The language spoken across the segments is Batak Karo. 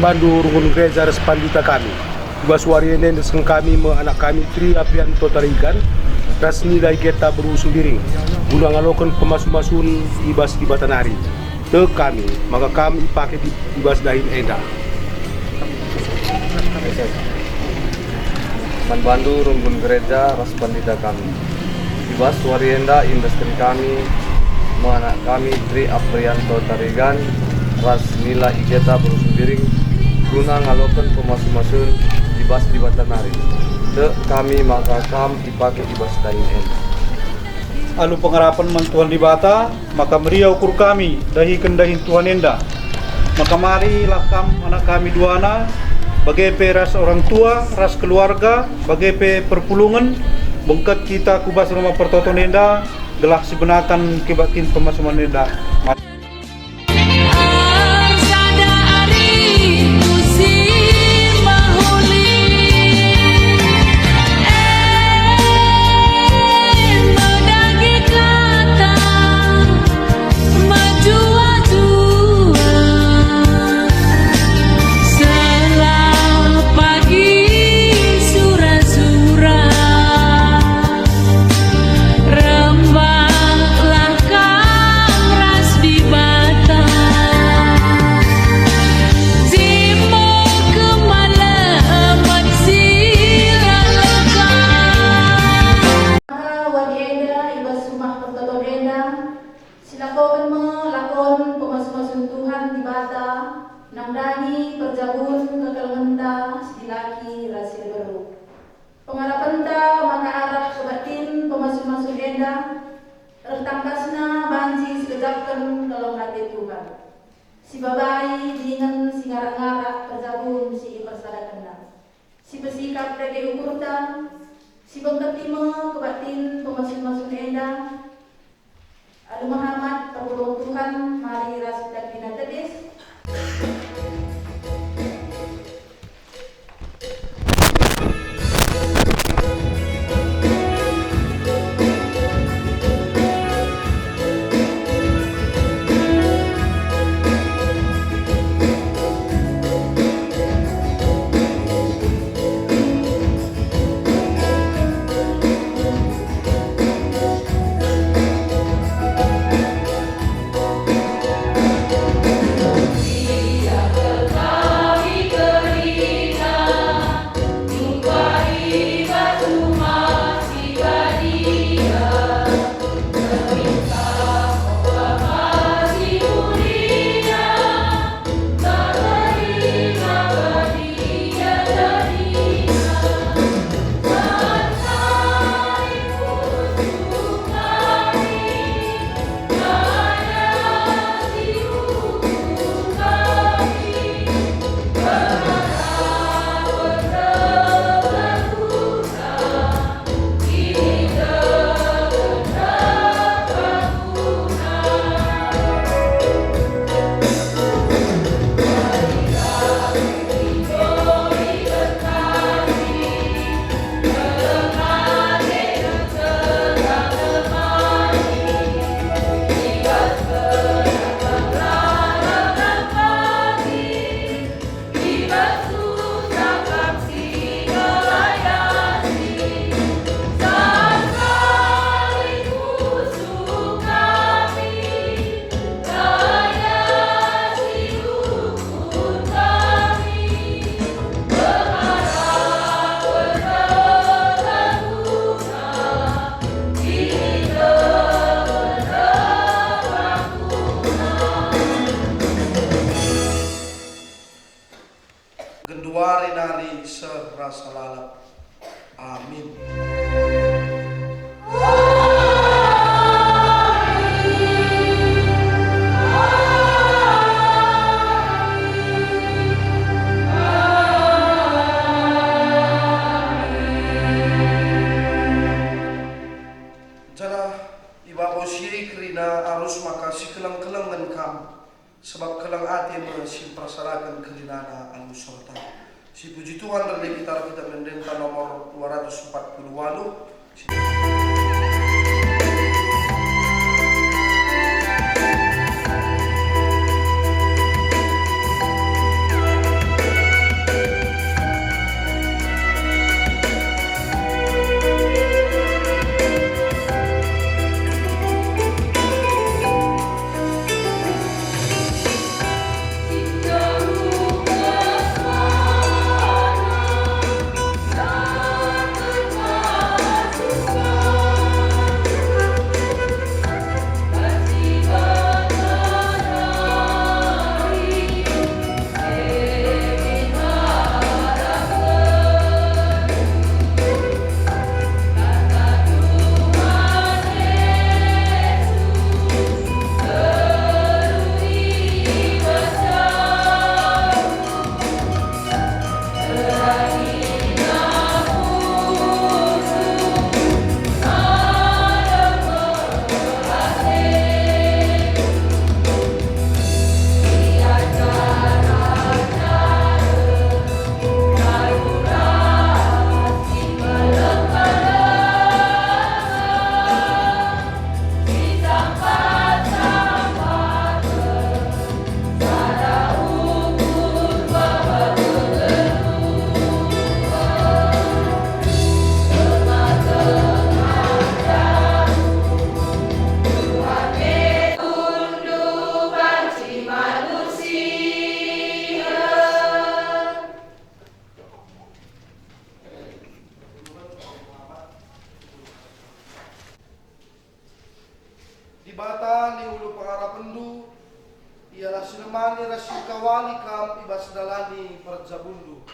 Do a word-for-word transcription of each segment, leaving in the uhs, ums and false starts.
Bandu runggun gereja ras pandita kami. I bas wari enda iendesken kami me anak kami Tri Aprianto Tarigan ras Nila Igeta Beru Sembiring, guna ngaloken pemasu-masun i bas Dibata nari. Tek kami maka kam ipake di, i bas dahin enda. Man bandu runggun gereja ras pandita kami. I bas wari enda iendesken kami me anak kami Tri Aprianto Tarigan ras Nila Igeta Beru Sembiring guna ngaloken pemasu-masun i bas Dibata nari. Tek kami maka kam ipake i bas dahin enda. Alu pengarapen man Tuhan Dibata, maka meriah ukur kami dahiken dahin Tuhan enda. Maka marilah kam anak kami duana, bage pe ras orang tua, ras keluarga, bage pe perpulungen, bengket kita ku bas Rumah Pertoton enda, gelah sibenaken kebaktin pemasu-masun enda. Ersada ari musim mehuli, e, medagi kata mejua-jua. Selah pagi sura-sura, rembaklah kam ras Dibata, si me kemalemen si la lekang. Maka wari enda i bas Rumah Pertoton enda, silakoken me lakon pemasu-masun Tuhan Dibata, nandangi perjabun kekelengenta si dilaki ras si diberu. Pengarapenta maka arah kebaktin pemasu-masun enda, reh tangkasna banci sikejapken keleng ate Tuhan, sibabai dingen singarak-ngarak perjabun si ipersadakenna, sipesikap dage ukurta, sibengketi me kebaktin pemasu-masun enda. Alu mehamat perpulungen Tuhan, mari ras kita kerina tedis. Genduari nari seh rasa lalap. Amin. Janah i babo si e kerina arus maka sikeleng-kelengen kam. Sebab keleng ate me si mpersadaken kerinana alu serta. Sipuji Tuhan, rende kita ras kita ende enda nomor dua ratus empat puluh waluh. Jalani perjabunndu.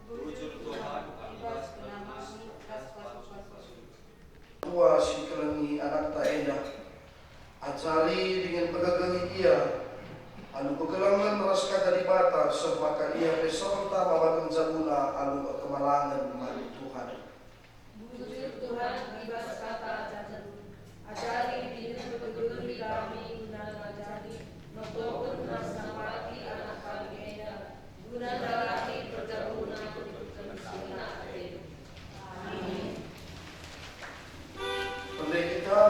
Bujur Tuhan, i bas penamamu ras pasu-pasuNdu. Tua si kelengi anakta enda, ajari dingen pegegehi ia alu kekelengen ras Kata Dibata, seh maka ia pe seh ntah mabaken jabuna alu kemalangen man Tuhan. Bujur Tuhan, i bas kata ajarNdu, ajari dingen pegegehi kami guna ngajari, notoken ras nampati anak kami enda, guna ndalangi perjabunna si ngena ateNdu. Amin. Pendeta,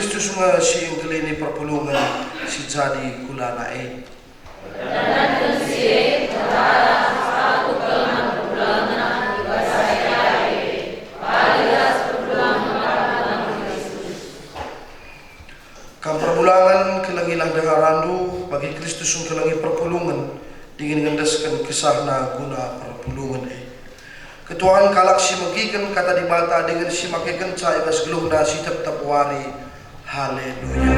Kristus nge si engkelini perpulungen si jadi kulana e. Kam perbulangen, kelengilah dengarandu, bagi Kristus engkelengi perpulungen, dingen ngendesken kesahna guna perpulungen e. Ketuahen kalak si megiken Kata Dibata dingen si makekenca i bas geluhna si tep-tep wari. Haleluya.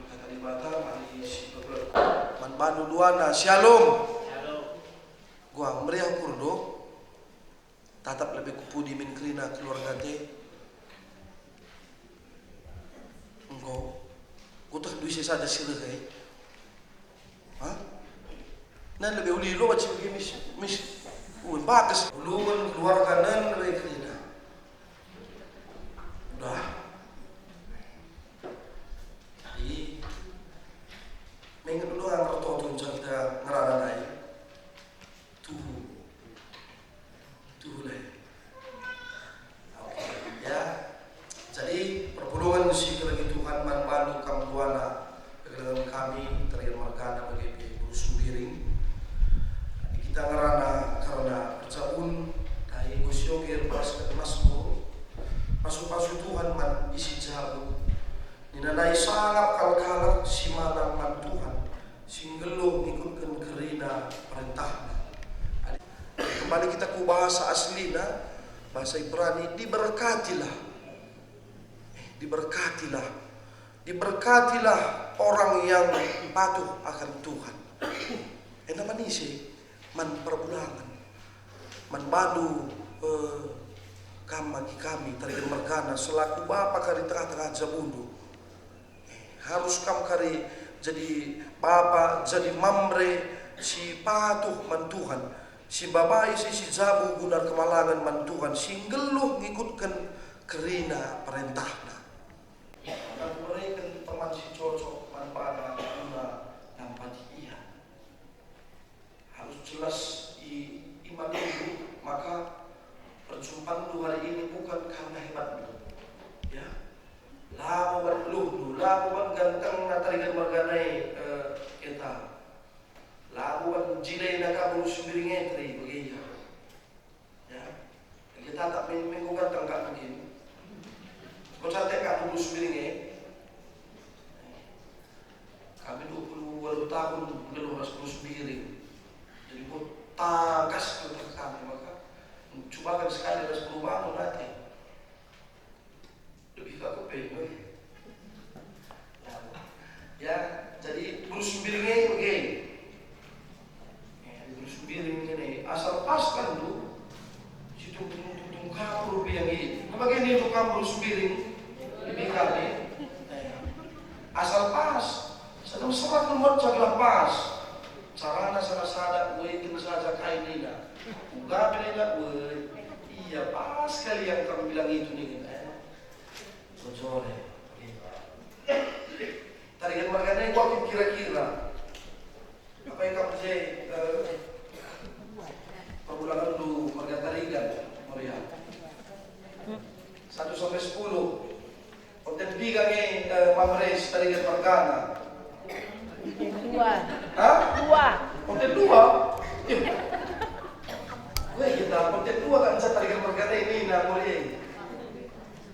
Kata Dibata, mari si pegelek. Man bandu duana, Shalom. Shalom. Gua meriah ukur do. Tatap lebe kupudi min kerina keluarga te. Enggo. Kuteh duise saja si reh e. Ha? Nan lebe uli lo wajib ge mis, mis. Ue, bagus. Ulungen keluarga nan lebe kerina. Udah. Jadi, mengen dulu ngertoto kita ngerana nai. Tuhu. Tuhu lai. Oke, ya. Jadi, perpulungen si kelengi Tuhan man bandu kam duana kekelengen kami, Tarigan mergana bage pe Guru Sembiring. Kita ngerana kerna perjabun, dai enggo sioge erperasken Masmur, pasu-pasu Tuhan man isi jabu. Nina ndai, sangap kal kalak si malang man Tuhan, si nggeluh ngikutken kerina perentahna. Adi, kembali kita ku bahasa aslina, bahasa Ibrani, diberkatilah. Diberkatilah. Diberkatilah orang yang patuh akan Tuhan. Enda manise man perbulangen. Man bandu, eh, kam bagi kami, Tarigan mergana, selaku bapa kari tengah-tengah jabundu. Harus kam kari jadi bapa, jadi mamre si patuh man Tuhan, si mbabai isi jabu guna kemalangen man Tuhan, si nggeluh ngikutken kerina perentahna. Maka kubereken teman si cocok man bana guna nampati ia. Harus jelas i iman itu, maka perjumpanndu hari ini bukan karena hebatndu. Ya. Labo ban geluhndu, labo ban gantengna Tarigan mergana e, eh, eta. Labo ban jilena ka Guru Sembiring e, teri bage ia. Ya. Kita tak main-main ganteng kak mungkin. Kau cantik kak Guru Sembiring e. Kami dua puluh waluh tahun nggeluh ras Guru Sembiring. Jadi, buat tangkas kami, maka cubakan sekali ras Guru Bangun ate. Lebih ka kepengen. Ya, jadi Guru Sembiring e bage. Ya, Guru Sembiring ini asal pas kan tu. Situ tung-tung kapur biang i. Kebage ni tu kapur Sembiring. Lebih kami. Asal pas. Sedang serak lemot caglah pas. Carana sada-sada, woi, kin saja kai nina. Uga pe nina, woi. Iya, pas kali yang kamu bilang itu nih. Bojore. Tarigan mergana e kuakap kira-kira. Apa yang kamu je, eh, perbulangan dulu merga Tarigan, Maria? Satu sampai sepuluh. Konten piga nge, eh, Mamres Tarigan mergana? Dua. Hah? Dua. Konten dua? Ih. Gue kita konten dua kan, bisa Tarigan mergana ini, nah, Maria.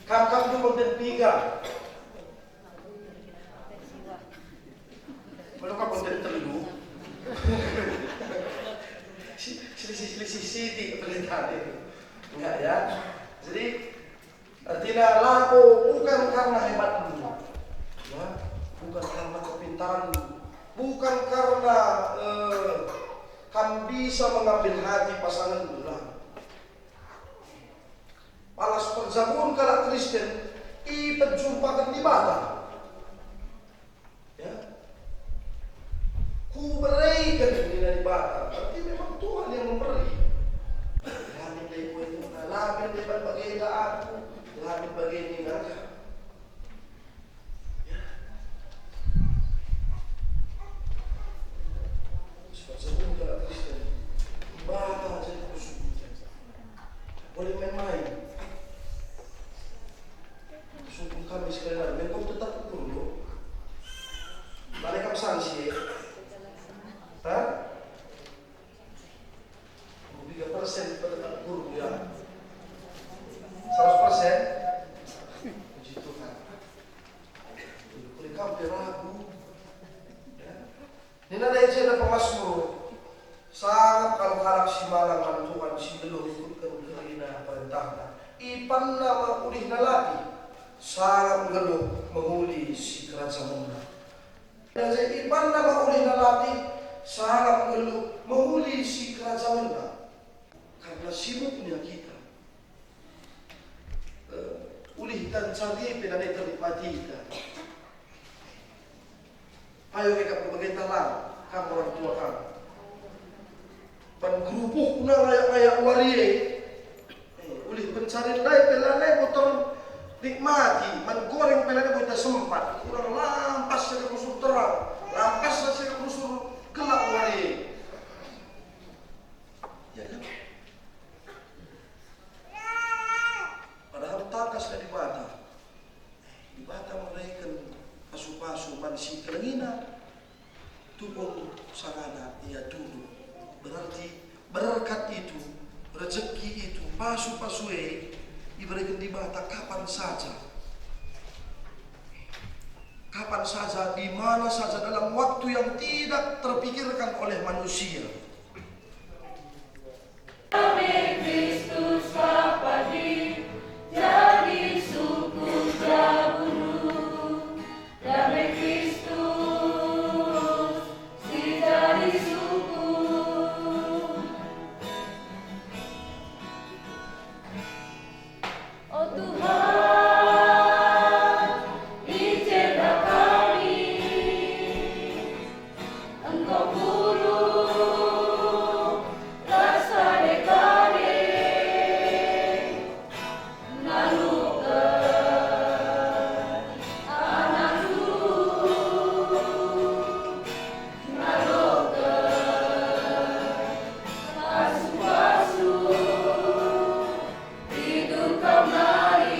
Kam, kam tu konten piga? Mula ka konten telu. Si-, selisih-selisih sitik pendeta itu. Enggak ya. Jadi, artinya labo bukan karena hebatmu. Ya, bukan karena kepintaranmu. Bukan karena, eh, kam bisa mengambil hati pasanganmu lah. Palas perjabun kalak Kristen ipejumpaken Dibata. Ya. Kubereken nina Dibata, berarti memang Tuhan yang memberi. Lamin dai kuetuna, lamin dai ban bagenda, Aku la min bage nina ka. Ya. Sebab sebelum kalak Kristen, Dibata jadi kusungkun. Boleh main-main. Sungkun kami sekali lagi, memang tetap ukur, lo. Balik kam sanksi, ya? Hah? Tiga persen tetap guru, ya. Seratus persen. Puji Tuhan. Kuli kam pe ragu. Ya. Nina enda i jenda pemasmur, sangap kal kalak si malang man Tuhan, si nggeluh ikutken kerina perentahNa. Ipanna me ulihna latih, sangap nggeluh mehuli sikerajangenna. Enda i jenda ipanna me ulihna latih, sangap nggeluh mehuli sikerajangenna. Karna sibukna kita. Eh, ulih dan cari pe lanai ternikmatita. Ayo ikap bagenda lang, kam orang tua kam. Ban gerupuh guna ngayak-ngayak wari e. Eh, ulih pencarian ndai pe lanai bo ternikmati, man goreng pe lanai bo ita sempat. Kurang lampas seh rusur terang, lampas seh rusur gelap wari e. Ya kan? Padahal tangkas ka Dibata. Dibata mereken pasu-pasu man si kelengina, tupung sangana ia tunduk. Berarti berkat itu, rejeki itu, pasu-pasu e ibereken Dibata kapan saja. Kapan saja, di mana saja, dalam waktu yang tidak terpikirkan oleh manusia. Dame Kristus la pagi jadi sungkun jabundu. Dame Kristus si jadi sungkun. O Tuhan, i jenda kami enggo pulung ras kade-kade naloken anakndu, naloken pasu-pasu. Pitu kam nari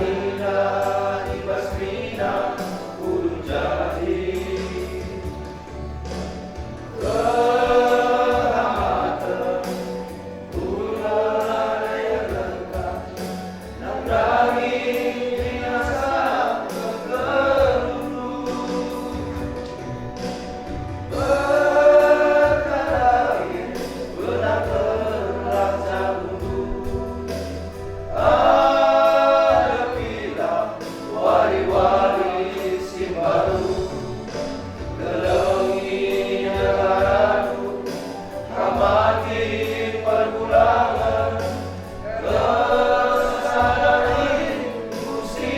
Indah i bas kerina ulu jadi. Kehamaten, ulu lalai erlengkah, nandangi binasa kegeluhna. Berkah lain, benakenlah jamuhndu. Adepilah wari-wari si mbaru, kelengi ndeharanndu, amati perbulangen, kesalahenku si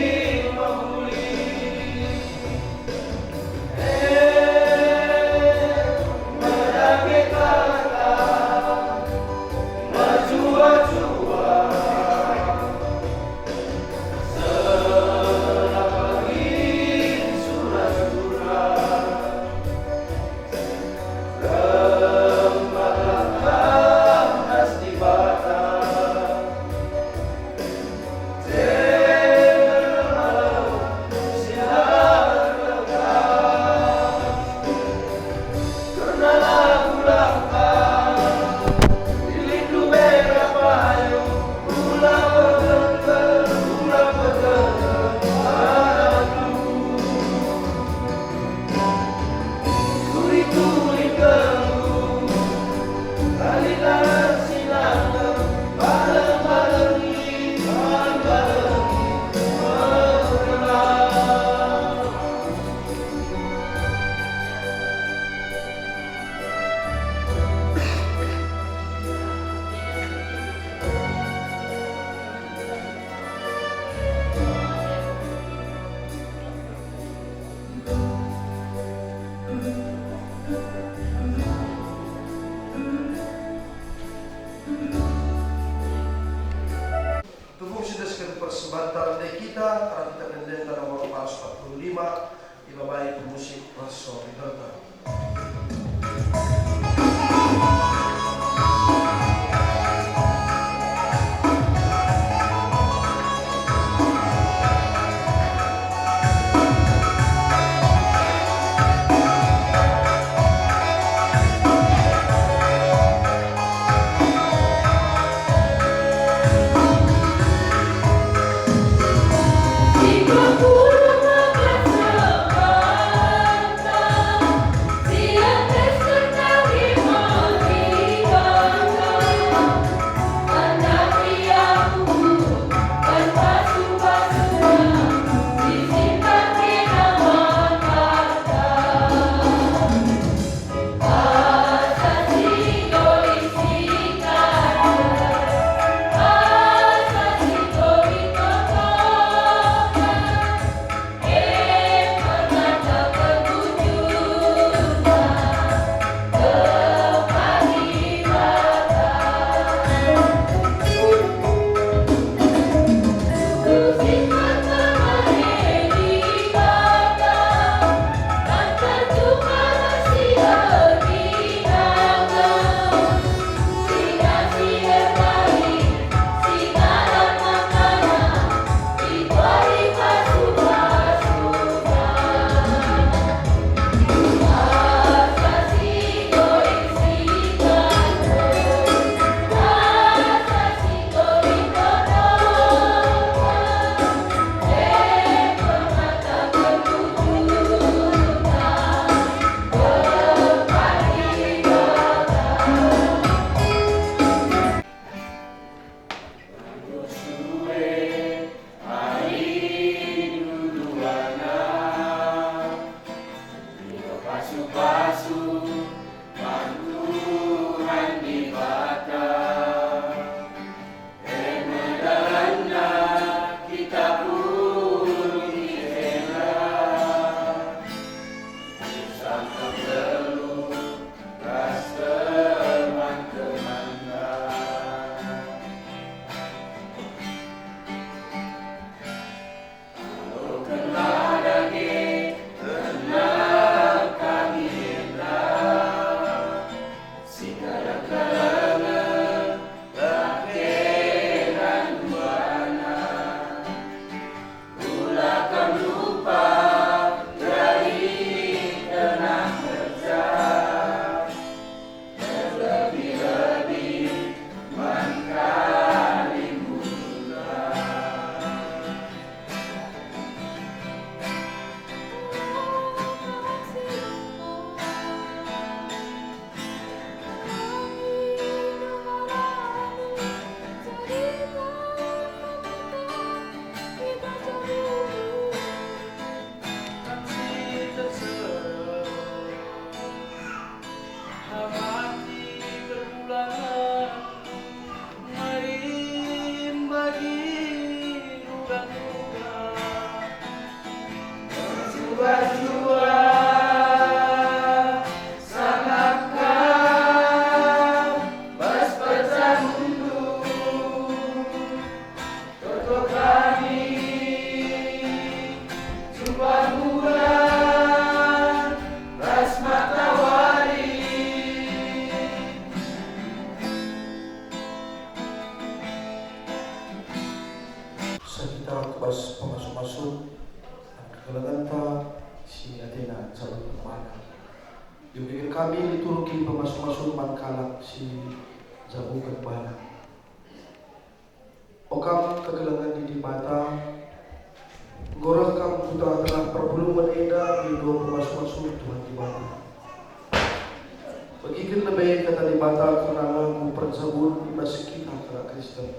mehuli. Tubuh si desken persembahen tanda kita, arah kita ende-enden nomor empat ratus empat puluh lima, dibabai pemusik ras soriderta. Masuk kekelengenta si atena njabuken bana. Iugiken kami liturgi pemasu-masun man kalak si njabuken bana. O kam kekelengen ni Dibata, enggo reh kam ku tengah-tengah perpulungen enda mindo pemasu-masun Tuhan Dibata. Begiken lebe kata Dibata kerna lagu perjabun i bas kita kalak Kristen.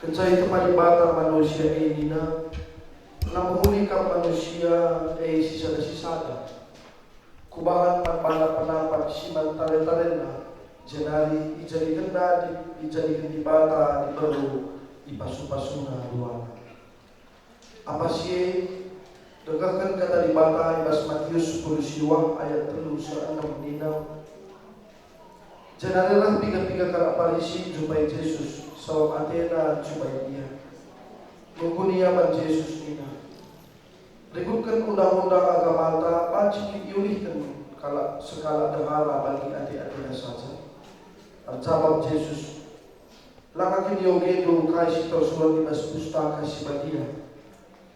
Kenca itema Dibata manusia e nina, "Lam mehuli kap manusia e sisada-sisada. Kubahan man bana penampat si man tare-tarenna, jenari ijadikenna di-, ijadiken Dibata diberu i pasu-pasuna duana." Apa si e? Dekahken kata Dibata i bas Matius sepuluh siwah ayat telu seh enem nina, Jenari reh piga-piga kalak Parisi njumpai Jesus, sabap atena ncubai Ia. Nungkun ia man Jesus nina, "Rikutken undang-undang agamanta, banci kin iulihken kalak sekalak ndehara bagi ate-atena saja?" Erjabap Jesus, "Langa kin iogendu kai si tersurat i bas Pustaka Si Badia?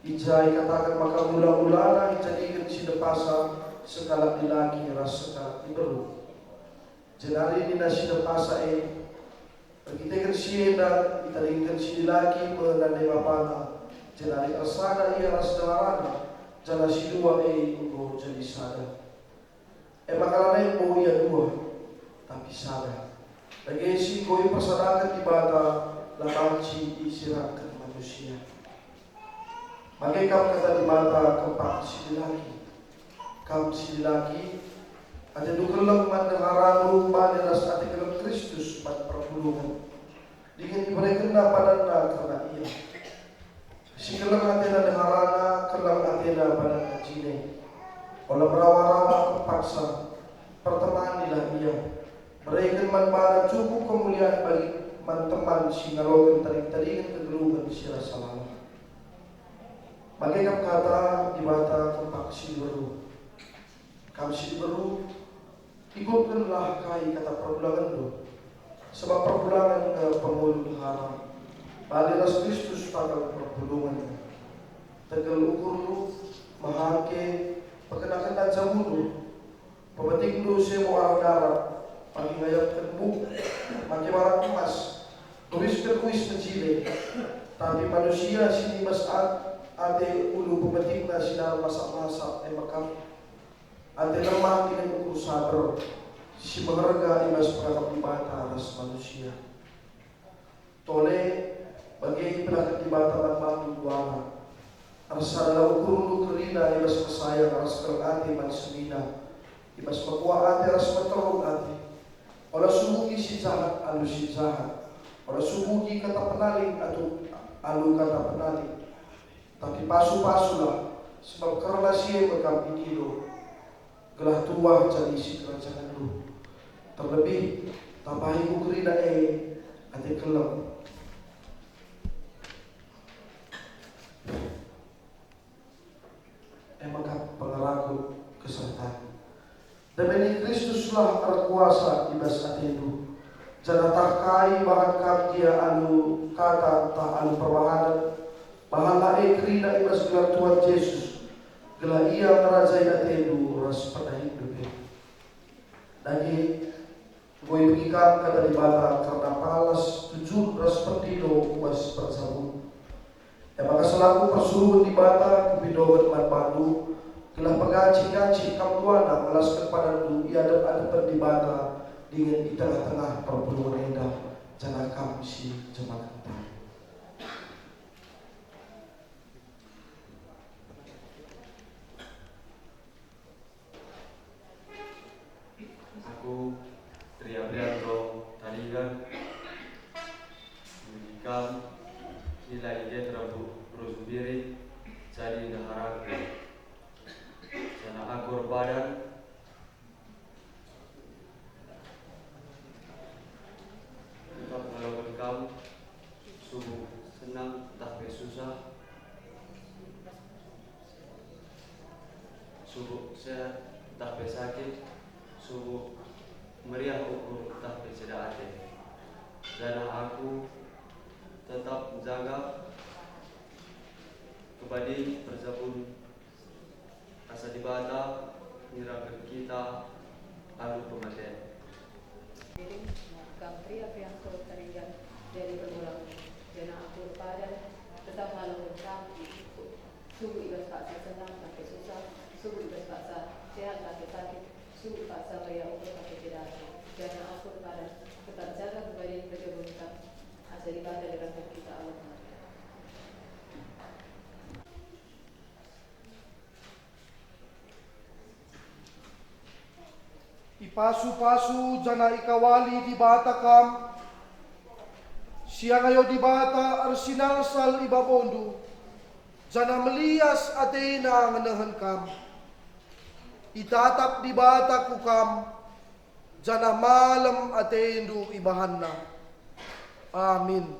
I ja ikataken maka mula-mulana ijadiken si depasa sekalak dilaki ras sekalak diberu." Jenari nina si depasa e, "Erkiteken si enda, itadingken si dilaki me nande bapana, jenari ersada ia ras ndeharana, janah si dua e enggo jadi sada." E maka lanai bo ia dua, tapi sada. Dage si enggo ipersadaken Dibata la banci iserakken manusia. Bage kap kata Dibata kempak si dilaki. Kam si dilaki, atendu keleng man ndeharandu bali ras ate keleng Kristus man perpulungen, dingen iberekenNa badanNa kerna ia. Si keleng atena ndeharana, keleng atena badanna jine. Ola merawa-rawa paksa, pertemanilah ia. Bereken man bana cukup kemulian bagi man teman si ngaloken tading-tadingen kegeluhen si rasa lalap. Bage kap kata Dibata kempak si diberu. Kam si diberu, ikutkenlah kai kata perpulangenndu, sabap perpulangen nge pengulu ndehara, bali ras Kristus takal perpulungen. Tegel ukurndu, mehangke, pekena-kena jabundu, pemetingndu sebo arah darat, pagi ngayapken buk, make barak emas, turisken uis mejile. Tapi manusia si nimbas at-, ate ulu pemetingna si ndarem masak-masak, e mekap ate lemah dingen ukur saber, si meherga i bas perangkap Dibata ras manusia. Tole, bage ipedahken Dibata man bandu duana. Ersadalah ukurndu kerina i bas kesayang ras keleng ate man senina, i bas mekuah ate ras meteruk ate. Ola subuki si jahat alu si jahat, ola subuki kata penaling atu-, alu kata penaling. Tapi pasu-pasulah, sebab kerna si e me kam idilo, gelah tuah jadi sikerajangenndu. Terlebih, tambahi ku kerina e ate keleng. E maka pengaraku kesertan. Dame ni Kristuslah erkuasa i bas atendu, janah tah kai bahan kam gia alu kata ntah alu perbahanen, bahanlah e kerina i bas gelar Tuhan Jesus, gelah Ia ngerajai atendu ras perdahinndu pe. Dage, enggo ibegi kam kata Dibata kerna palas, tujun ras perdilo ku bas perjabun. E maka selaku persuruhen Dibata, kupindoken man bandu, gelah pegancih-gancih kam duana ngelasken badanndu i adep-adepen Dibata dingen i tengah-tengah perpulungen enda, janah kam si jemakenta. Aku, Tri Aprianto Tarigan, megi kam, Nilai Getra Bru-, Brusu Biring, jadi ndeharaku. Janah aku erbadan, tetap ngaloken kam, subuk senang ntah pe susah, subuk sehat ntah pe sakit, subuk meriah ukur ntah pe ceda ate. Janah aku tetap njaga Badi perjabun asa Dibata nirangken kita alu pematen. Diri, kam peria-peria engko teringan jadi permulang, janah aku erpadan, tetap ngaloken kam, subuh i bas paksa senang pake susah, subuh i bas paksa sehat pake sakit, subuh paksa meriah ukur pake cedera, janah aku erpadan, tetap jaga pembadia perjabun kam, asa Dibata nirangken kita alu pematen. Ipasu-pasu janah ikawali Dibata kam, si angayo Dibata ersinalsal i babondu, janah melias ateNa ngenehen kam. Itatap Dibata ku kam, janah malem atendu ibahanNa. Amin.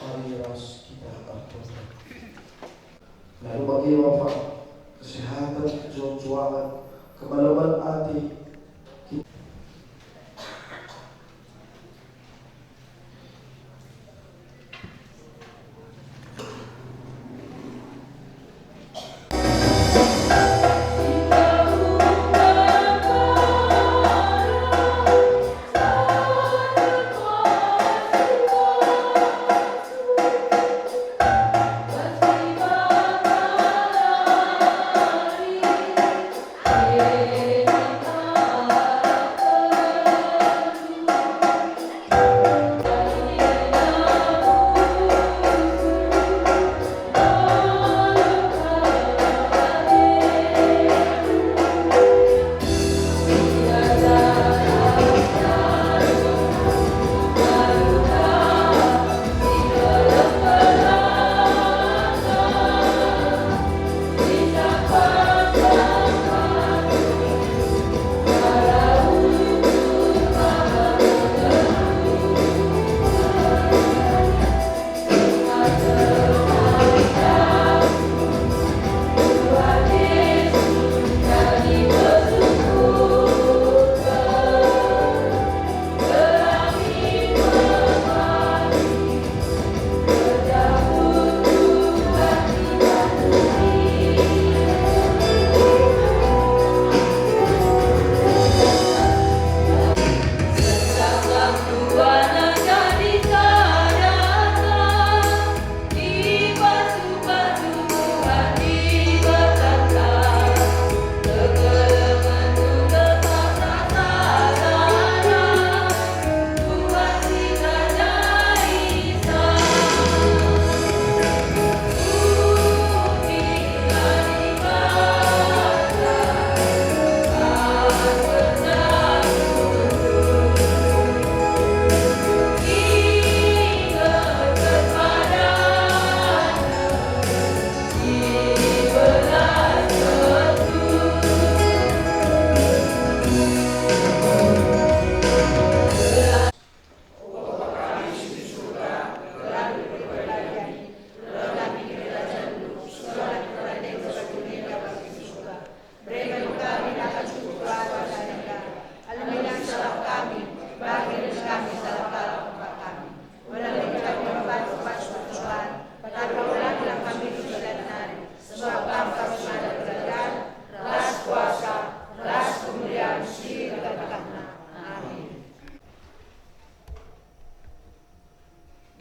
Mari ras kita ertoto. Lalu bage Bapa, kesehatan, kejuang-juangan, kemalemen ate,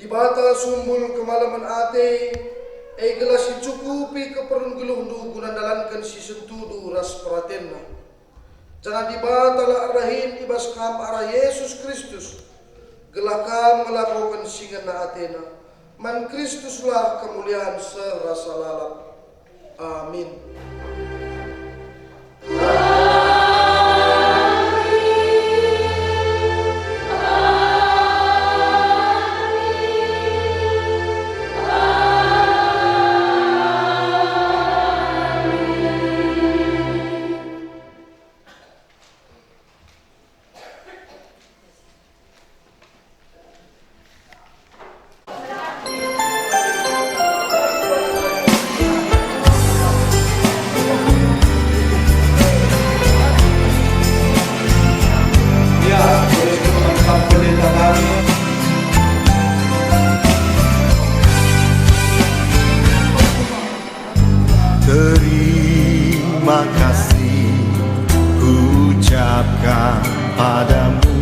Dibata sumbul kemalemen ate, e gelah si ncukupi keperlun geluhndu guna ndalanken si sentudu ras peratenNa. Janah Dibata la erdahin i bas kam arah Jesus Kristus, gelah kam ngelakoken si ngena ateNa. Man Kristuslah kemulian serasa lalap. Amin. Ya, boleh kita mengangkat pendeta kami. Terima kasih kuucapkan padamu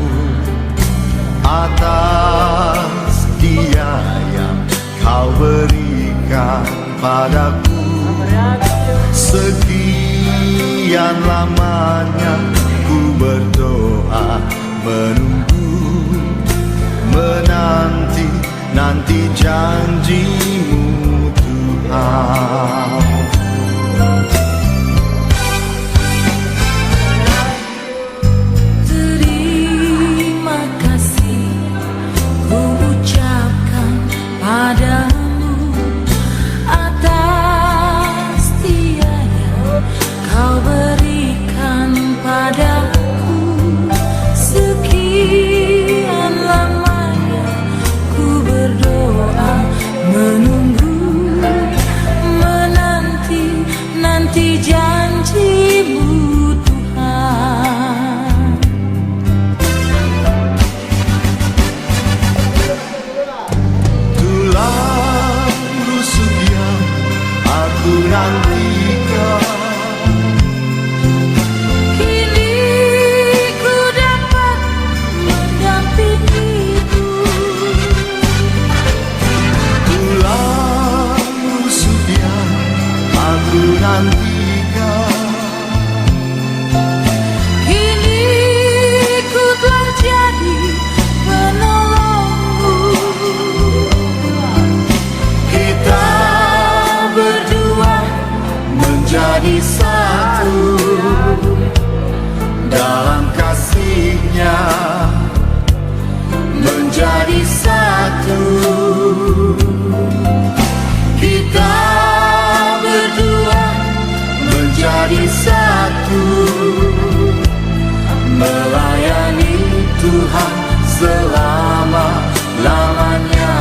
atas dia yang kau berikan padaku. Sekian lamanya ku berdoa, menunggu, menanti, nanti janjimu, Tuhan. Terima kasih kuucapkan padamu atas setia yang kau berikan padaku. Sekian lamanya ku berdoa, menunggu, menanti, nanti janjimu, Tuhan. Tulang rusuk yang aku nantikan. Kini ku dapat mendampingimu. Tulang rusuk yang aku nantikan. Kini ku telah jadi penolongmu. Kita berdua menjadi satu dalam kasih-Nya. Menjadi satu. Kita berdua menjadi satu, melayani Tuhan selama-lamanya.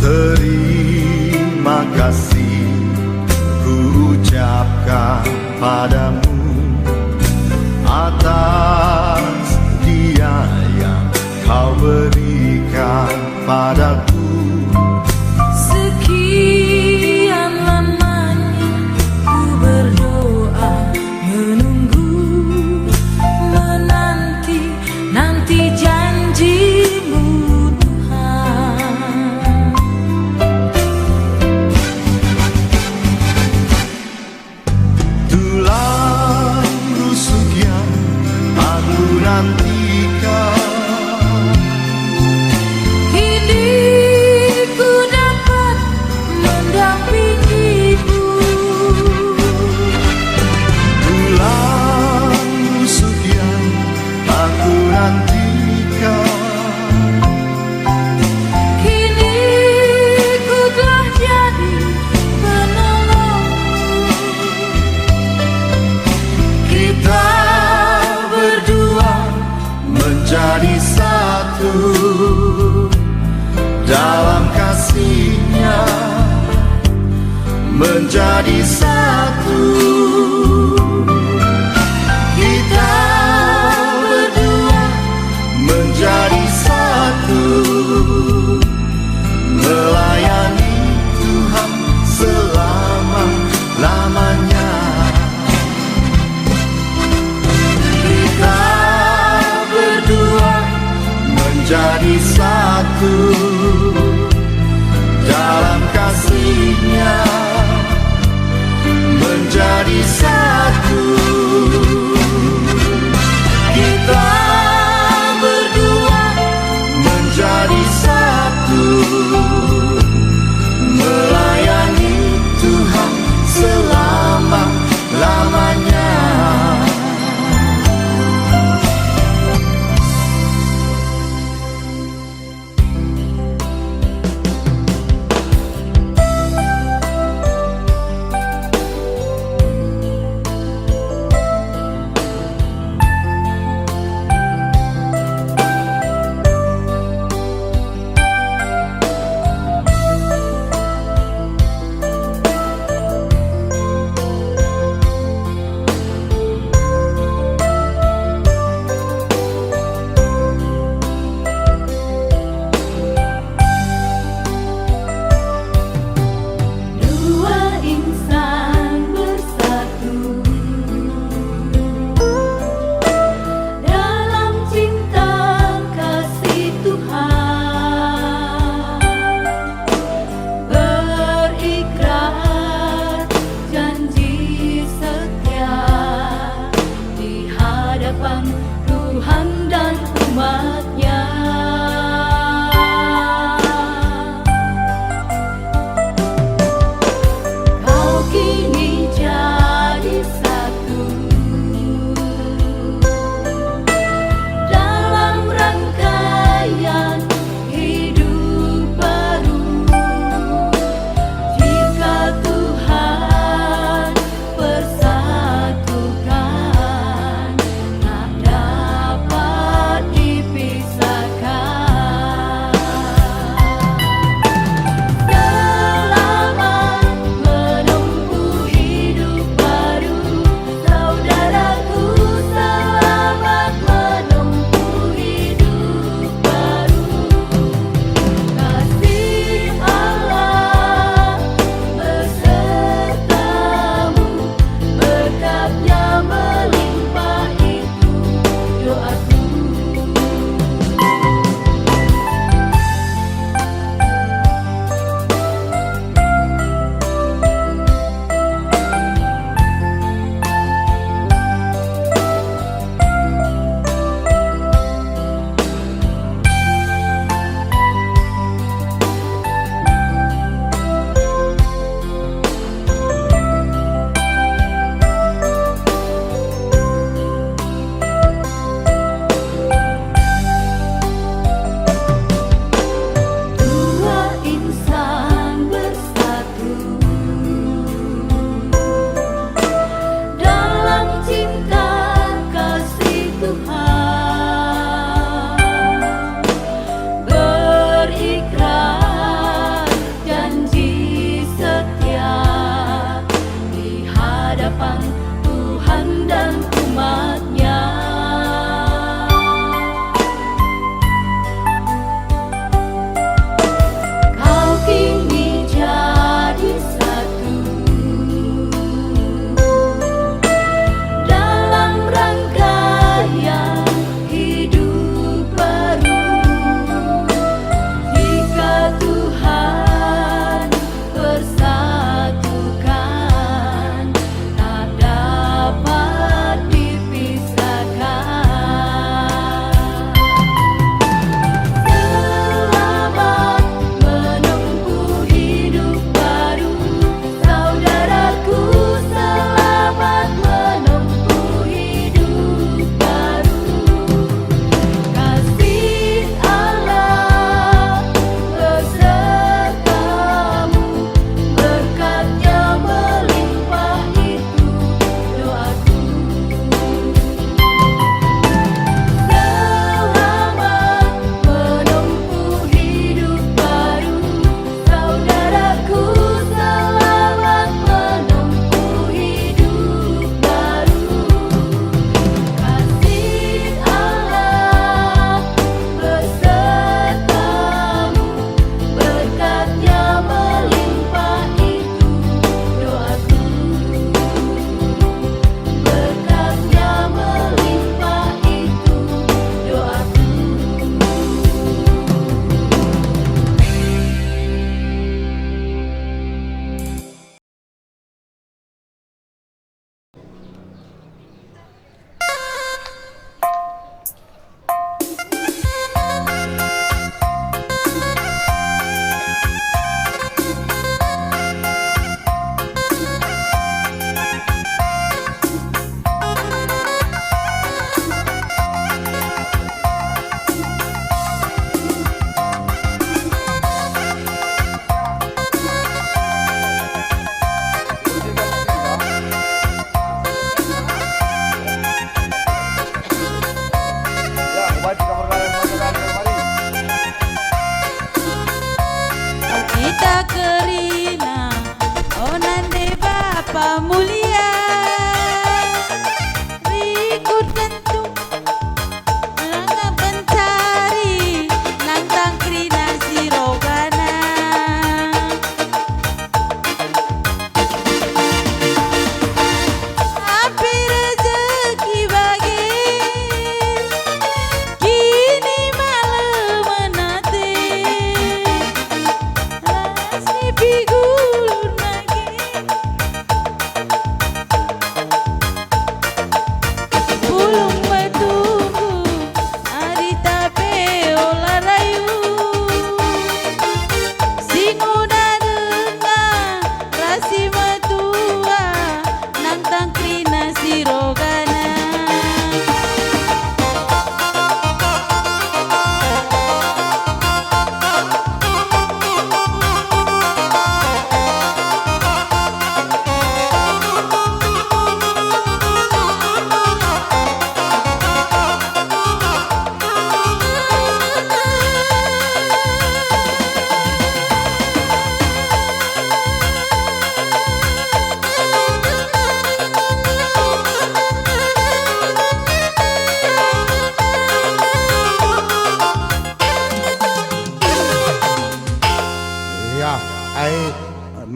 Terima kasih kuucapkan padamu atas dia yang kau berikan padaku. Sekian lamanya ku berdoa, menunggu, menanti, nanti janjimu, Tuhan. Tulang rusuk yang aku nantikan. Kini ku dapat mendampingimu. Tulang rusuk yang aku nantikan. Kini ku telah jadi penolongmu. Kita berdua menjadi satu dalam kasih-Nya. Menjadi satu. Tuhan dan umat-Nya. Kau kini jadi satu dalam rangkaian hidup baru. Jika Tuhan persatukan, tak dapat dipisahkan.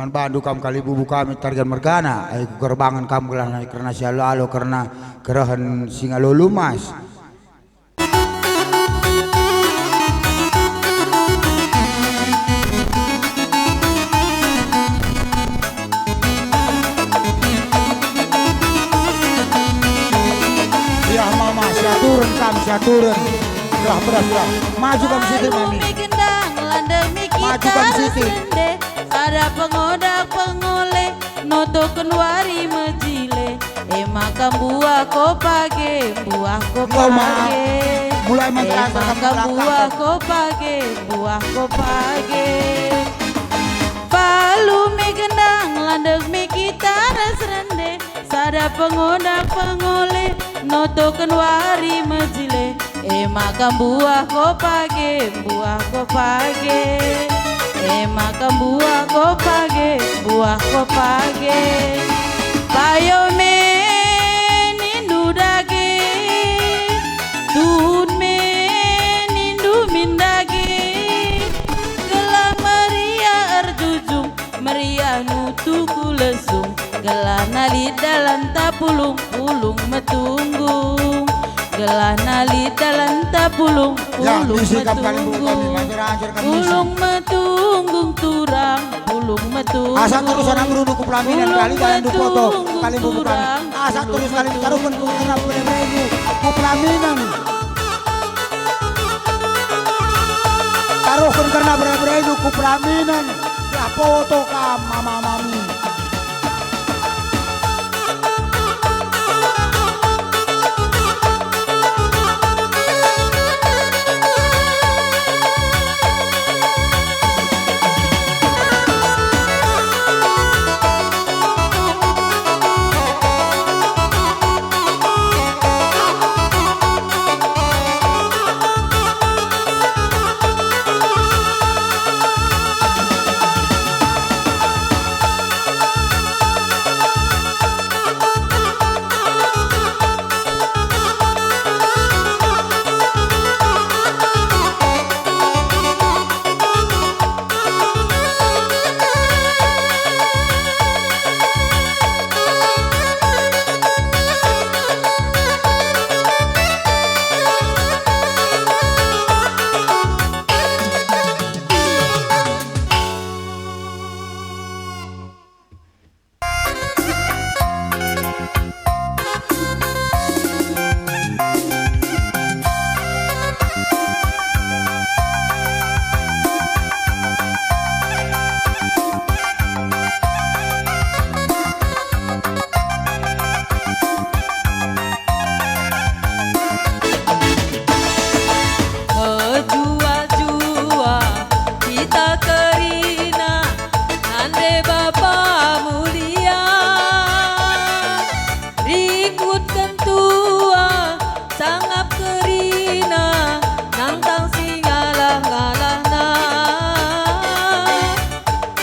Bandu kam kalimbubu kami Tarigan mergana, ai kugerbangen kam gelah nai kerna si alo-alo kerna kerehen si ngalo lumas. Yah mama, siaturen kam, siaturen. Belah, belah, belah. Maju kam sitik, mami. Maju kam sitik. Sada pengodak pengole, notoken wari mejile, e maka mbuah kopage, mbuah kopage. Engkau, Ma. Mulai menterangkan. E maka mbuah kopage, mbuah kopage. Palu me gendang, landek me kita ras rende, sada pengodak pengole, notoken wari mejile, e maka mbuah kopage, mbuah kopage. E maka mbuah kopage, mbuah kopage. Payo me nindu dage, tun me nindu min dage, gelah meriah erjujung, meriah nutu ku lesung, gelahna lit dalanta pulung, pulung metunggung. Gelahna lit dalanta pulung, ya, pulung misi kam kalimbubu kami, metunggung. Lanjur-lanjur kam misi. Pulung metunggung turang, pulung metunggung. Asa terus anak merunduk ku pelaminan, pulung kali jangan dupoto, metunggung kalimbubu kami. Turang, asa pulung terus kali metunggung. Taruhken ku kerna bere-berendu ku pelaminan. Taruhken kerna bere-berendu ku pelaminan. Gelah poto kam, mama-mami. Mejuah-juah kita kerina, nande Bapa mulia. Rikutken tua, sangap kerina, nangtang si ngalah-ngalahna.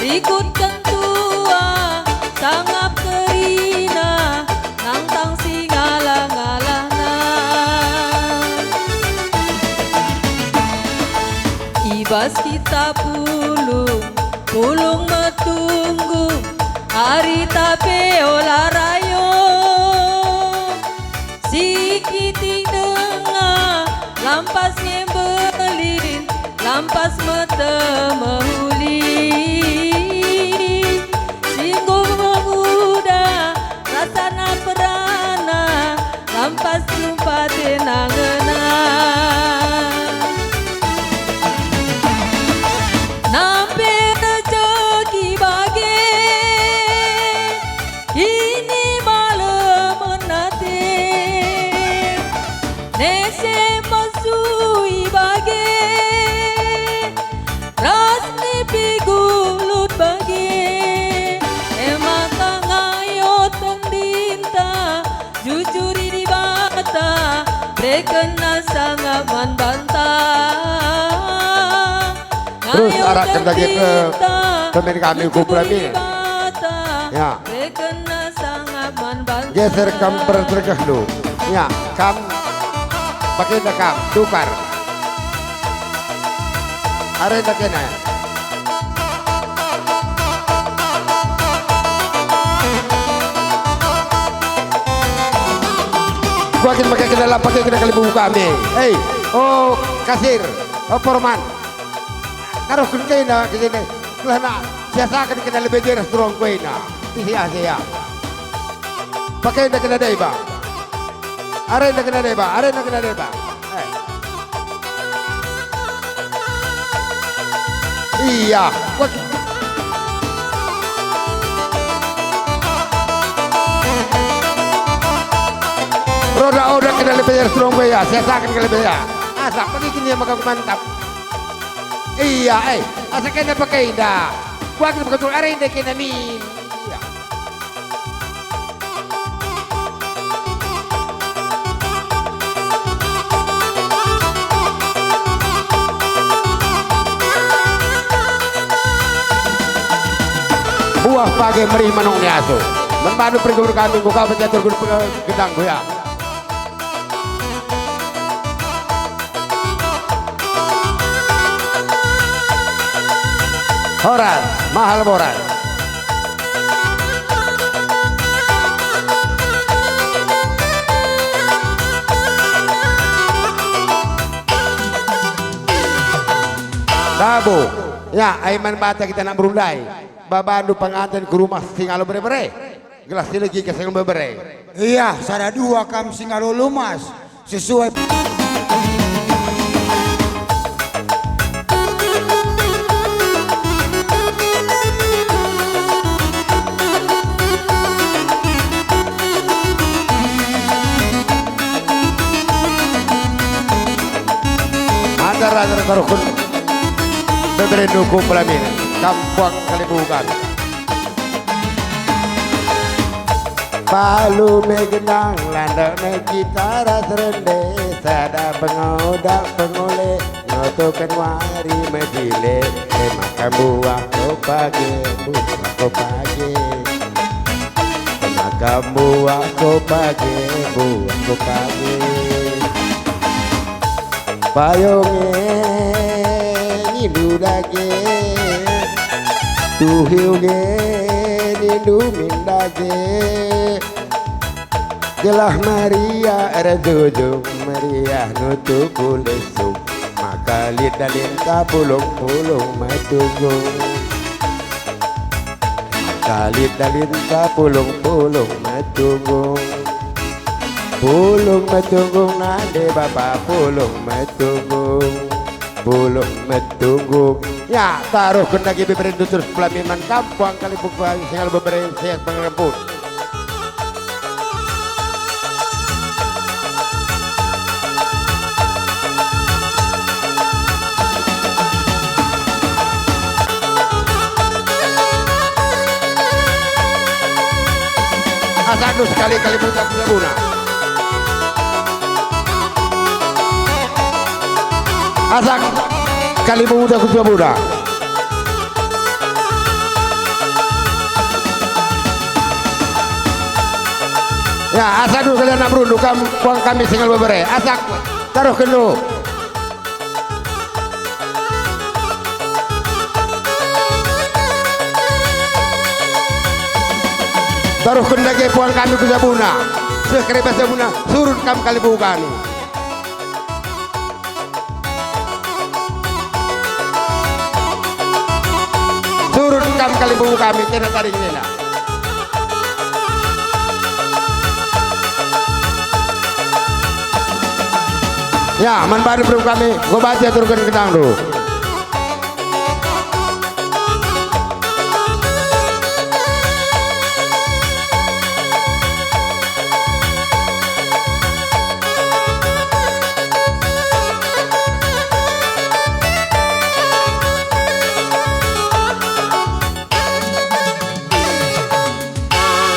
Rikutken tua, sangap kerina, nangtang si ngalah-ngalahna. I bas kita pulung, pulung metunggung, arita pe ola rayo. Sikitik denga, lampas nge mbelin, lampas mete mehuli. Si enggo memuda rasana perana, lampas jumpa tenangena. Nampe rejeki bage, ini malemen ate. Nese mesui bage, ras nipi gulut bage, e maka ngayot tendinta, jujuri Dibata, berekenna sangap man banta. Terus ngayot arahken dage ke tendinta, pemain kami, jujuri Kupremi. Dibata, ya. Berekenna sangap man banta. Geser kam pertergehndu. Ya, kam. Bagenda kam, tukar. Arenda kena. Kuakin make kena la pake kena kalimbubu kami. Hei, oh, kasir, oh, forman. Taruhken kena ke sini. Kelana siasaken kena lebe jeras turung kuena. Isi ah sia. Pake enda kena deba. Are enda kena deba, are enda kena deba. Eh. Iya. Wah. Roda-oda kena lebe ya, seronggo ya, siasaken kena lebe ya. Asa pagi kini maka mantap. Iya, eh, asa kena pakai indah. Wah, kena pakai are indah kena min. Iya. Buah page merih manuk ni aso. Man bandu pergubur kami, enggo ka penjatur guru pe-, gedang goyang. Horas, mahal boras. Dabo, ya, ai man bata kita nak berundai. Babandu pengantin ke rumah singalo bere-bere. Gelah silegi ke singalo bere-bere. Iya, sada dua kam singalo lumas. Sesuai. Ajar-ajar taruhken bebere nuku pelamin, kampuang kalibukan. Palu me gendang, landok me gitar ras rende, sada pengodak pengole, notoken wari mejile, e maka mbuah ko page, mbuah ko page. E maka mbuah ko page, mbuah ko page. Payung e nindu dage, tuhiu e nindu min dage. Gelah meriah erjujung, meriah nutu kulesung, maka lit dalinta pulung-pulung metunggung. Kalit dalinta pulung-pulung metunggung. Pulung metunggung nande bapa pulung metunggung. Pulung metunggung. Ya, taruhken dage bebere nutur pelamin man kampuang kalibukan singalo bebere sehat pengerempun. Asakndu sekali kalibubu ku jabuna. Asak kalibubu ku jabuna. Ya, asakndu kalian anak berundu, kam puang kami singalo bebere. Asak, taruhkenndu. Taruhken dage puang kami ku jabuna. Seh kere bas jabuna, surut kam kalibubu kami. Surut kam kalibubu kami, kena tading nina. Ya, man bandu perlu kami, enggo banci aturken kendangndu.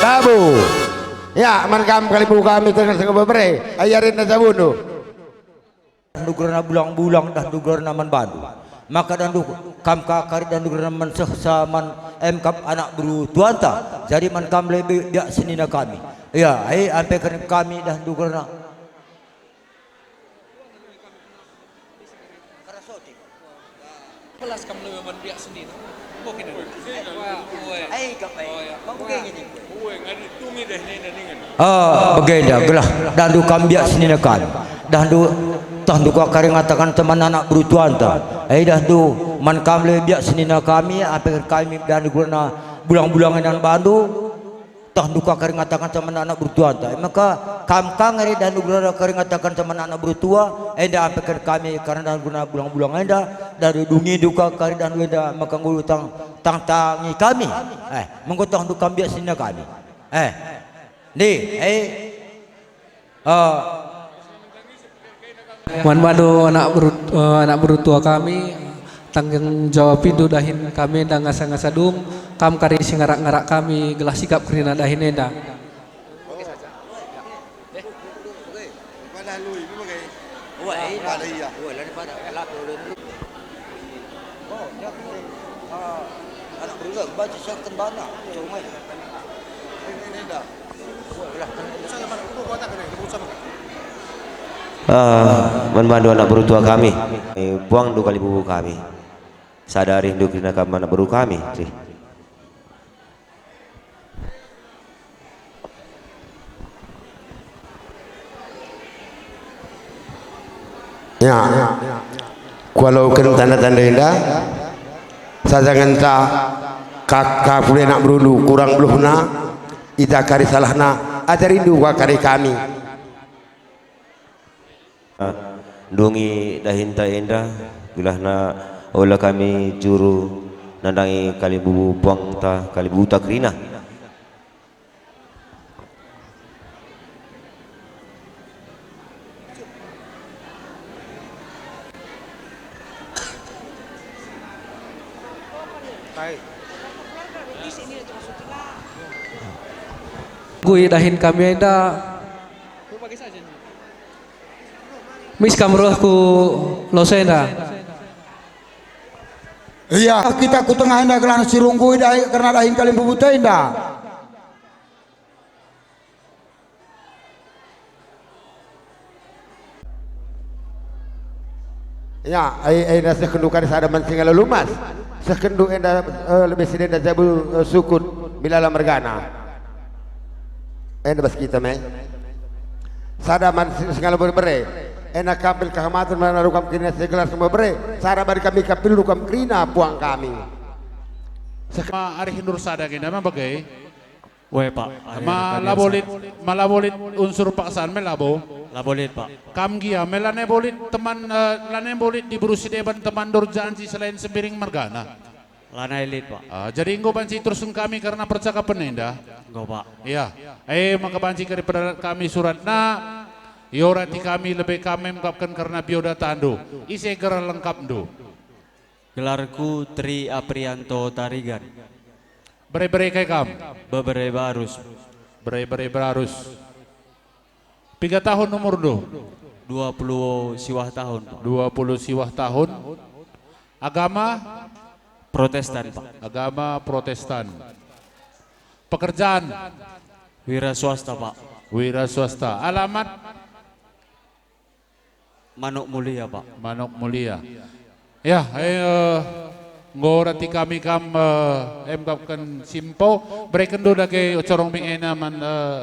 Babu. Ya, man kam kalibubu kami tengah senggo bebere, ai arenda jabundu. Dahndu gerna bulang-bulang, dahndu gerna man bandu. Maka dahndu kam ka karit, dahndu gerna man sehsa man em kap anak beru tuanta. Jadi man kam lebe biak senina kami. Ya, ai ampeken kami dahndu gerna. Belas kam lebe man biak senina. Enggo kena. Wah, weh. Ai, kap ai. Oh, ya. Bang, bage nge. Weh, ngadi tumi deh nina ningen. Ah, bagenda gelah dahndu kam biak senina kami. Dahndu, tahndu ka kari ngataken teman anak beru tuanta. Ai dahndu man kam lebe biak senina kami, ampe kami dahndu guna bulang-bulang enda bandu. Tah nduka kari ngataken teman anak beru tuanta. E maka kam ka ngeri dahndu guna kari ngataken teman anak beru tua, enda ampe kari kami kerna guna bulang-bulang enda, dari dungi nduka kari dahndu enda, maka ngulu tang, tang tangi kami. Eh, mengko tah nduka mbiak senina kami. Eh, ndi, eh, eh, Man bandu anak beru-, eh, anak beru tua kami, tanggung jawabindu dahin kami enda ngasa-ngasa dung, kam kari si ngarak-ngarak kami gelah sikap kerina dahin enda. Oh, ya, ah, anak beru la, baca seken bana, cuma. Ini, ini dah. Ah, man bandu anak beru tua kami. Eh, puangndu kalimbubu kami. Sada arihndu kerina kam anak beru kami, sih. Ya. Kualoken tanda-tanda enda, sasangenta kaka pule anak berundu kurang beluhna, ita kari salahna, ajarindu ka kari kami. Ndungi dahinta enda, gelahna ola kami juru nandangi kalimbubu puangta, kalimbubuta kerina. Gui dahin kami enda. Mis kam reh ku lose enda. Ia kita ku tengah enda gelah si runggui dahi kerna dahin kalimbubuta enda. Ya, ai, ai, enda sehkenndu kari sada man singalo lumas. Sehkenndu enda, eh, lebe si enda jabu, eh, sukut milala mergana. Enda bas kita me. Sada man si-, singalo bere-bere. Enda kampil kehamaten mana rukam kerina segelas semua bere. Sada bari kami kampil rukam kerina puang kami. Seh- Ma arih endur sada kena ma bage. We, Pak. Ma labo lit, ma labo lit unsur paksaan me labo? Labo lit, Pak. Kam gia me lanai bo lit teman, eh, lanai bo lit diberu si deban teman ndur janji selain Sembiring mergana? Lanai lit, Pak. Ah, jadi enggo banci terusken kami kerna percakapen enda? Enggo, Pak. Iya. Eh, maka banci kari pedarat kami suratna, iorati kami lebe kam emkapken kerna biodatandu. Ise gerar lengkapndu? Gelarku Tri Aprianto Tarigan. Bere-bere kai kam? Bebere Barus. Bere-bere Barus. Piga tahun umurndu? Dua puluh siwah tahun, Pak. Dua puluh siwah tahun. Agama? Protestan, Pak. Agama Protestan. Pekerjaan? Wira swasta, Pak. Wira swasta. Alamat? Manuk Mulia, Pak. Manuk Mulia. Ya, eh, enggo rati kami kam, eh, emkapken simpo, berekenndu dage corong mik ena man, eh,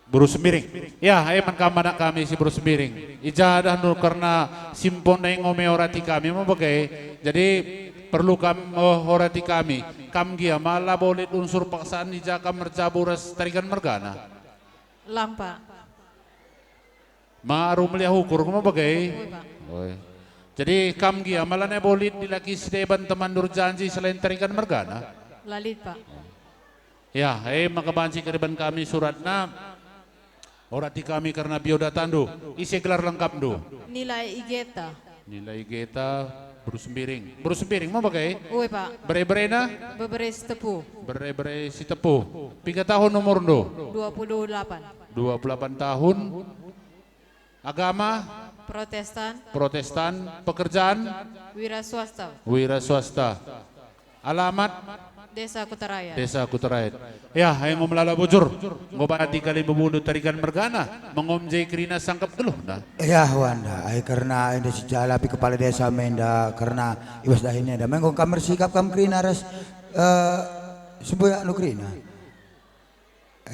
Beru Sembiring. Ya, eh, man kam anak kami si Beru Sembiring. I ja dahndu kerna simpo ndai enggo me orati kami me bage. Jadi, perlu kam, eh, orati kami. Kam gia ma labo lit unsur paksaan i ja kam erjabu ras Tarigan mergana? Lang, Pak. Ma aru meliah ukur, kuma bage? Oi, Pak. Oi. Jadi kam gia ma lanai bo lit dilaki si deban teman ndur janji selain Tarigan mergana? La lit, Pak. Ya, eh, maka banci keriban kami suratna. Orati kami kerna biodatandu. Ise gelar lengkapndu? Nilai I G ta. Nilai I G ta, Beru Sembiring. Beru Sembiring ma bage? Ue, Pak. Bere-berena? Bebere Sitepu. Bere-bere Sitepu. Piga tahun umurndu? Dua puluh delapan. Dua puluh delapan tahun. Agama? Protestan. Protestan. Pekerjaan? Wira swasta. Wira swasta. Alamat? Desa Kutarayan. Desa Kutarayan. Ya, ai enggo melala bujur. Enggo bati kalimbubundu Tarigan mergana, mengom je kerina sangkep geluhna. Ya, Wanda, ai kerna enda sijalapi kepala desa menda kerna ibas dahin enda. Menggo kam ersikap kam kerina ras, eh, sembuyak nu kerina.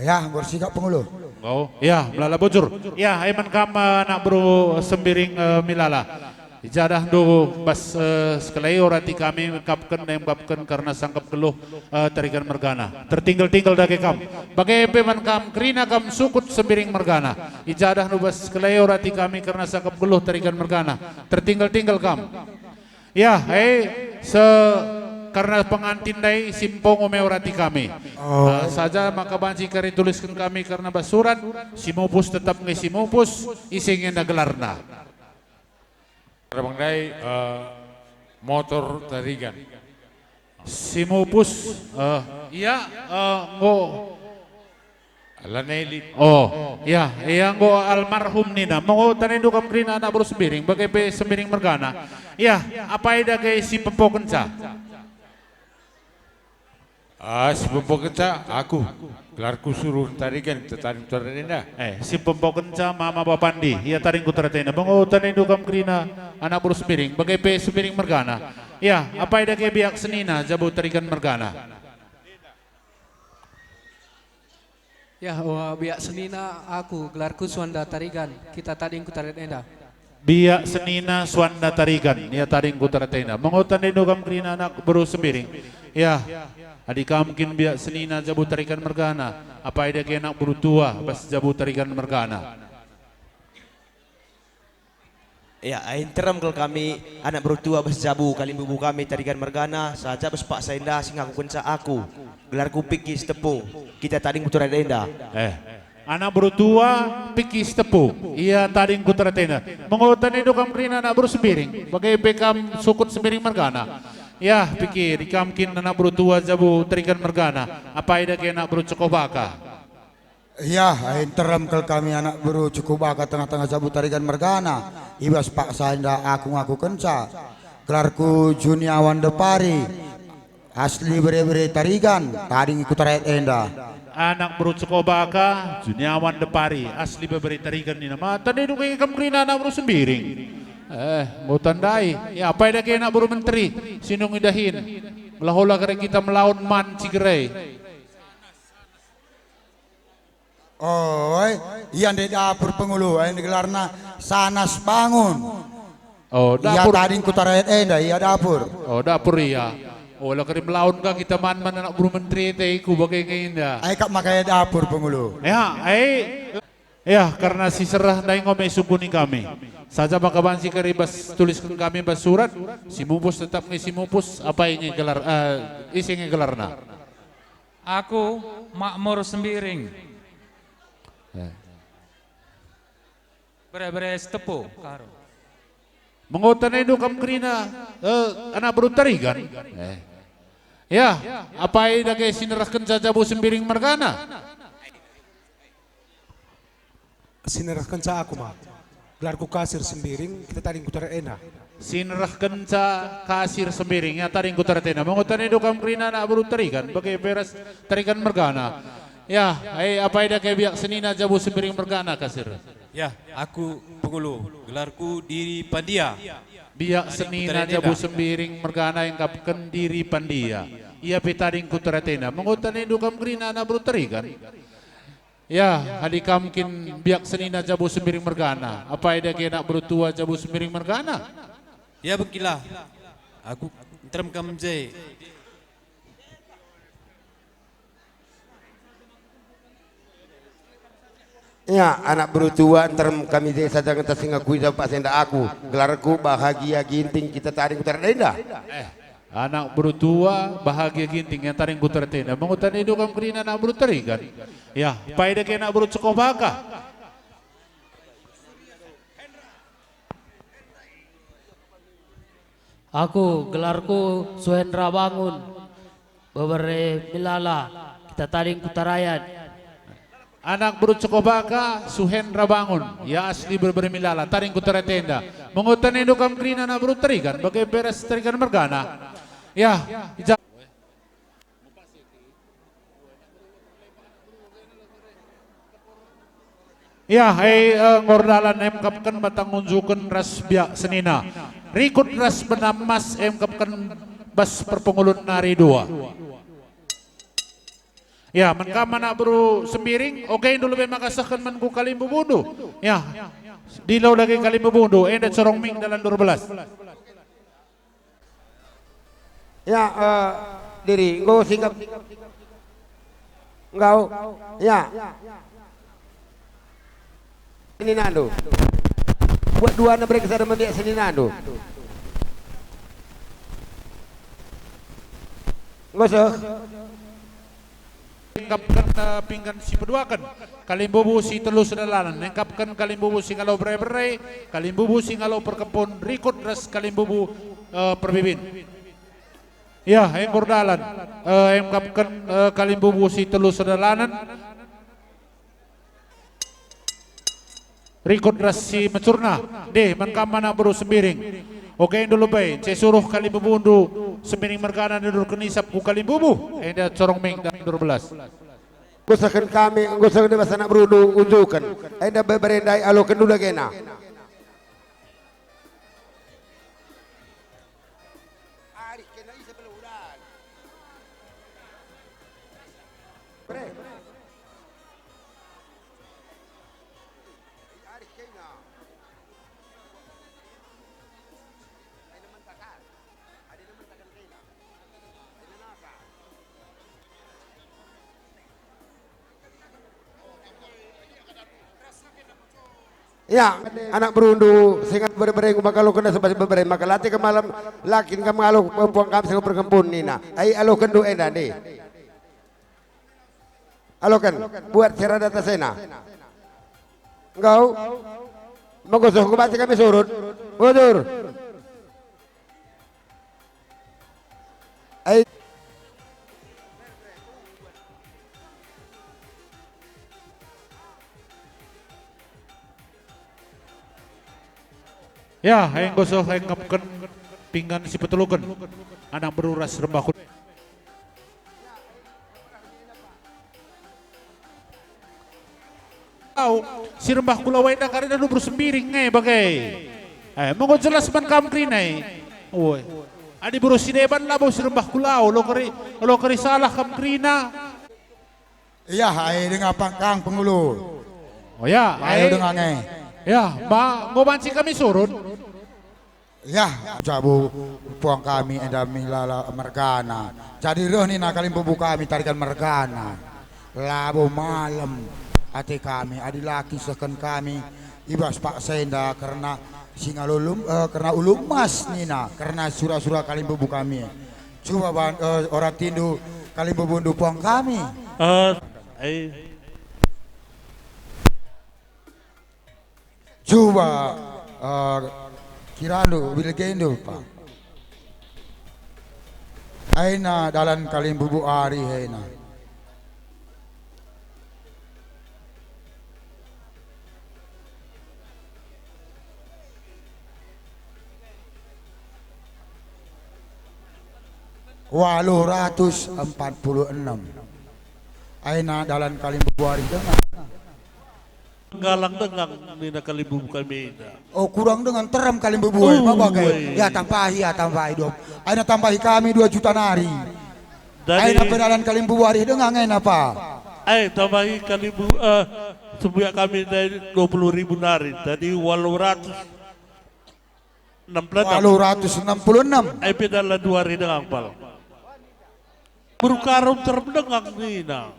Ya, enggo ersikap pengulu. Enggo. Ya, melala bujur. Ya, ai man kam, eh, anak beru Sembiring, eh, Milala. Ijadahndu bas, eh, sekelai orati kami ngkapken, eh, ngkapken kerna sangkep geluh, eh, Tarigan mergana. Tertinggal-tinggal dage kam. Bage pe man kam kerina kam sukut Sembiring mergana. Ijadahndu bas sekelai orati kami kerna sangkep geluh Tarigan mergana. Tertinggal-tinggal kam. Ya, eh, se-, kerna pengantin ndai si mpongo me orati kami. Oh. Ah, saja maka banci kari tulisken kami kerna bas surat, si mupus tetap nge si mupus, ise nge enda gelarna. Erabang ndai, eh, motor Tarigan. Si mupus, eh, ia, eh, enggo. Lanai lit. Oh, ya, ia enggo almarhum nina. Menggo tandaindu kam kerina anak beru Sembiring, bage pe Sembiring mergana. Ya, apai dage si pempokenca? Ah, si pempokenca aku. Gelarku suruh Tarigan, tetading Kutarayan enda. Eh, si pempokenca mama bapandi, ia tading Kutarayan enda. Menggo tandaindu kam kerina anak beru Sembiring, bage pe Sembiring mergana. Ya, apai dage biak senina jabu Tarigan mergana. Ya, wah, biak senina aku, gelarku Suanda Tarigan, kita tading Kutarayan enda. Biak senina Suanda Tarigan, ia tading Kutarayan enda. Menggo tandaindu kam kerina anak beru Sembiring. Ya, adi kam kin biak senina jabu Tarigan mergana, apai dage anak beru tua bas jabu Tarigan mergana. Ya, ai nterem kal kami anak beru tua bas jabu kalimbubu kami Tarigan mergana, saja bas paksa enda si ngakukenca aku. Gelarku Piki Sitepu, kita tading Kutarayan enda. Eh, anak beru tua, Piki Sitepu, ia tading Kutarayan enda. Menggo tandaindu kam kerina anak beru Sembiring, bage pe kam sukut Sembiring mergana. Ya, Piki, adi kam kin anak beru tua jabu Tarigan mergana, apai dage anak beru Cokobaka. Yah, ai nterem kal kami anak beru Cokobaka tengah-tengah jabu Tarigan mergana, i bas paksa enda aku ngakukenca. Gelarku Juniawan Depari, asli bere-bere Tarigan, tading Kutarayan enda. Anak beru Cokobaka, Juniawan Depari, asli bere-bere Tarigan nina, mata deduk kam kerina anak beru Sembiring. Eh, mau tandai, ya apai dage anak beru menteri, si nungkun dahin. Melahola kere kita melawan man Cigerai. Oi, ia ndai dapur pengulu, ai gelarna Sanas Bangun. Oh, ia dapur. Tading Kutarayan enda, ia dapur. Oh, dapur ia. Oh, la kari melaun ka kita man-man anak beru menteri te iku bage nge enda. Ai kap maka ia dapur pengulu. Ya, ai. Ya, karena si serah ndai ngome sukuni kami. Saja maka banci kari bas tulisken kami bas surat, si mupus tetap nge si mupus, apai nge gelar, eh, ise nge gelarna. Aku Makmur Sembiring. Eh. Bere-bere Sitepu, Karo. Menggo tandaindu kam kerina, eh, anak beru Tarigan. Eh. Ya, apai dage si nerehkenca jabu Sembiring mergana? Si nerehkenca aku ma. Gelarku Kasir Sembiring, kita tading Kutarayan enda. Si nerehkenca Kasir Sembiring, ia tading Kutarayan enda. Menggo tandaindu kam kerina anak beru Tarigan, bage pe ras Tarigan mergana. Ya, ai apai dage biak senina jabu Sembiring mergana, Kasir. Ya, aku pengulu, gelarku Diri Pandia. Biak senina jabu Sembiring mergana engkapken Diri Pandia. Ia pe tading Kutarayan enda. Menggo tandaindu kam kerina anak beru Tarigan. Ya, adi kam kin biak senina jabu Sembiring mergana, apai dage anak beru tua jabu Sembiring mergana? Ya, bengkilah. Aku nterem kam je. Ya, anak beru tua nterem kami je saja ngentah si ngakui jabu paksa enda aku. Gelarku Bahagia Ginting, kita tading Kutarayan enda. Eh. Anak beru tua, Bahagia Ginting, ia tading Kutarayan enda. Menggo tandaindu kam kerina anak beru Tarigan. Ya, apai dage anak beru Cokobaka. Aku, gelarku Suhendra Bangun, bebere Milala, kita tading Kutarayan. Anak beru Cokobaka, Suhendra Bangun, ia asli bebere Milala, tading Kutarayan enda. Menggo tandaindu kam kerina anak beru Tarigan, bage pe ras Tarigan mergana. Ya, ija-, Ya, e, e, enggo erdalan emkapken mata ngunjuken ras biak senina. Rikut ras bena emas emkapken bas perpengulun nari dua. Ya, man kam anak beru Sembiring, oge ndulu be maka sehken man ku kalimbubundu. Ya, dilo dage kalimbubundu, enda corong mik dalan dua belas. Ya, eh, diri, enggo sikap. Enggo. Ya. Seninandu. Buat dua na mereka sada membiak seninandu. Enggo seh. Engkapken, eh, pinggan si peduaken, kalimbubu si telu sedalanen, engkapken kalimbubu si ngalo bere-bere, kalimbubu si ngalo perkempun, rikut ras kalimbubu, eh, perbibin. Ya, enggo erdalan, eh, engkapken, eh, kalimbubu si telu sedalanen. Rikut ras si mecurna, deh, man kam anak beru Sembiring. Oge ndulu be, nce suruh kalimbubundu Sembiring mergana nidurken isap ku kalimbubu, enda corong mik dalan dua belas. Enggo sehken kami, enggo sehken bas anak berundu unjuken, enda bebere ndai aloken ndai kena. Arih kena isa bela udan. Bre. Arih kena. Aina mentakan. Adina mentakan kena. Aina nasa. Ya, anak berundu, singkat bere-bere, maka lo kena sebab bere-bere, maka latih ke malam, lakin kam ngalo puang kam singkat berkempun nina. Ai, aloken ndai enda, ndai. Aloken, buat serada tasena. Enggo. Menggosoh, kubaca kami surut. Udur. Ai. Ya, enggo seh engkapken pinggan si peteluken. Anak beru ras rembah ku- Au, si rembah ku Lawe enda kari enda beru Sembiring nge bage. Eh, menggo jelas man kam kerina e. Ue. Adi beru si deban labo si rembah ku Lawe, lo keri, lo keri salah kam kerina. Iya, ai denga pangkang pengulu. Oh ya, ayo ai denga nge. Ya, ma, enggo banci kami surut. Yah, jabu puang kami enda milala mergana. Jadi reh nina kalimbubu kami tarikan mergana. Labo malem ate kami adi la kisehken kami i bas paksa enda kerna si ngalo ulum, eh, kerna ulu emas nina, kerna sura-sura kalimbubu kami. Cuba ban, eh, ora tindu kalimbubundu puang kami. Eh, eh. Cuba, eh, kirandu, bilegendu pa. Aina dalan kalimbubu ari aina. Waluh ratus empat puluh enam. Aina dalan kalimbubu ari denga. Nggalang denga nina kalimbubu kami enda. Oh, kurang denga nterem kalimbubu e, oh, ma bage. Ue. Ya, tambahi, ya, tambahi dua. Aina tambahi kami dua juta nari. Jadi aina pe dalan kalimbubu ari denga ngena pa. Ai, tambahi kalimbubu, eh, sembuyak kami ndai dua puluh ribu nari. Jadi waluh ratus enam puluh enam. Waluh ratus enam puluh enam. Ai pe dalan dua ari denga pal. Beru Karum terdengang nina.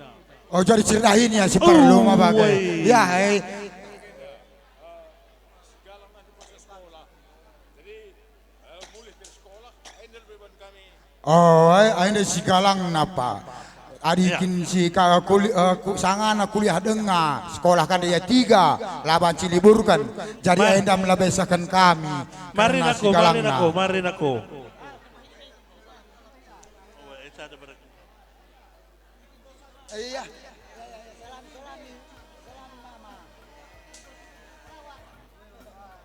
Oh, jadi cerita ini ya si perlu ma bage. Ue. Ya, eh. Oh, eh, enda si Galang napa? Adi kin si ka-, kuli-, eh, ku-, sangana kuliah denga, sekolah kan dia tiga, la banci liburkan. Jadi enda melabesahkan kami. Mari karena si nako, mari Galangna. Nako, mari nako. Iya.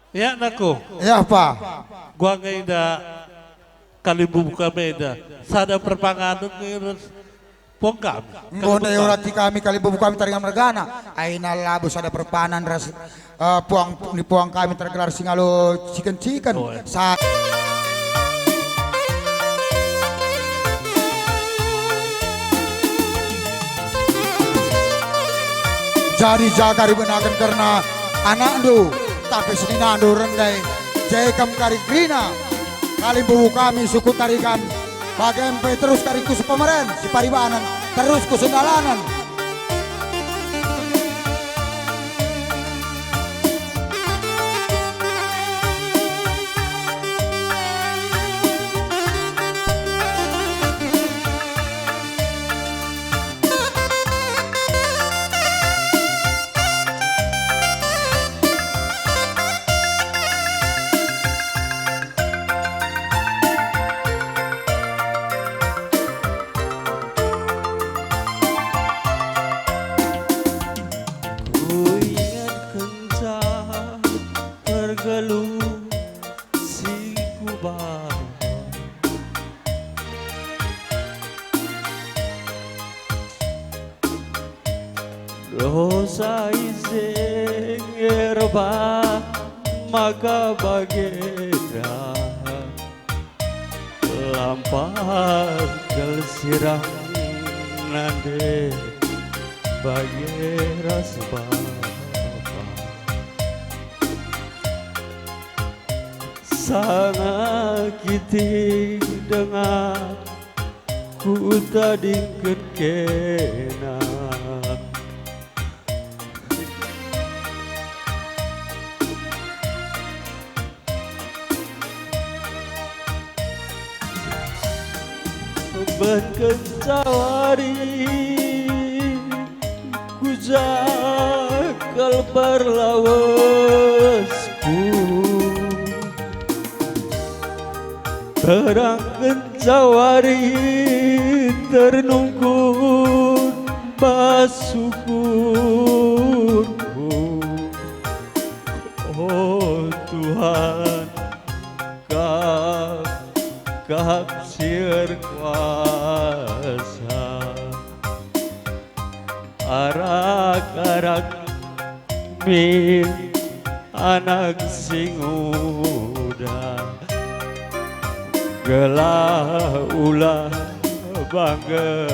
Ya, nako. Ya, pa. Gua nge enda kalimbubu kami enda. Sada perpanganen nge ras Puang kami. Enggo ndai orati kami kalimbubu kami Taringan mergana. Aina labo sada perpanan ras, eh, puang, ni puang kami tergelar Singalo Ciken-ciken. Oh, eh. Sa- Jadi jaga ribenaken kerna anakndu, tapi seninandu rendai. Jai kam kari kerina, kalimbubu kami suku Taringan. Bage pe terus kari ku Sipemeren, Siparibanan, terus ku Sendalanen. Kuinget kenca ergeluh si kubahan. Dosa ise nge erbah maka bagenda. Lampas kal sirang nande bage ras bapa. Sanga kitik denga kutadingken kena. Bengken cawari ku ja kal perlawesku. Terangken cawari ternungkun bas ukurku. O Tuhan, Kap, Kap si erkuasa. Arak-arak min anak si nguda, gelah ula bangga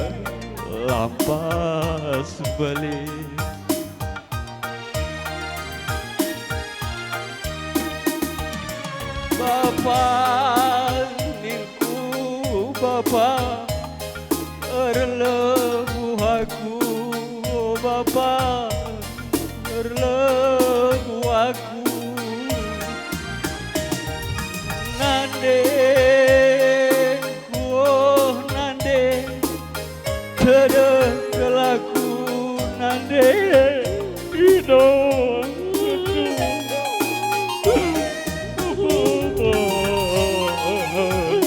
lampas beli. Bapa ningku, Bapa, erlebuh aku, Bapa, erlebuh aku. Nande, oh, nande, tedeh kal aku nande. Ina,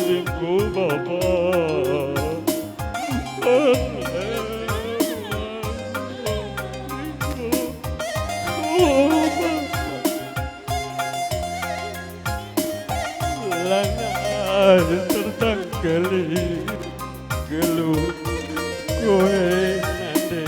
ningku Bapa. Lanai tertangkeli geluh koe nande.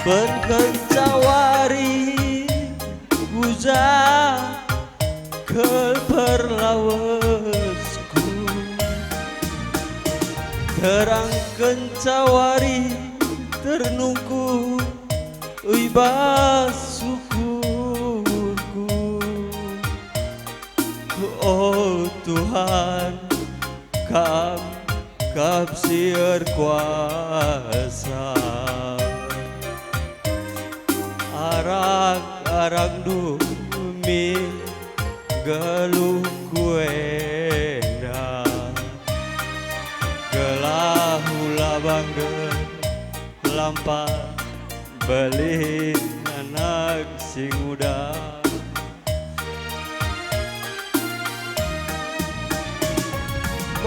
Berkenca wari ku ja kal perlawesku, terangkenca wari ternungku i bas syukurku. O Tuhan, Kam kap si erkuasa. Arah-arahNdu min geluhku enda, gelah ula bangken lampa belin anak si nguda.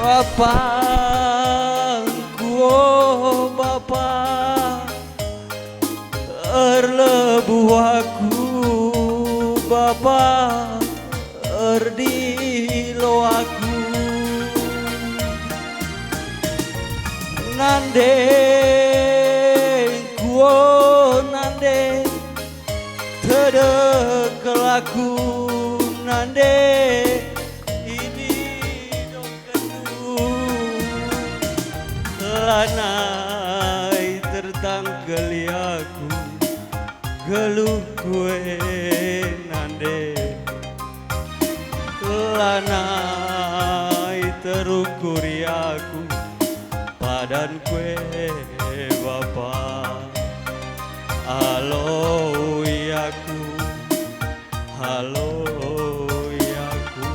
Bapangku, o Bapa, erlebuh aku, Bapa, erdilo aku. Nandengku, o nande, tedekel aku, nande, ini dokenku. Lanai tertangkeli aku, geluhku e nande. Lanai terukuri aku, padanku e Bapa. Aloi aku, aloi aku.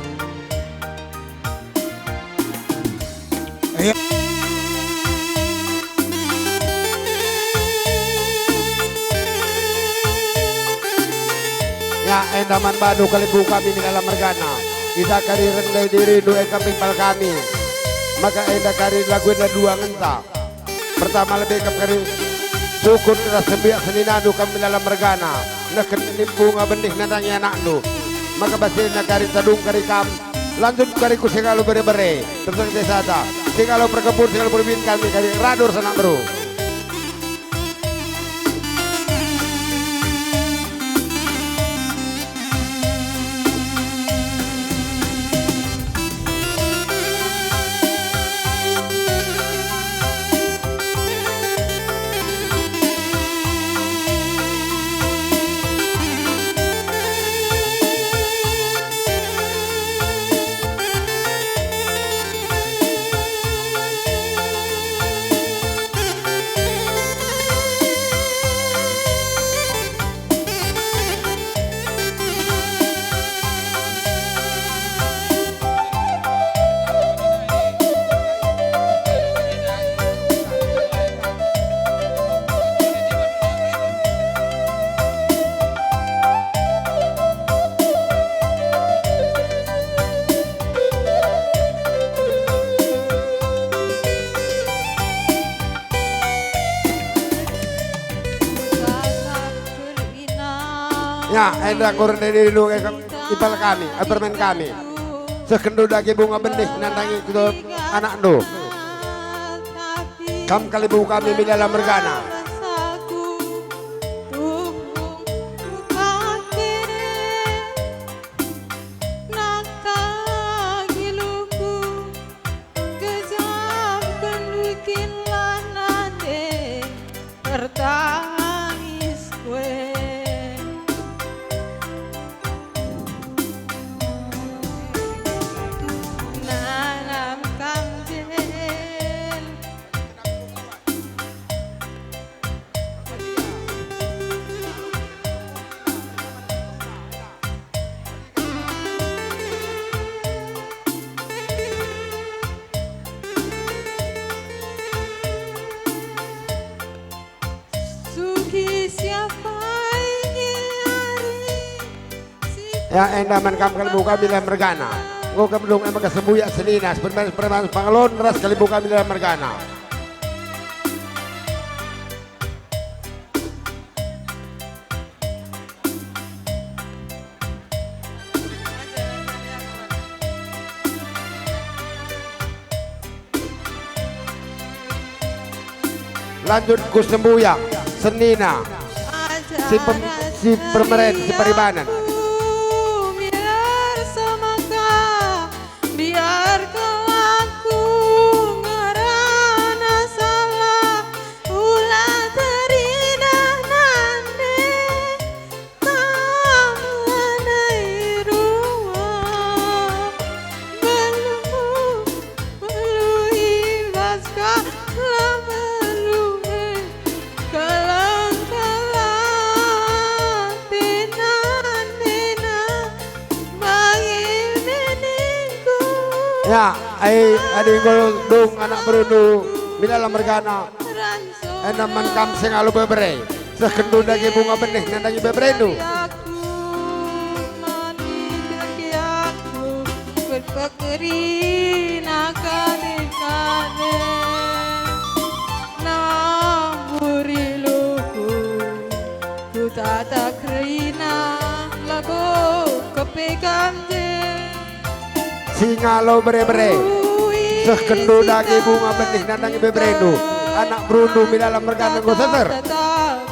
Ayo. Ya, enda man bandu kalimbubu kami Milala mergana. Ida kari rendai dirindu e kam impal kami. Maka enda kari lagu enda dua ngenca. Pertama lebe kam kari syukur ras sembiak seninandu kam Milala mergana. Nehken bunga benih nandangi anakndu. Maka bas enda kari tadung kari kam. Lanjut kari ku singalo bere-bere. Terus sada. Singalo perkebun, singalo perbin kami kari radu ras anak beru. Ya, enda kuren dari dulu, eh, impal kami, eh, permen kami. Sehkenndu dage bunga benih nandangi kedua anakndu. Kam kalimbubu kami Milala mergana. Kejamken bikin lanande ertangis kue. Nanam kam jel. Sugi siapa ini ari si. Ya, enda man kam kalimbubu kami Milala mergana. Enggo kam dung e maka sembuyak senina, seperman-seperman pangelon ras kalimbubu kami Milala mergana. Lanjut ku sembuyak senina, si pem-, si permeren, si peribanen. Biar semaka, biar kelaku ngerana salah. Ula Ya, ai, adi enggo dung anak berundu, mila la mergana. Enda man kam singalo bebere, sehkenndu dage bunga benih nandangi beberendu. Aku mani dengki aku, berpekeri nakade-kade. Namburi luku, kutata kerina, labo kepe kande. Singalo bere-bere, sehkenndu dage bunga benih nandangi beberendu. Anak berundu mila la mergana enggo seser.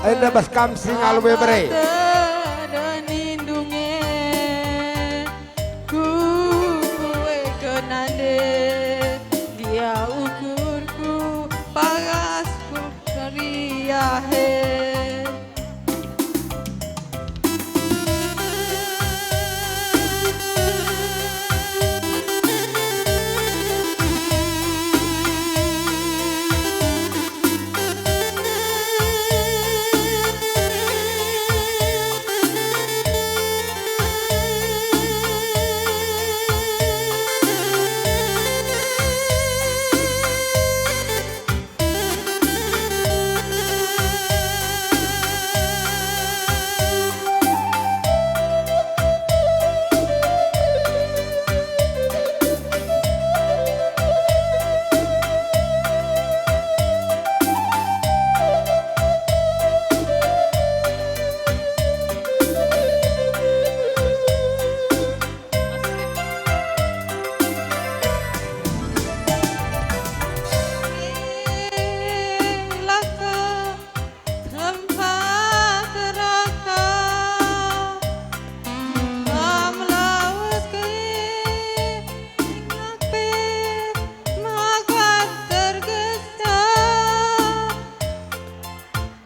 Enda bas kam singalo bebere. Kukueke nande, dia ukurku, pagasku, meriahe.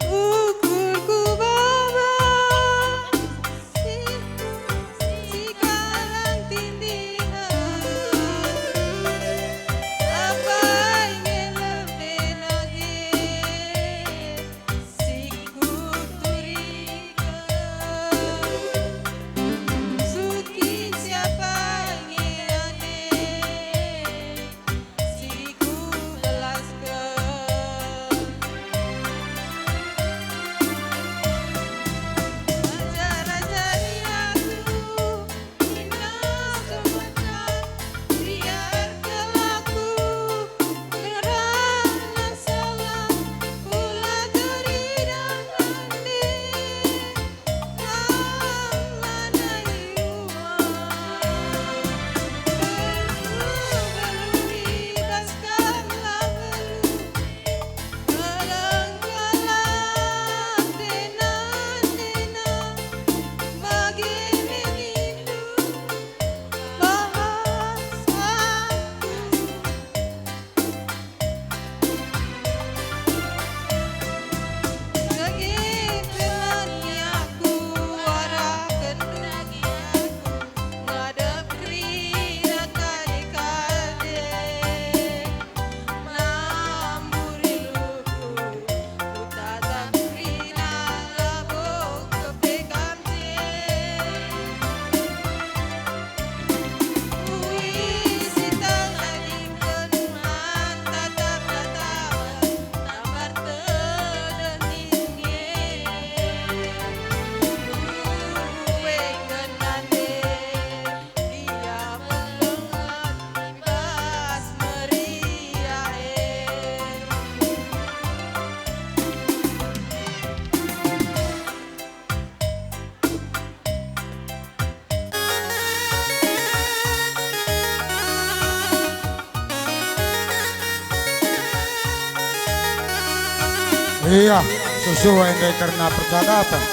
Ukurku baba, si, si kalang tindihan. Apai nge lebe nage, si kuturiken. Suki siapa nge ane, si kubelasken. Ajar-ajari aku, nina semuanya, biar kelaku ngerana salah, kula teridah ande. Dage pe mani aku arahken dage aku ngadep kerina kade-kade. Namburi luku, kutatap kerina labo kepe kande. Ia, sesuai ndai kerna percakapen.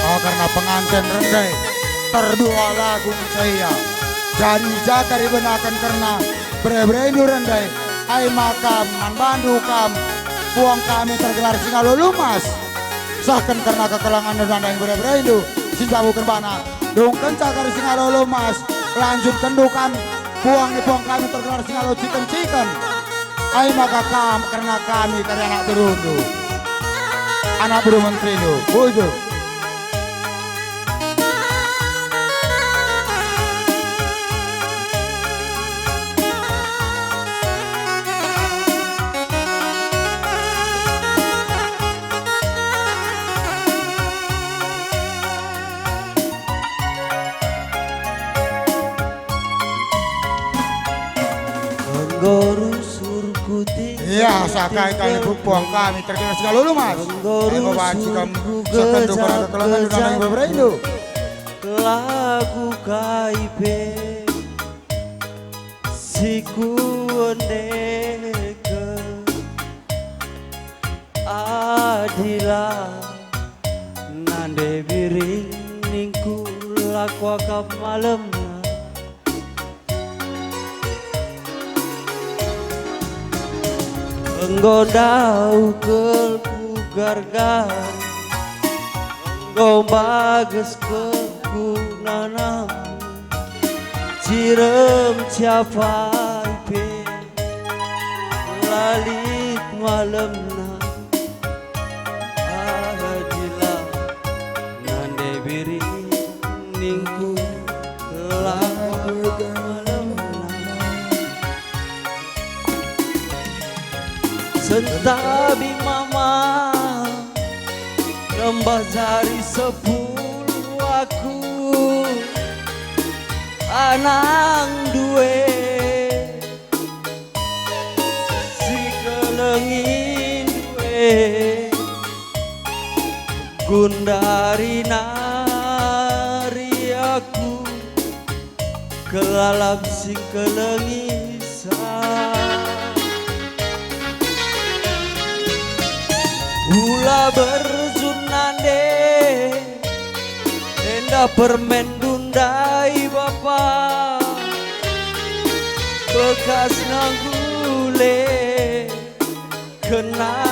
Oh, kerna penganten rende, terdua lagu ngenca ia. Jadi, jaka ibenaken kerna bere-berendu rende, ai maka man bandu kam, puang kami tergelar singalo lumas. Sehken kerna kekelengen nandangi bere-berendu, si njabuken bana, dungkenca kari singalo lumas, lanjutkenndu kam, puang ni puang kami tergelar singalo ciken-ciken. Ai maka kam kerna kami kari anak berundu, anak beru menterindu, bujur. Iya, sakai kami pupuang kami terkenal segala ulu, Mas. Enggo banci kam seken dukur kekelengen dunari beberapa indu. Lagu kai pe si kuendeken, adila nande biring ningku, lako akap malemna. Enggo ndauh kelku gargari, enggo mbages kelku nanam, cirem ciapai pe la lit malemna. Adila nande biring ningku, lako malemna. Sentabi mama, nembah jari sepuluh aku, anang due. Si kelengindu e, gundari nari aku, kelalap si kelengi sa. Ula berjun nande, enda permen dundai bapa, bekas nanggule kena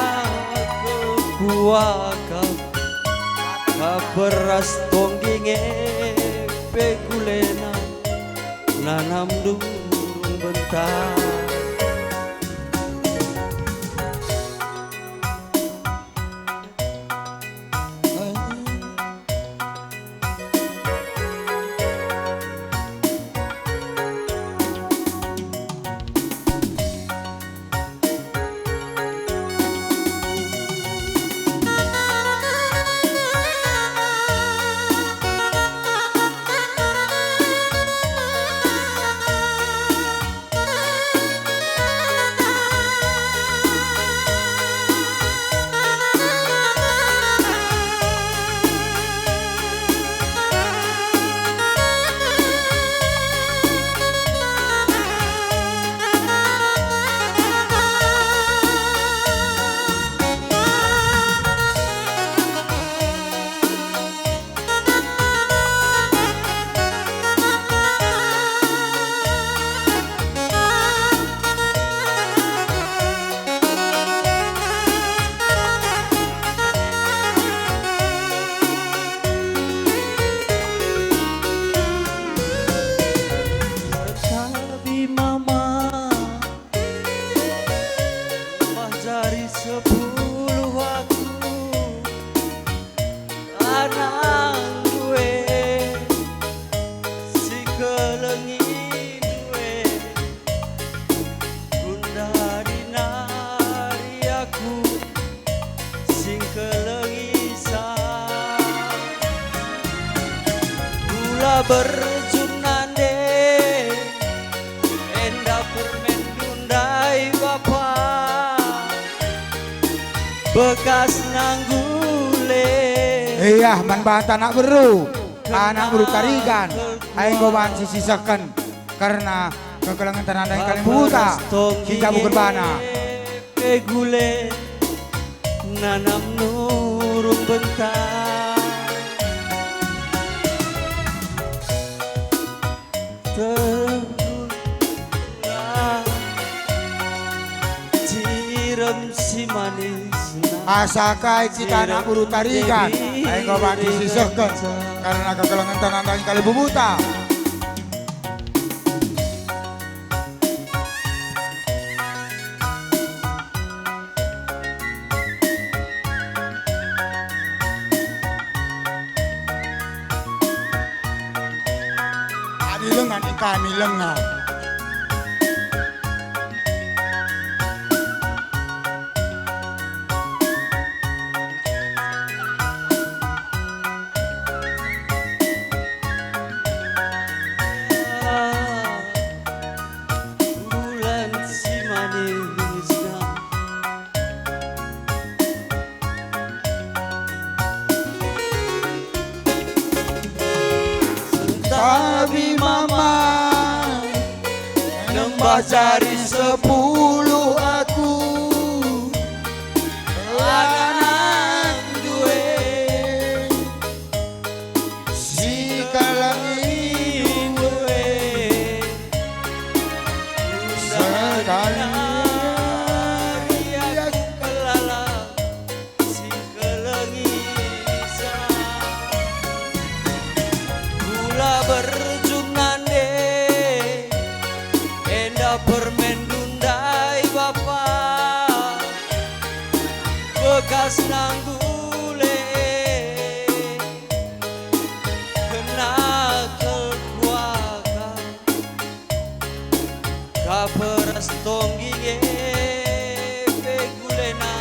kuakap, kaperas tongging e pe kulena nanam durung bentar. Tapi mama, nembah jari sepuluh aku, anang due, si kelengi due, gundari nari aku, sing kelengi sa. Ula berjun nande, enda permen dundai bapa, bekas nanggule. Iya, man banta anak beru, anak beru Tarigan, ai enggo banci sisehken, kerna kekelengen tanandai kalimbubuta, kita buket bana. Pe gule nanam nurung bentar. Tergula cirem si manis. Asa kai kita anak beru Tarigan, ai enggo banci sisehken, kerna kekelengen tanandai kalimbubuta. Adi lenga ni kami lenga. Bulan si manis, Ajari sepuluh aku lanang due si kalangi due. Sekali aku kelala si kelengi sa. Kula berjum nande, enda permen ndai bapa, bekas nanggule, kena kekuakan. Kaperas tonggi nge pe gulena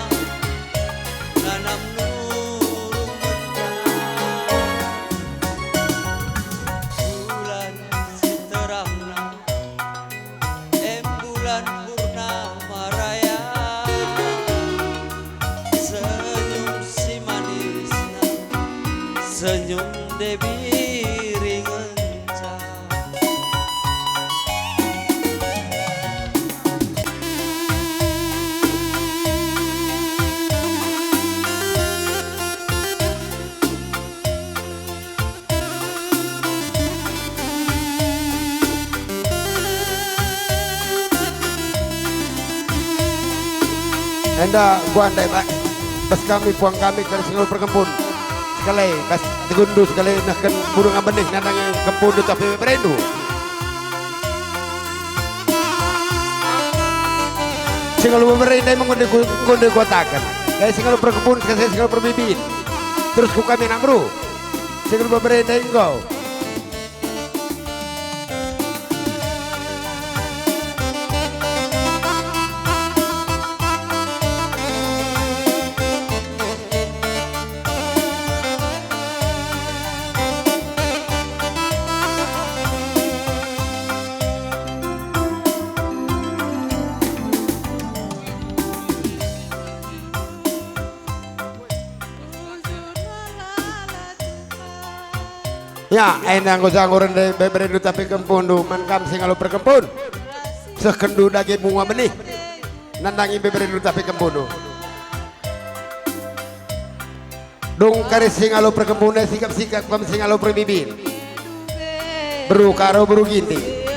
nanam nurung mentah. Bulan si terangna, em bulan purnama raya. Senyum si manisna, senyum Debi ringenca. Enda kuandai, Pak. Bas kami, puang kami, kari si ngalo perkempun. Sekali, bas tegundu sekali, nehken burung abenih nandangi kempundu tapi berendu. Si ngalo bebere ndai mengundi ku, kundi kuataken. Ndai si ngalo perkempun, sekali si ngalo perbibin. Terus ku kami anak beru. Si ngalo bebere ndai enggo. Ya, enda enggo jangur ndai beberendu tapi kempundu, man kam si ngalo perkempun. Sehkenndu dage bunga benih, nandangi beberendu tapi kempundu. Dung kari si ngalo perkempun e, sikap-sikap kam si ngalo perbibin. Beru Karo, beru Ginting.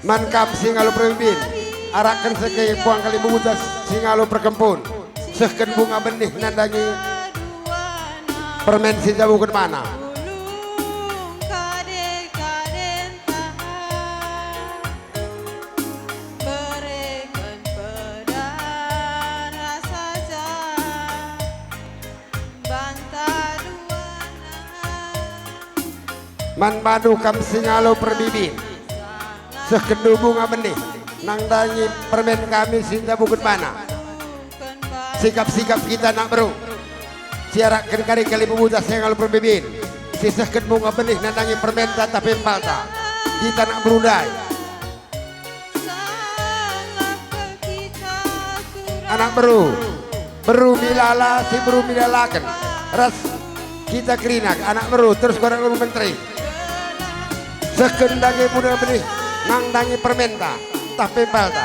Man kam si ngalo perbimbin, arahken seke puang kalimbubu ntah si ngalo perkempun, sehken bunga benih nandangi permen si njabuken bana. Man bandu kam si ngalo perbibin, sehkenndu bunga benih, nandangi permen kami si njabuken bana. Sikap-sikap kita anak beru, si arahken kari kalimbubu ntah si ngalo perbibin, si sehken bunga benih nandangi permenta ntah pempalta. Kita anak beru ndai. Anak beru, beru Milala, si beru Milalaken, ras kita kerina anak beru, terus ku anak beru menteri. Sehken dage bunga benih, nandangi permenta ntah pempalta.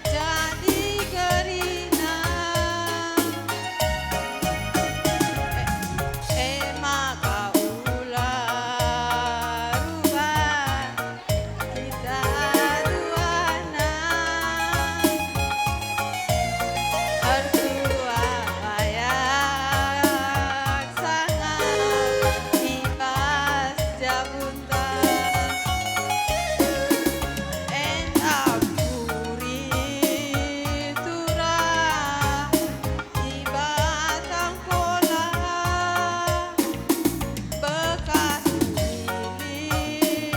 Jadi kerina, e, e maka ula rubah kita duana ertua bayak sanga i bas jabun.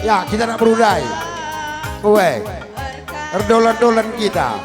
Ya, kita nak berulai. Uwe. Erdolan-dolan kita.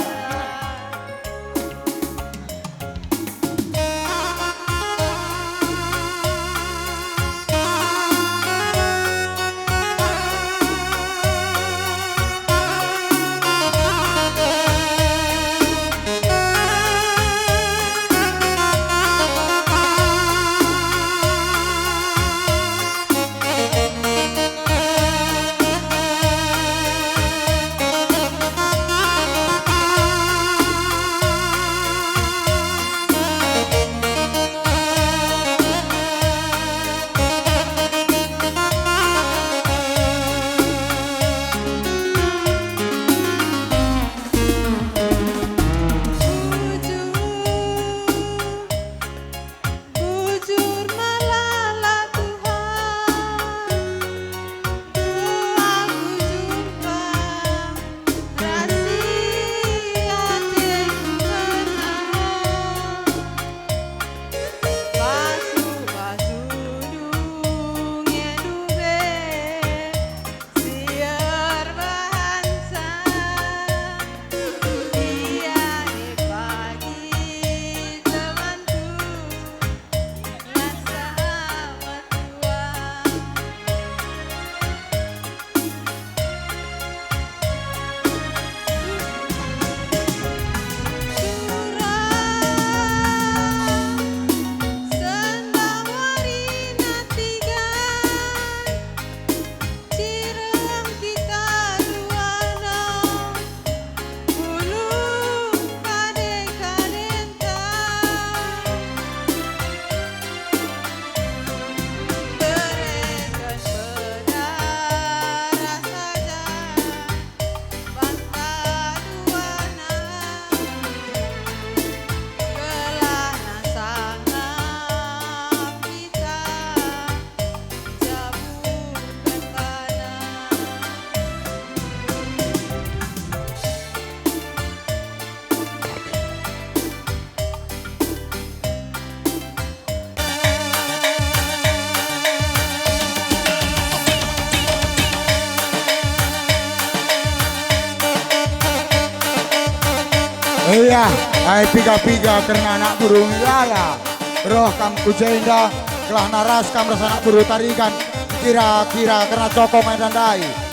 Iya, ai piga-piga kerna anak beru Milala. Reh kam ku jenda, gelah ras kam ras anak beru Tarigan, kira-kira kerna cokong enda ndai.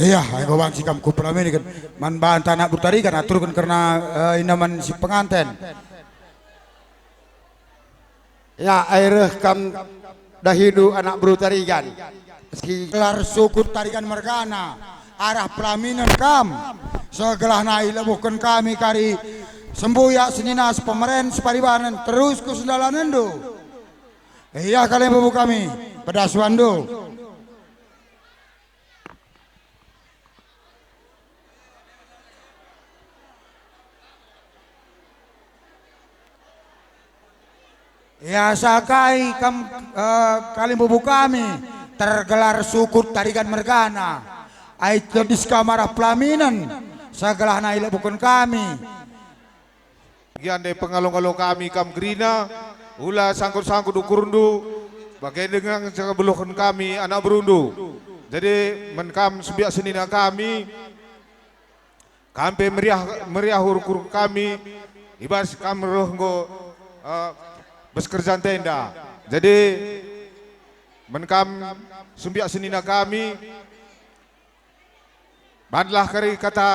Iya, enggo banci kam kuperaminiken man banta anak beru Tarigan, aturken kerna, eh, indaman si penganten. Ya, ai reh kam dahindu anak beru Tarigan. Si gelar suku Tarigan mergana, arah pelaminen kam. Segelahna ilebuhken kami kari sembuyak, senina, sepemeren, separibanen, terus ku sendalanenndu. Ia kalimbubu kami, pedas bandu. Ia sakai kam, eh, kalimbubu kami tergelar sukut Tarigan mergana. Ai tedis kam arah pelaminen, segelahna ilebuken kami. Gia ndai pengalo-ngalo kami kam kerina, ula sangkut-sangkut ukurndu, bage denga ngenca beluhken kami anak berundu. Jadi, man kam sembiak senina kami, kam pe meriah, meriah ukur kami, i bas kam reh enggo, eh, bas kerja ntenda. Jadi, man kam sembiak senina kami, banlah kari kata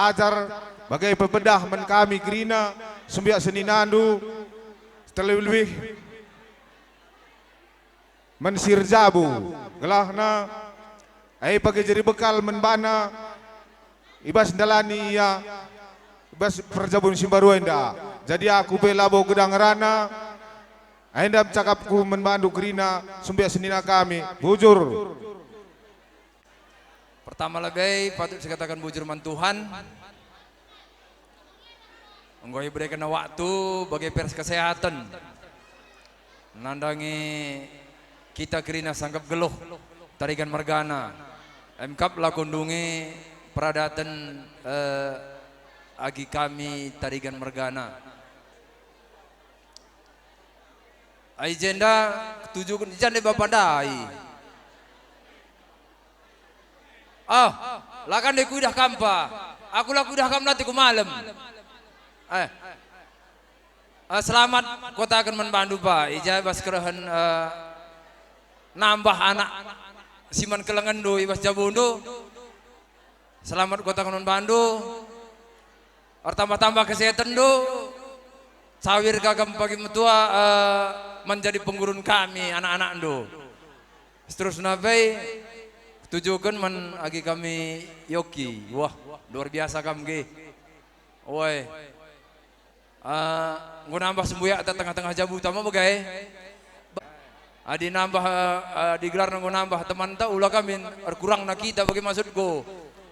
ajar bage pepedah man kami kerina sembiak seninandu, terlebih-lebih man si erjabu, gelahna e bage jadi bekal man bana i bas ndalani ia i bas perjabun si mbaru enda. Jadi aku pe labo gedang ngerana, enda cakapku man bandu kerina sembiak senina kami, bujur. Pertama lebe patut sikataken bujur man Tuhan. Enggo iberekenNa waktu bage pe ras kesehaten nandangi kita kerina sangkep geluh Tarigan mergana. Emkap lako ndungi peradaten, eh, agi kami Tarigan mergana. Ai jenda ketujuken, i ja ndai bapa ndai. Ah, la ka ndai kuidah kam pa. Aku la kuidah kam, la ate ku malem. Eh. Eh, selamat kukataken man bandu pa. I ja bas kerehen, eh, nambah anak si man kelengenndu i bas jabundu. Selamat kukataken man bandu. Ertambah-tambah kesehatenndu, cawir ka kam pagi metua, eh, menjadi penggurun kami, anak-anakndu. Seterusna pe, kutujuken man agi kami Yoki. Wah, luar biasa kam, nggih. Woi. Eh, enggo nambah sembuyakta tengah-tengah jabuta me bage. Adi nambah, eh, eh, adi gelarna enggo nambah temanta, ula kami erkurangna kita bage maksudku.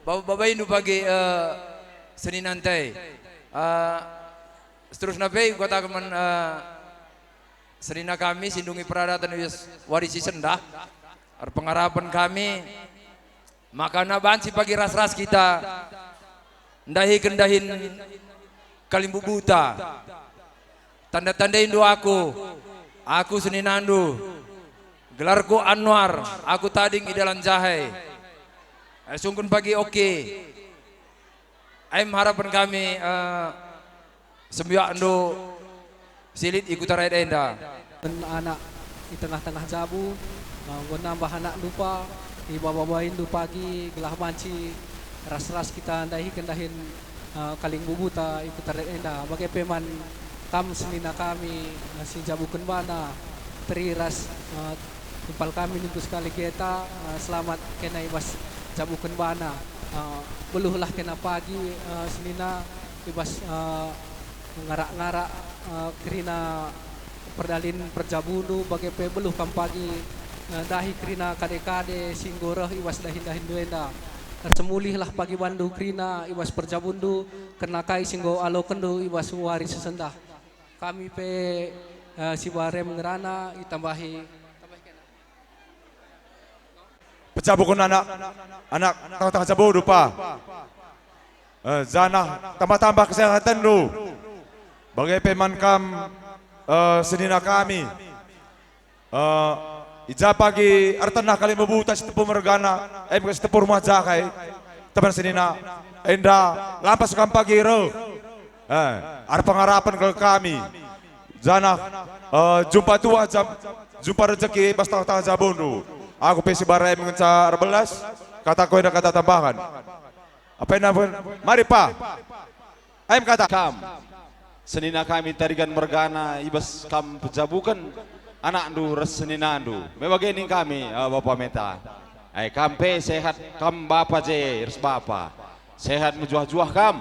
Ba-, babaindu bage, eh, seninanta e. Eh, seterusna pe kukataken man, eh, senina kami si ndungi peradaten i bas wari si sendah. Erpengarapen kami maka banci pagi ras-ras kita ndahiken dahin kalimbubuta. Tanda-tandaindu aku, aku seninandu. Gelarku Anwar, aku tading i dalan jahe. Asungkun pagi oke. Em harapen kami, eh, sembiakndu si lit i Kuta Raja enda. Anak i tengah-tengah jabu, eh, enggo nambah anakndu pa, ibabaindu pagi gelah banci ras-ras kita ndahiken dahin, eh, kalimbubuta i Kuta Raja enda. Bage pe man kam senina kami, eh, si njabuken bana, teri ras, eh, impal kami nintu sekali keta, eh, selamat kena i bas njabuken bana. Eh, beluhlah kena pagi, eh, senina i bas, eh, ngarak-ngarak, eh, kerina perdalin perjabundu, bage pe beluh kam pagi, eh, ndahi kerina kade-kade si enggo reh i bas dahin-dahinndu enda. Ersemulihlah pagi bandu kerina i bas perjabundu, kerna kai si enggo alokenndu i bas wari si sendah. Kami pe, eh, si barem ngerana itambahi. Pejabuken anak, anak tengah-tengah jabundu pa. Eh, janah tambah-tambah kesehatenndu. Bage pe man kam, eh, senina kami. Eh, i ja pagi ertenah kalimbubuta si tepu mergana, em ka si tepu rumah jahe, teman senina. Enda lampas kam pagi reh. Eh, erpengarapen kal kami. Janah, eh, jumpa tuah jam, jumpa rejeki bas tengah-tengah jabundu. Aku pe si barem ngenca erbelas, kataku enda kata tambahan. Apa enda pun? Mari pa. Em kata kam, senina kami Tarigan mergana i bas kam pejabuken anakndu ras seninandu. Me bage ning kami, eh, Bapa Meta. Ai kam pe sehat kam bapa je ras bapa. Sehat mejuah-juah kam.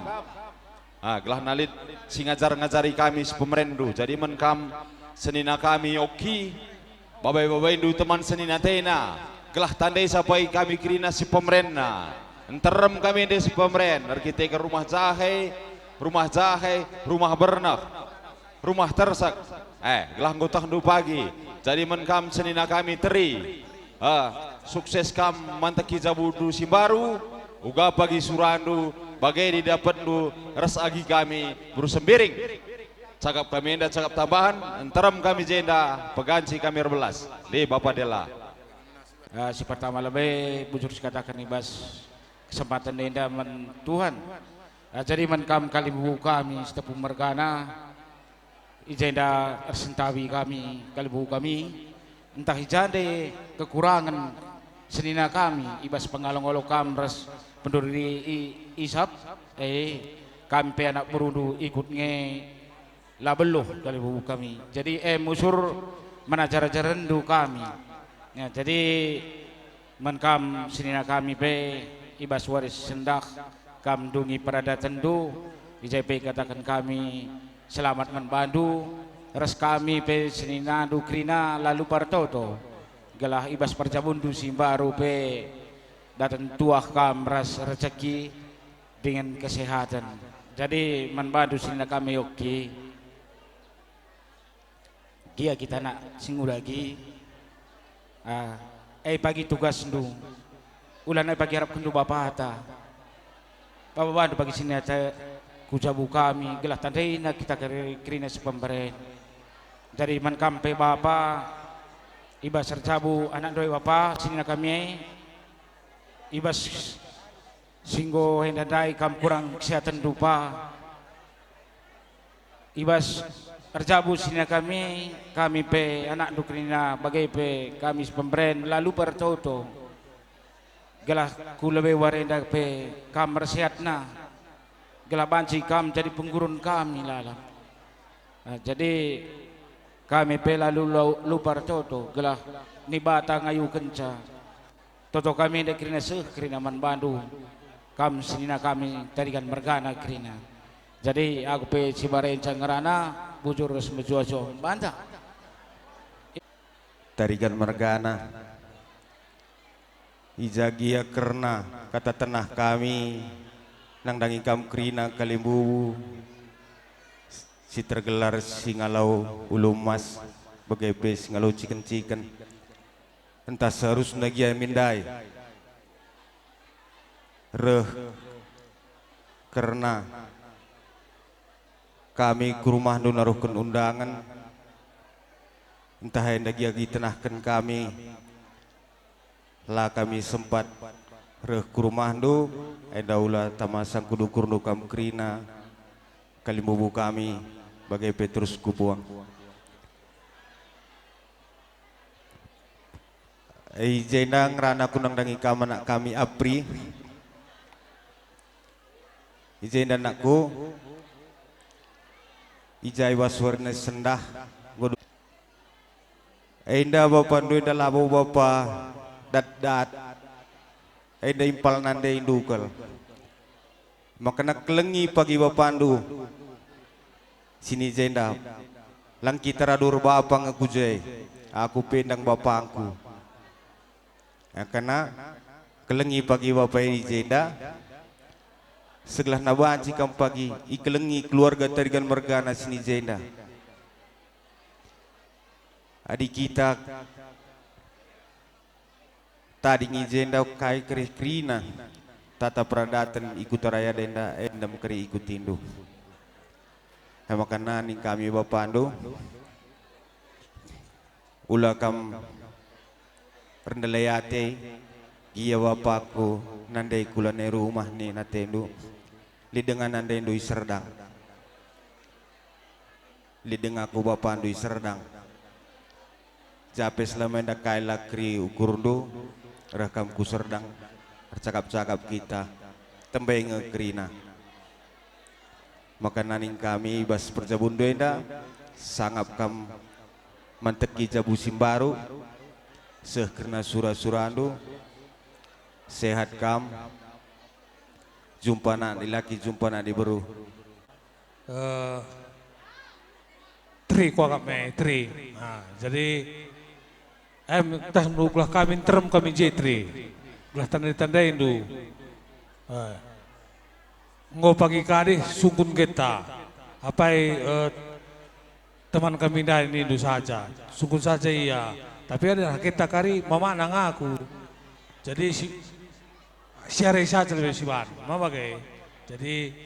Ah, gelah na lit si ngajar-ngajari kami si pemerenndu. Jadi man kam senina kami Oki, Babai-babaindu teman senina atena, gelah tandai sapai kami kerina sipemerenna. Nterem kami enda sipemeren, erkiteken rumah jahe, rumah jahe, rumah berneh, rumah tersek. Eh, gelah nggo tehndu pagi. Jadi man kam senina kami teri. Eh, sukses kam manteki jabundu si mbaru, uga pagi surandu, bage dapetndu ras agi kami beru Sembiring. Cakap kami enda cakap tambahan, nterem kami jenda, peganci kami erbelas. Ndi Bapa Della. Eh, si pertama lebe bujur sikataken i bas kesempatan enda man Tuhan. Eh, jadi man kam kalimbubu kami si tepung mergana, i jenda ersentabi kami kalimbubu kami, ntah i ja nde kekurangen senina kami i bas pengalo-ngalo kam ras penduri i, isap, eh, kami pe anak berundu ikut nge la beluh kalimbubu kami. Jadi, eh, musur man ajar-ajarenndu kami. Ya, jadi, man kam senina kami pe i bas wari sendah kam ndungi peradatenndu, i je pe ikataken kami selamat man bandu, ras kami pe seninandu kerina la lupa ertoto, gelah i bas perjabunndu si mbaru pe daten tuah kam ras rejeki dingen kesehaten. Jadi man bandu senina kami Oki, gia kita nak singula agi, ah, e pagi tugasndu, ulan e pagi arapkenndu bapata. Bapa bandu pagi sini ate ku jabu kami, gelah tandaina kita keri-, kerina si pemberen. Jadi man kam pe bapa, i bas erjabu anak ndoi bapa, senina kami e, i bas si enggo enda ndai kam kurang kesehaten dupa. I bas erjabu senina kami, kami pe anakndu kerina bage pe kami si pemberen la lupa ertoto. Gelah ku lebe wari enda pe kam ersehatna, gelah banci kam jadi penggurun kami lalap. Ah, jadi kami pe la lu-, lupa ertoto, gelah Dibata ngayukenca. Toto kami enda kerina seh kerina man bandu, kam senina kami Tarigan mergana kerina. Jadi aku pe si barenca ngerana, bujur ras mejuah-juah man banta. Tarigan mergana, i ja gia kerna kata tenah kami nandangi kam kerina kalimbubu si tergelar Singalo Ulu Emas, bage pe Singalo Ciken-ciken. Ntah seharusna gia min ndai reh kerna kami ku rumahndu naruhken undangen, ntah enda gia itenahken kami, la kami sempat reh ku rumahndu, enda ula tama sangkudukurndu kam kerina kalimbubu kami, bage pe terus ku puang. I jenda ngerana ku nandangi kam anak kami Apri. I jenda anakku, i ja i bas warina sendah, enggo du-, enda bapandu enda labo bapa dat-dat, enda impal nande indukel. Maka kelengi pagi bapandu sini jenda. Lang kita radu erbapa nge ku je, aku pe ndang bapangku. Akana kelengi pagi bapa i jenda, segelah na banci kam pagi ikelengi keluarga Tarigan mergana sini jenda. Adi kita tading i jenda kai kerih kerina tata peradaten i Kuta Raya enda, enda me kerih ikutindu. E maka naning kami bapandu, ula kam rendelai ate, gia bapaku nandai kula nai rumah nin atendu, lit denga nandaindu i Serdang. Lit denga ku bapandu i Serdang. Jape selama enda kai la keri ukurndu, reh kam ku Serdang, ercakap-cakap kita, tembai nge kerina. Maka naning kami i bas perjabundu enda, sangap kam manteki jabu si mbaru, seh kerna sura-surandu, sehat kam, jumpa anak dilaki, jumpa anak diberu. Eh, teri kuakap me, teri. Nah, jadi Em, tah ndu gelah kami nterem kami jetre. Gelah tandai-tandaindu. Eh. Enggo pagi kade sungkun genta. Apai, eh, teman kami ndai nindu saja. Sungkun saja ia. Tapi adalah genta kari mamana ngaku. Jadi si, siare saja lebih siban. Ma bage. Jadi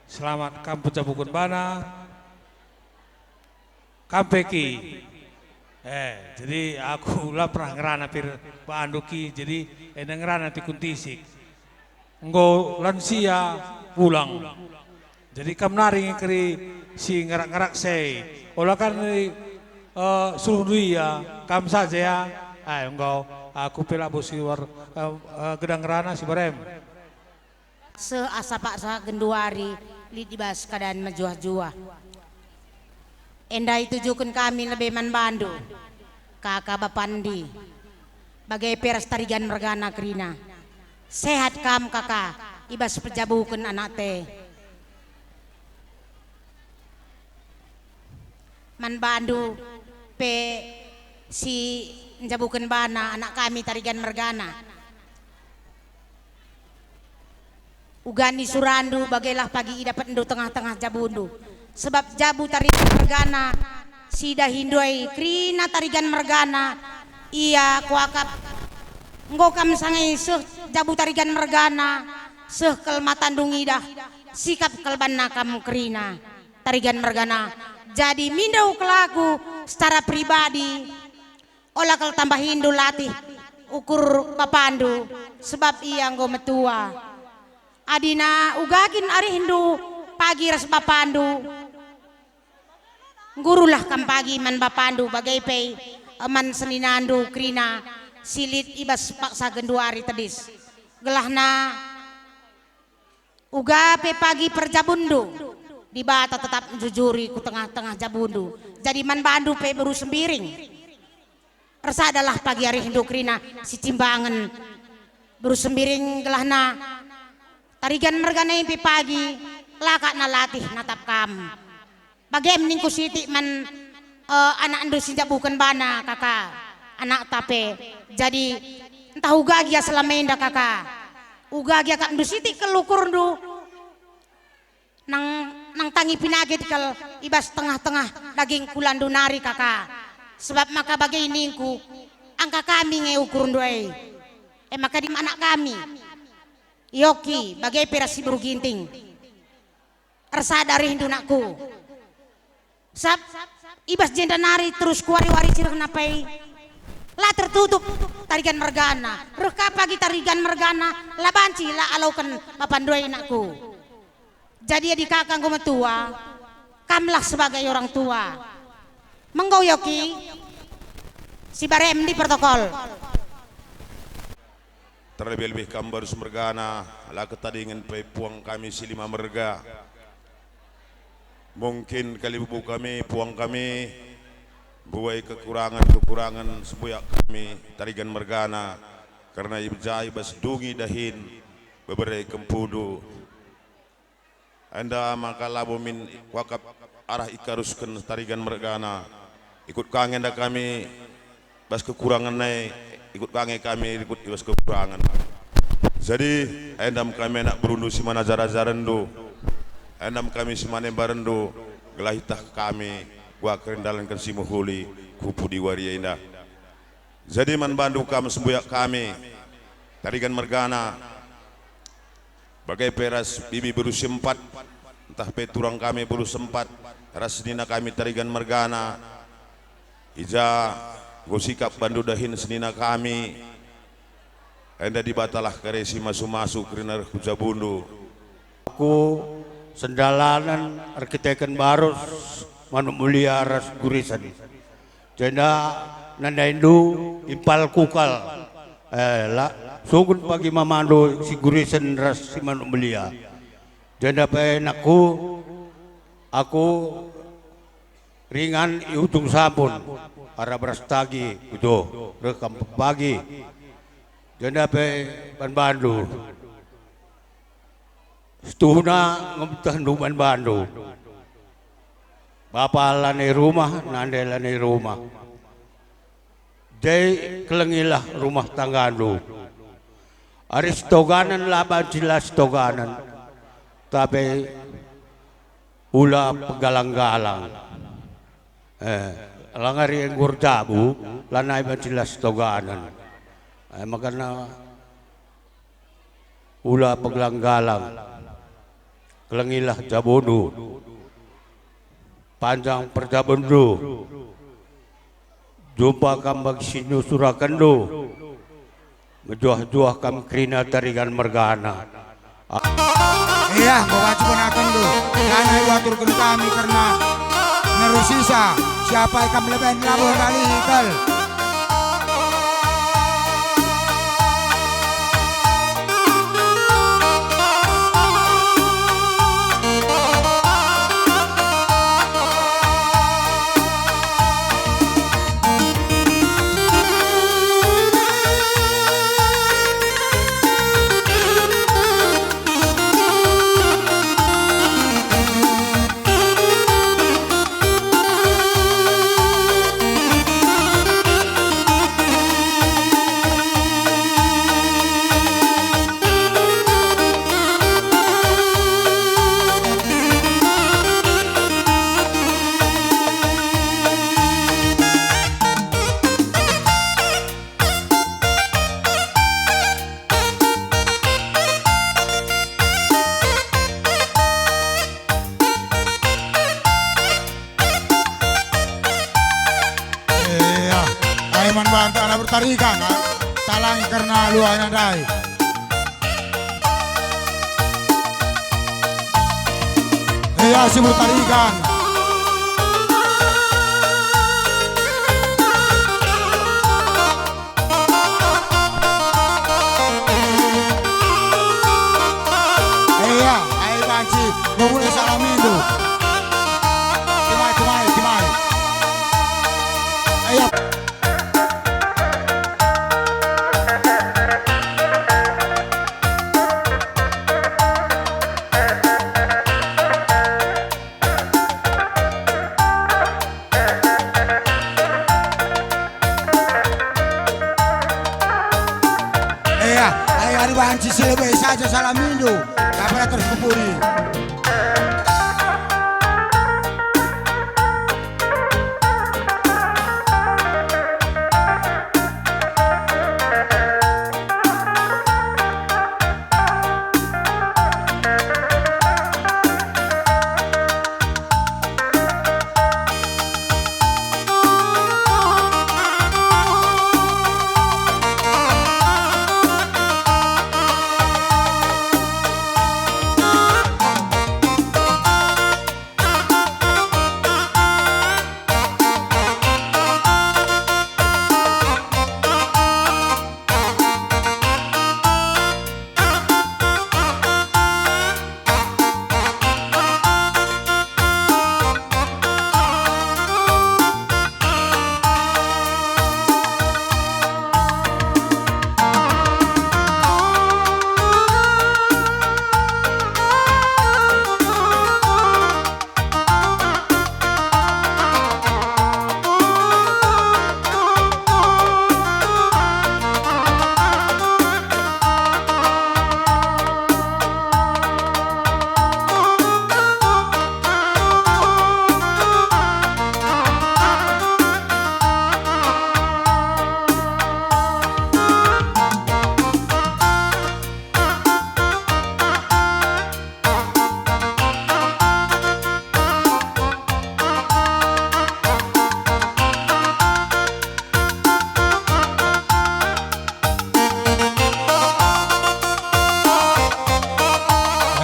selamat kam pejabuken bana. Kam pe ki. Eh, jadi aku la pernah ngerana pir bandu ki, jadi enda ngerana tikun tisik. Enggo lansia pulang. Jadi kam nari nge keri si ngerak-ngerak sei. Ola kan, eh, suruh ndu ia, kam saja ya. Eh, enggo, aku pe labo si war, eh, eh, gedang ngerana si barem. Seh asa paksa genduari lit i bas keadaan mejuah-juah. Enda itujuken kami lebe man bandu, kaka bapandi, bage pe ras Tarigan mergana kerina. Sehat kam kaka i bas pejabuken anakte. Man bandu pe si njabuken bana anak kami Tarigan mergana. Uga ni surandu bagelah pagi idapetndu tengah-tengah jabundu. Sebab jabu Tarigan mergana si dahindu ai kerina Tarigan mergana ia kuakap. Enggo kam sangai seh jabu Tarigan mergana, seh kal matandu ngidah, sikap kal banna kam kerina. Tarigan mergana. Jadi mindo kelaku secara pribadi, ola kal tambahindu latih ukur bapandu, sebab ia enggo metua. Adina uga kin arihndu pagi ras bapandu, nggurulah kam pagi man bapandu bage pe man seninandu kerina si lit i bas paksa genduari tedis. Gelahna uga pe pagi perjabunndu, Dibata tetap njujuri ku tengah-tengah jabundu. Jadi man bandu pe beru Sembiring. Ersadalah pagi arihndu kerina si cimbangen beru Sembiring gelahna Tarigan mergana pe pagi lakakna latih natap kam. Bage ningku sitik man, eh, anakndu si njabuken bana kaka, anakta pe. Jadi, ntah uga gia selama enda kaka, uga gia kap ndu sitik kal ukurndu, nang, nang tangi pinage kal i bas tengah-tengah daging kulandu nari kaka. Sebab maka bage ningku, angka kami nge ukurndu e. E maka dim anak kami. Yoki, bage pe ras si beru Ginting. Ersada arihndu nakku. Sab, i bas jenda nari terus kuwari-wari si rehna pe. La tertutup Tarigan mergana. Reh ka pagi Tarigan mergana, la banci la aloken bapandu e nakku. Jadi adi kaka enggo metua, kamlah sebagai orang tua. Menggo Yoki, si barem di protokol. Terlebih-lebih kam beru Sembiring mergana, la ketadingen pe puang kami si lima merga. Mungkin kalibubu kami, puang kami, mbuai kekurangen-kekurangen sembuyak kami Tarigan mergana, kerna i ja i bas dungi dahin bebere kempundu. Enda maka labo min kuakap arah ikarusken Tarigan mergana. Ikut ka nge enda kami bas kekurangen nai, ikut ka nge kami rikut i bas kekurangen. Jadi, enda me kami anak berundu si man ajar-ajarenndu, enda me kami si man embarenndu, gelah itah kami kuakap ndalanken si mehuli ku pudi wari enda. Jadi man bandu kam sembuyak kami, Tarigan mergana, bage pe ras bibi beru si empat, ntah pe turang kami beru si empat, ras senina kami Tarigan mergana, i ja enggo sikap bandu dahin senina kami, enda Dibatalah kari si masu-masu kerina reh ku jabundu. Aku sendalanen erkiteken barus manuk mulia ras gurisen. Jenda nandaindu impal kukal, eh, la, sungkun pagi mamandu si gurisen ras si manuk melia. Jenda pe nakku, aku ringan i ujung sampun, arah beras tagi, utuh, reh kam pagi. Jenda pe ban bandu. Situhuna ngemtehndu man bandu. Bapa lanai rumah, nande lanai rumah. Dai, kelengilah rumah tanggandu. Ari setoganen la banci la setoganen, tapi ula pegalang-galang. Eh, lang ari enggo erjabu, lanai banci la setoganen. Eh, makana ula pegalang-galang. Kelengilah jabundu. Panjang perjabundu. Jumpa kam bagi si nusurakenndu. Mejuah-juah kam kerina Tarigan mergana. Ia, enggo banci penakenndu. Lanai waturken kami kerna nerusisa. Siapa ikam leben labo ngalihi kal. Ia, ai man banta anak bertarikan, ah, talangi kerna luahna ndai. Ia, si bertarikan. Ia, ai banci, memulai salamindu. Timai, timai, timai. Ia. Ia, ai ari banci si lebe saja salamindu, tapi terus kupuri.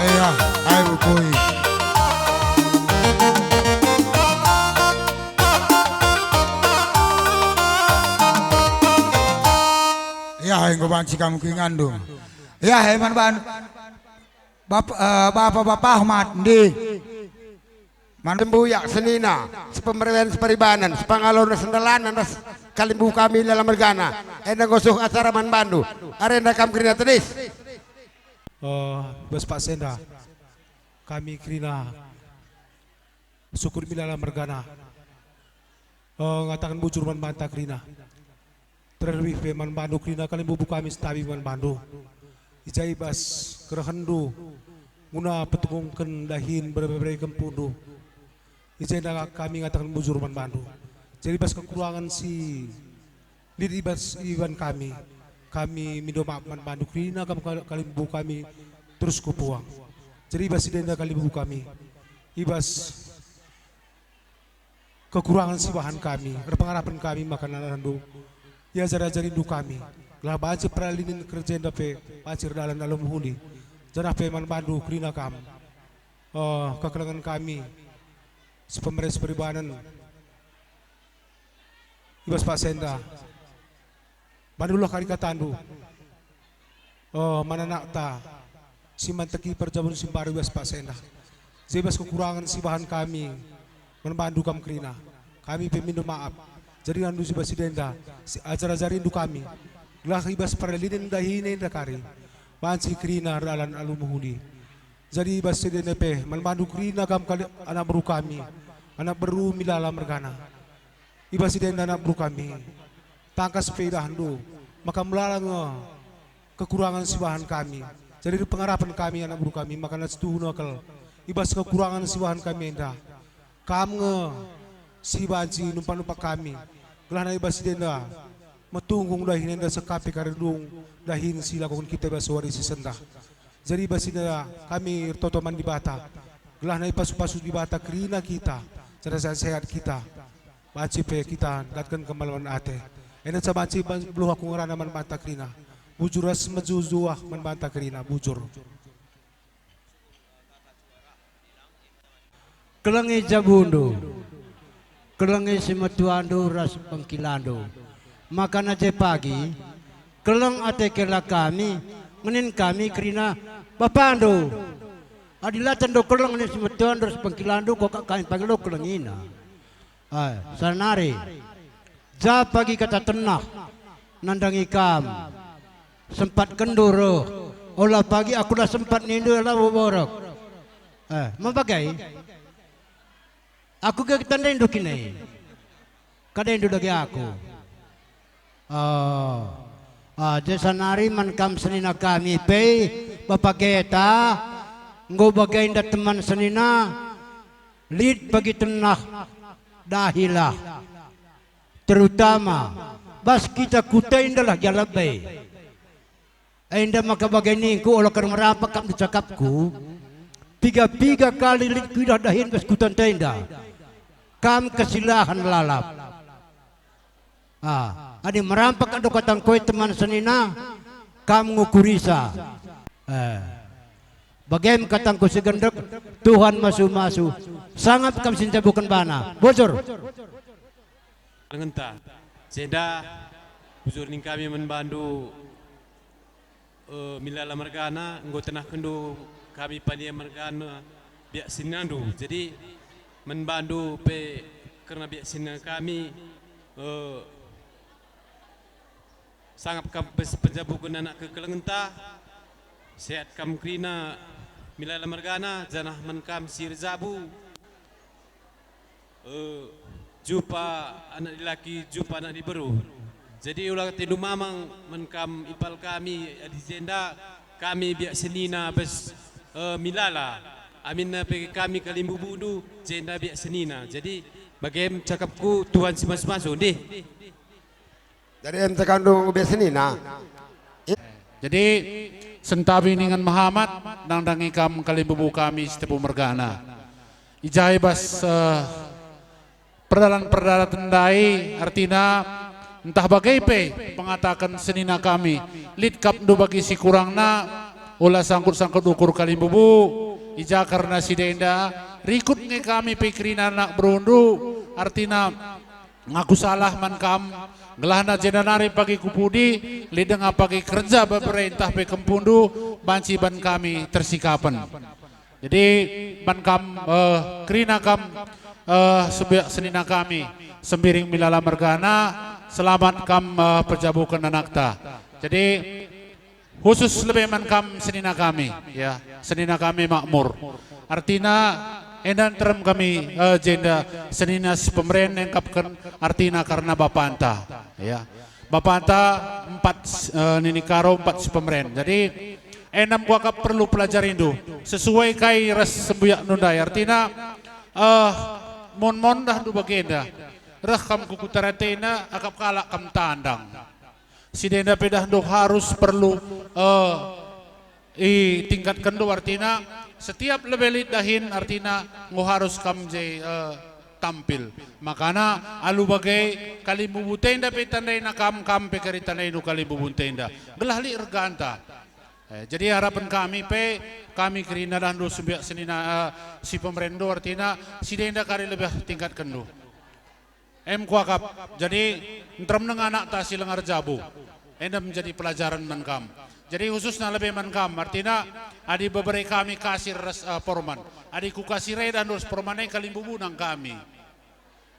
Iya, ai bukui. Iya, ai enggo banci kam keinganndu. Iya, ai man ban. Bap-, eh, Bapa, Bapa Ahmad, ndi? Man tembuyak senina, sepemerewen seperibanen, sepangalonen sendalanen ras kalimbubu kami dalam mergana. Enda nggo seh acara man bandu. Arenda kam kerina tedis. Eh, bas paksa enda, kami kerina syukur mila dalam mergana. Eh, ngataken bujur man banta kerina. terlebih pe man bandu kerina kalimbubu kami setabi man bandu. I ja i bas kerehenndu guna petungkungken dahin bere-bere kempundu. I jenda kami ngataken bujur man bandu. Jadi i bas kekurangen si lit i bas iban kami, kami mindo maaf man bandu kerina kam kal-, kalimbubu kami terus ku puang. Jadi i bas si enda kalimbubu kami, i bas kekurangen si bahan kami, erpengarapen kami maka nandandu iajari-ajarindu kami, gelah banci peralinen kerja enda pe banci erdalan alu mehuli, janah pe man bandu kerina kam, eh, kekelengen kami, si pemere si peribanen, i bas paksa enda. Bandulah kari katandu, eh, man anakta si manteki perjabun si mbaru i bas paksa enda. Je i bas kekurangen si bahan kami man bandu kam kerina, kami pe mindo maaf. Jadi nandu si bas si enda, si ajar-ajarindu kami, gelah i bas perlilinen dahin enda kari, banci kerina erdalan alu mehuli. Jadi i bas si enda pe man bandu kerina kam kali anak beru kami, anak beru Milala mergana. I bas si enda anak beru kami, tangkas pe idahndu maka melala nge kekurangen si bahan kami. Jadi pengarapen kami anak beru kami maka na situhuna kal i bas kekurangen si bahan kami enda. Kam nge si banci numpak-numpak kami, gelahna i bas si enda metunggung dahin enda seh ka pe kari dung dahin si ilakoken kita i bas wari si sendah. Jadi i bas si enda kami ertoto man Dibata, gelahna ipasu-pasu Dibata kerina kita, janah sehat-sehat kita. Banci pe kita ndatken kemalemen ate. Enda ca banci ban-, beluh aku ngerana man banta kerina. Bujur ras mejuah-juah man banta kerina, bujur. Kelengi jabundu, kelengi si metuandu ras pengkilandu. Maka na je pagi, keleng ate kela kami, ngenin kami kerina bapandu. Adi la tendo keleng nin si metuandu ras pengkilandu, kok kami pagi lo kelengina. Ai, sanari. Ja pagi kata tenah nandangi kam. Sempat kendu reh. Ola pagi aku la sempat nindu la boborek. Eh, ma bage? Aku ge tandaindu kine. Kadaindu dage aku. Oh. Ah, je sanari man kam senina kami pe, Bapa Geta, enggo bagenda teman senina, lit pagi tenah, dahilah. Terutama bas kita kuta endalah gia lebe. Enda maka bage ningku ola kal merampak kam cakapku, piga-piga kali lit kuidah dahin bas kutanta enda. Kam kesilahen lalap. Ah, adi merampak ando katangku e teman senina, kam ngukurisa. Eh. Bagem katangku si gendek, Tuhan masu-masu, sangap kam si njabuken bana. Bujur. Ngenta. Jenda, bujur ning kami man bandu, eh, Milala mergana, enggo tenahkenndu kami pania mergana biak sininandu. Jadi, man bandu pe kerna biak senina kami, eh, sangap kam pe si penjabuken anak kekelengenta, sehat kam kerina Milala mergana, janah man kam si erjabu, eh, jumpa anak dilaki, jumpa anak diberu. Jadi ula atendu mamang man kam ipal kami adi jenda kami biak senina bas, eh, Milala. Aminna pe kami kalimbubundu jenda biak senina. Jadi bagem cakapku Tuhan si masu-masu, ndih. Jadi em cakapndu nggo biak senina. Jadi, sentabi ningen mehamat, nandangi kam kalimbubu kami si tepu mergana. I ja i bas, eh, perdalan-perdalan ndai, artina ntah bage pe pengataken senina kami, lit kapndu bagi si kurangna, ola sangkut-sangkut ukur kalimbubu, i ja kerna si enda, rikut nge kami pe kerina anak berundu, artina ngaku salah man kam, gelahna jenda nari pagi ku pudi, lit denga pagi kerja bebere ntah pe kempundu, banci ban kami tersikapen. Jadi, man kam, eh, kerina kam, eh, sebiak senina kami, Sembiring Milala mergana, selamat kam, eh, pejabuken anakta. Jadi, khusus lebe man kam senina kami, ya, senina kami makmur. Artina, enda nterem kami, eh, jenda senina si pemeren nengkapken artina kerna bapanta, ya. bapanta empat, eh, nini Karo empat si pemeren. Jadi, enda me kuakap perlu pelajarindu. Sesuai kai ras sembuyakndu ndai. Artina, eh, mon-mon dahndu bagenda. Reh kam ku kuta Ratena, akap kalak kam tandang. Si denda pe dahndu harus perlu, eh, itingkatkenndu, artina setiap lebe lit dahin, artina enggo harus kam je, eh, tampil. Makana alu bage kalimbubunta enda pe tandaina kam, kam pe kari tandaindu kalimbubunta enda. Gelah lit erganta. Eh, jadi harapen kami pe, kami kerina dahndu sembiak senina, eh, si pemerenndu, artina si denda kari lebih tingkatkenndu. Em kuakap, jadi nterem nge anakta si lenga erjabu. Enda menjadi pelajaran man kam. Jadi khususna lebe man kam, artina adi bebere kami Kasir ras, eh, Porman. Adi ku Kasir e dahndu ras Porman e kalimbubuna nge kami.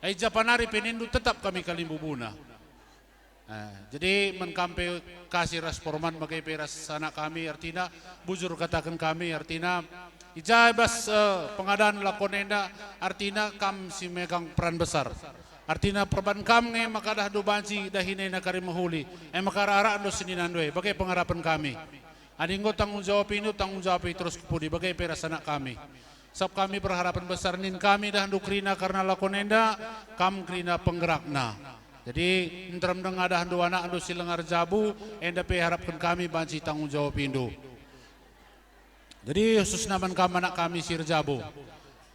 Ai japanari pe nindu tetap kami kalimbubuna. Eh, jadi man kam pe Kasir ras Porman bage pe ras anak kami, artina bujur kataken kami, artina i ja bas, eh, pengadan lakon enda, artina kam si megang peran besar. Artina perban kam nge maka dahndu banci dahin enda kari mehuli, e maka arak-arakndu seninandu e, bage pengarapen kami. Adi enggo tanggung jawab indu, tanggung jawab i terus ku pudi, bage pe ras anak kami. Sabap kami berharapen besar nin kami dahndu kerina kerna lakon enda, kam kerina penggerakna. Jadi, nterem denga dahndu anakndu si lenga erjabu, enda pe harapken kami banci tanggung jawab indu. Jadi, khususna man kam anak kami si erjabu.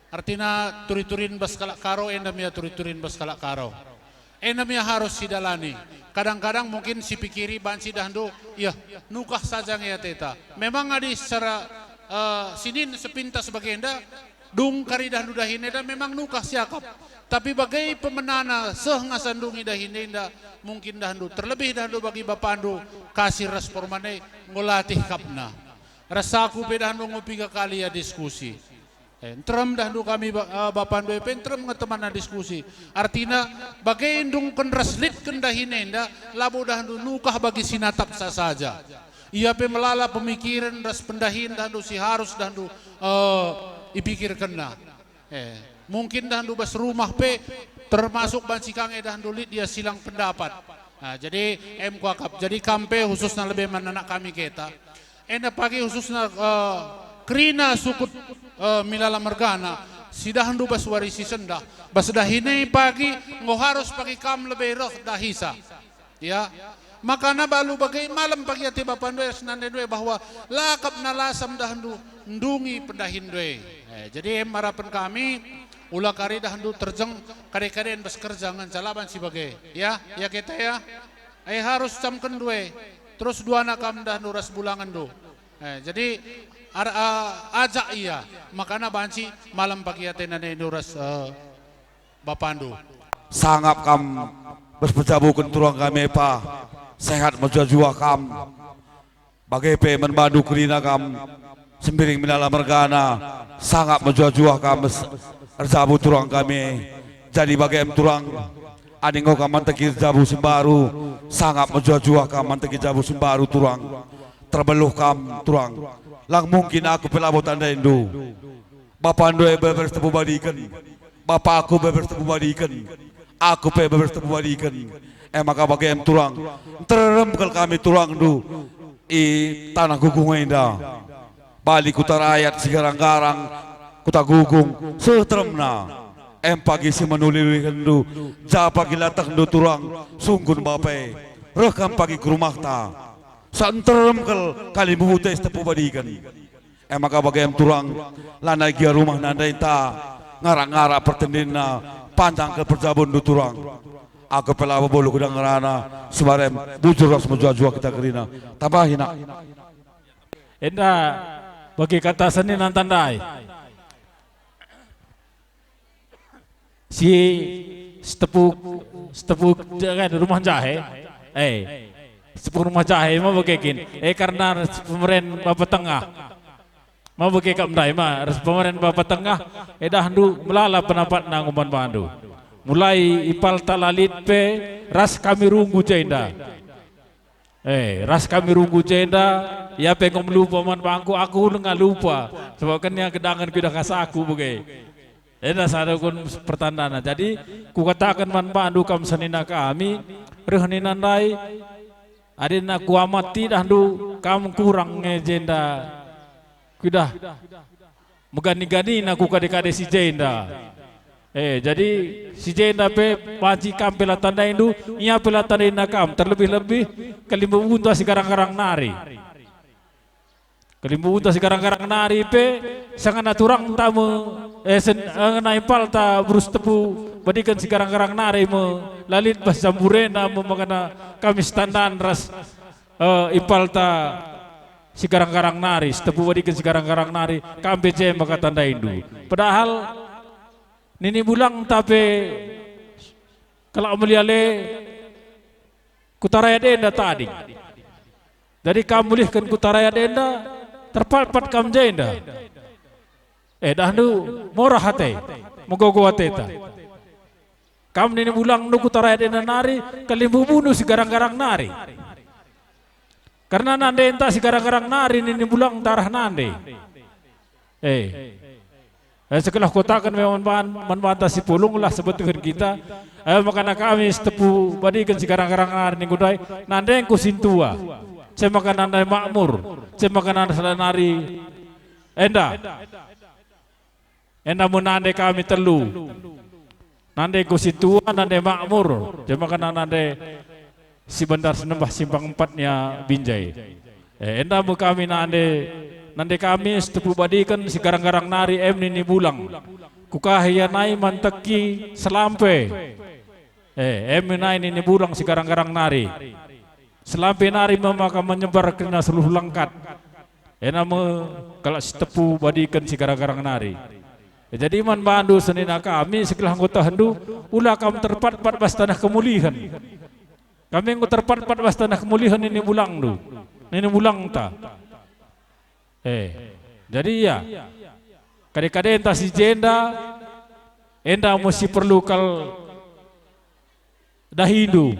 Artina turi-turin bas kalak Karo, enda me ia turi-turin bas kalak Karo. Enda me ia harus sidalani. Kadang-kadang mungkin sipikiri banci dahndu, "Yeh, nukah saja nge ateta." Memang adi secara, eh, sinin sepintas bagenda, dung kari dahndu dahin enda memang nukah siakap. Tapi bage pe menana seh ngasa ndungi dahin enda, mungkin dahndu, terlebih dahndu bagi bapandu, Kasir ras Porman e, enggo latih akapna. Ras aku pe dahndu enggo piga kali ia diskusi. Eh, nterem dahndu kami ba-, eh, bapandu e pe nterem nge temanna diskusi. Artina, bage ndungken ras litken dahin enda, labo dahndu nukah bagi si natapsa saja. Ia pe melala pemikiren ras pendahin dahndu si harus dahndu, eh, ipikirkenna. Eh, mungkin dahndu bas rumah pe termasuk banci ka nge dahndu lit ia silang pendapat. Nah, jadi em kuakap. Jadi kam pe khususna lebe man anak kami keta. Enda pagi khususna, eh, kerina sukut, eh, Milala mergana, si dahndu bas wari si sendah, bas dahin e pagi enggo harus pagi kam lebe reh dahisa. Ya, makana balu bage malem pagi ate bapandu e ras nandandu e bahwa la akap nalasam dahndu ndungi pendahinndu e. Eh, jadi em harapen kami, ula kari dahndu terjeng kade-kaden bas kerja ngenca la banci bage. Ya, ya keta ya. Eh, harus camkenndu e. Terus duana kam dahndu ras bulangenndu. Eh, jadi ar-, a-, ajak ia, makana banci malem pagi ate nandandu ras, eh, bapandu. Sangap kam bas pejabuken turang kami e pa, sehat mejuah-juah kam. Bage pe man bandu kerina kam, Sembiring Milala mergana, sangap mejuah-juah kam bas erjabu turang kami e. Jadi bage em turang, adi enggo kam manteki erjabu si mbaru, sangap mejuah-juah kam manteki jabu si mbaru turang. Terbeluh kam turang, lang mungkin aku pe labo tandaindu. Bapandu e bebere sitepu badiken, bapaku bebere sitepu badiken, aku pe bebere sitepu badiken. E maka bage em turang, nterem kal kami turangndu i taneh Gugung enda. Bali kuta rayat si garang-garang, kuta Gugung, seh teremna. Em pagi si menuli-ulikenndu, ja pagi la tehndu turang, sungkun bapa e. Reh kam pagi ku rumahta. Sa nterem kal kalimbubunta e sitepu badiken. E maka bage em turang, lanai gia rumah nandainta, ngarak-ngarak pertendinna, panjang kal perjabundu turang. Aku pe labo bolu ku dang ngerana, si mbarem bujur ras mejuah-juah kita kerina. Tambahi, nak. Enda bage kata senina tandai. Si sitepu, sitepu kan rumah jahe. Eh, sitepu rumah jahe ma bage kin. Eh, karena pemeren bapa tengah. Ma bage kap ndai ma, ras pemeren bapa tengah, edahndu melala pendapatna ngumban bandu. Mulai ipalta lalit pe, ras kami runggu jenda. Eh, ras kami runggu jenda, ia pe enggo melupa man bangku, aku denga lupa, sebab kan ia gedangen kuidah kasaku bage. Enda sada kun pertandana. Jadi, kukataken man bandu kam senina kami, reh nina ndai, adina kuamati dahndu kam kurang nge jenda. Kuidah, megani-ganina ku kade-kade si jenda. Eh, jadi si jenda pe banci kam pe la tandaindu, ia pe la tandaina kam, terlebih-lebih kalimbubunta si garang-garang nari. Kalimbubunta si garang-garang nari pe, sangana turangta me, eh, sen-, eh, na impalta berus tepu badiken si garang-garang nari me, la lit bas jamburena me makana kami setandan ras, eh, impalta si garang-garang nari, si tepu badiken si garang-garang nari, kam pe je maka tandaindu. Padahal nini bulangta pe kalak meliale kuta rayat enda tading. Jadi kam mulihken kuta rayat enda, terpatpat kam jenda. Eh, dahndu morah ate, megogo ateta. Kam nini bulangndu kuta rayat enda nari, kalimbubundu si garang-garang nari. Kerna nandenta si garang-garang nari nini bulangta arah nande. Eh. Eh, sekelah kutaken memang man, man banta si pulung lah sebetulken kita. Eh, makana kami si tepu badiken si garang-garang nari ningku ndai, nandengku sintua. Se maka nande makmur. Se maka nande salah nari. Enda. Enda me nande kami telu. Nande enggo sintua, nande makmur, jema kena nande si bendar senembah simpang empat nia binjai. Eh, enda me kami nande, nande kami si tepu badiken si garang-garang nari em nini bulang. Kukahi ia nai manteki selampe. Eh, em nai nini bulang si garang-garang nari. Selampe nari me maka menyebar kerina seluruh langkat. Ena me kalak si tepu badiken si garang-garang nari. E, jadi man bandu senina kami segelah enggo tehndu, ula kam terpatpat bas taneh kemulihen. Kami enggo terpatpat bas taneh kemulihen nini bulangndu, nini bulangta. Eh, jadi ia, kade-kadenta si jenda, enda me si perlu kal dahindu,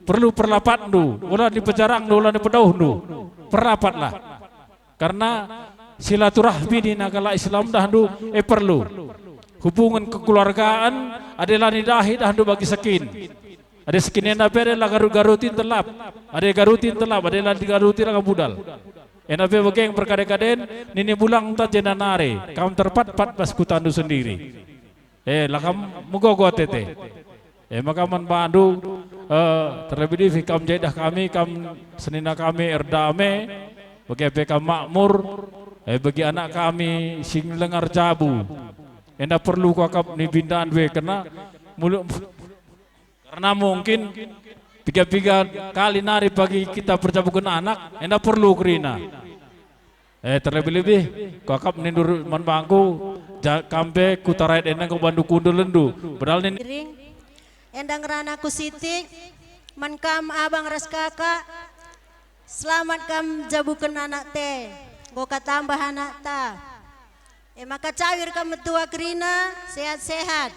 perlu perlapatndu, ula ni pejarangndu, ula ni pedauhndu, perlapatlah. Karena silaturahmi nina kalak Islam dahndu, e perlu. Hubungen kekeluargaan, adi la nidahi dahndu bagi sekin. Adi sekin enda pe adi la garut-garutin telap, adi garutin telap, adi la digaruti la budal. Enda pe bage berkade-kaden, nini bulangta jenda nari, kam terpatpat bas kutandu sendiri. Eh, la kam megogo atete. Eh, maka man bandu, eh, terlebih-lebih kam jaidah kami, kam senina kami erdame, bagi pe kam makmur, eh, bagi anak kami si ngelengar jabu. Enda perlu kuakap ni bindan we kena mulu, karena mungkin piga-piga kali nari pagi kita perjabuken anak, enda perlu kerina. Eh, terlebih-lebih, kuakap nindu man bangku, ja-, kam pe kuta rayat enda enggo bandu kundul lendu. Padahal nin- Iring, enda ngerana ku sitik, man kam abang ras kakak, selamat kam jabuken anak te, enggo ka tambah anakta. E maka cawir kam metua kerina, sehat-sehat.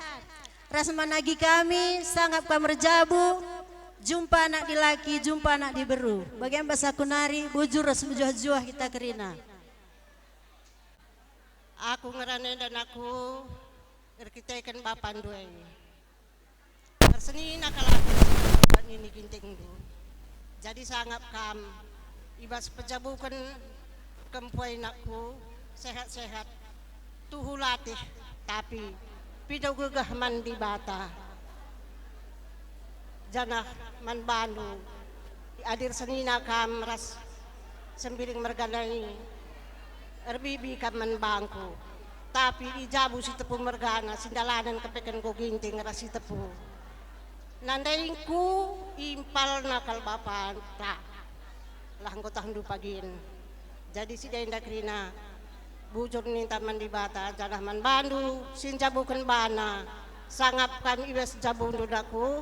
Ras managi kami, sangap kam erjabu, jumpa anak dilaki, jumpa anak diberu. Bage bas aku nari, bujur ras mejuah-juah kita kerina. Aku ngerana enda anakku, erkiteken bapandu e. Ersenina kal aku nini gintingndu. Jadi sangap kam, i bas pejabuken kempu e anakku, sehat-sehat, tuhu latih, tapi pindo gegeh man Dibata. Janah man bandu, adi ersenina kam ras Sembiring mergana i, erbibi kam man bangku. Tapi i jabu si tepu mergana, si ndalanen kepeken enggo ginting ras si tepu. Nandengku impalna kal bapanta. Lah enggo tehndu pagin. Jadi si enda kerina, bujur ninta man Dibata, janah man bandu, si njabuken bana, sangap kam i bas jabundu anakku,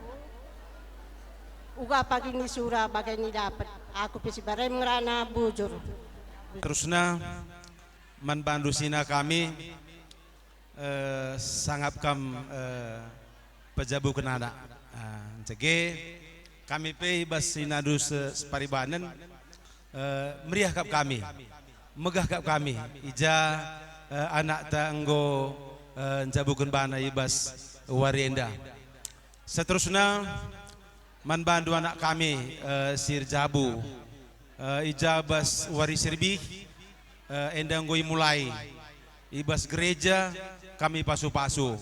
uga pagi ni sura bage ni dapet, aku pe si barem ngerana bujur. Terusna, man bandu senina kami, eh, sangap kam, eh, pejabuken anak. Ah, ncege, kami pe i bas senina dus, eh, separibanen, eh, meriah kap kami, megah kap kami, i ja, eh, anakta enggo, eh, njabuken bana i bas wari enda. Seterusna, man bandu anak kami, eh, si erjabu, eh, i ja bas wari si erbih, eh, enda enggo imulai i bas gereja kami pasu-pasu.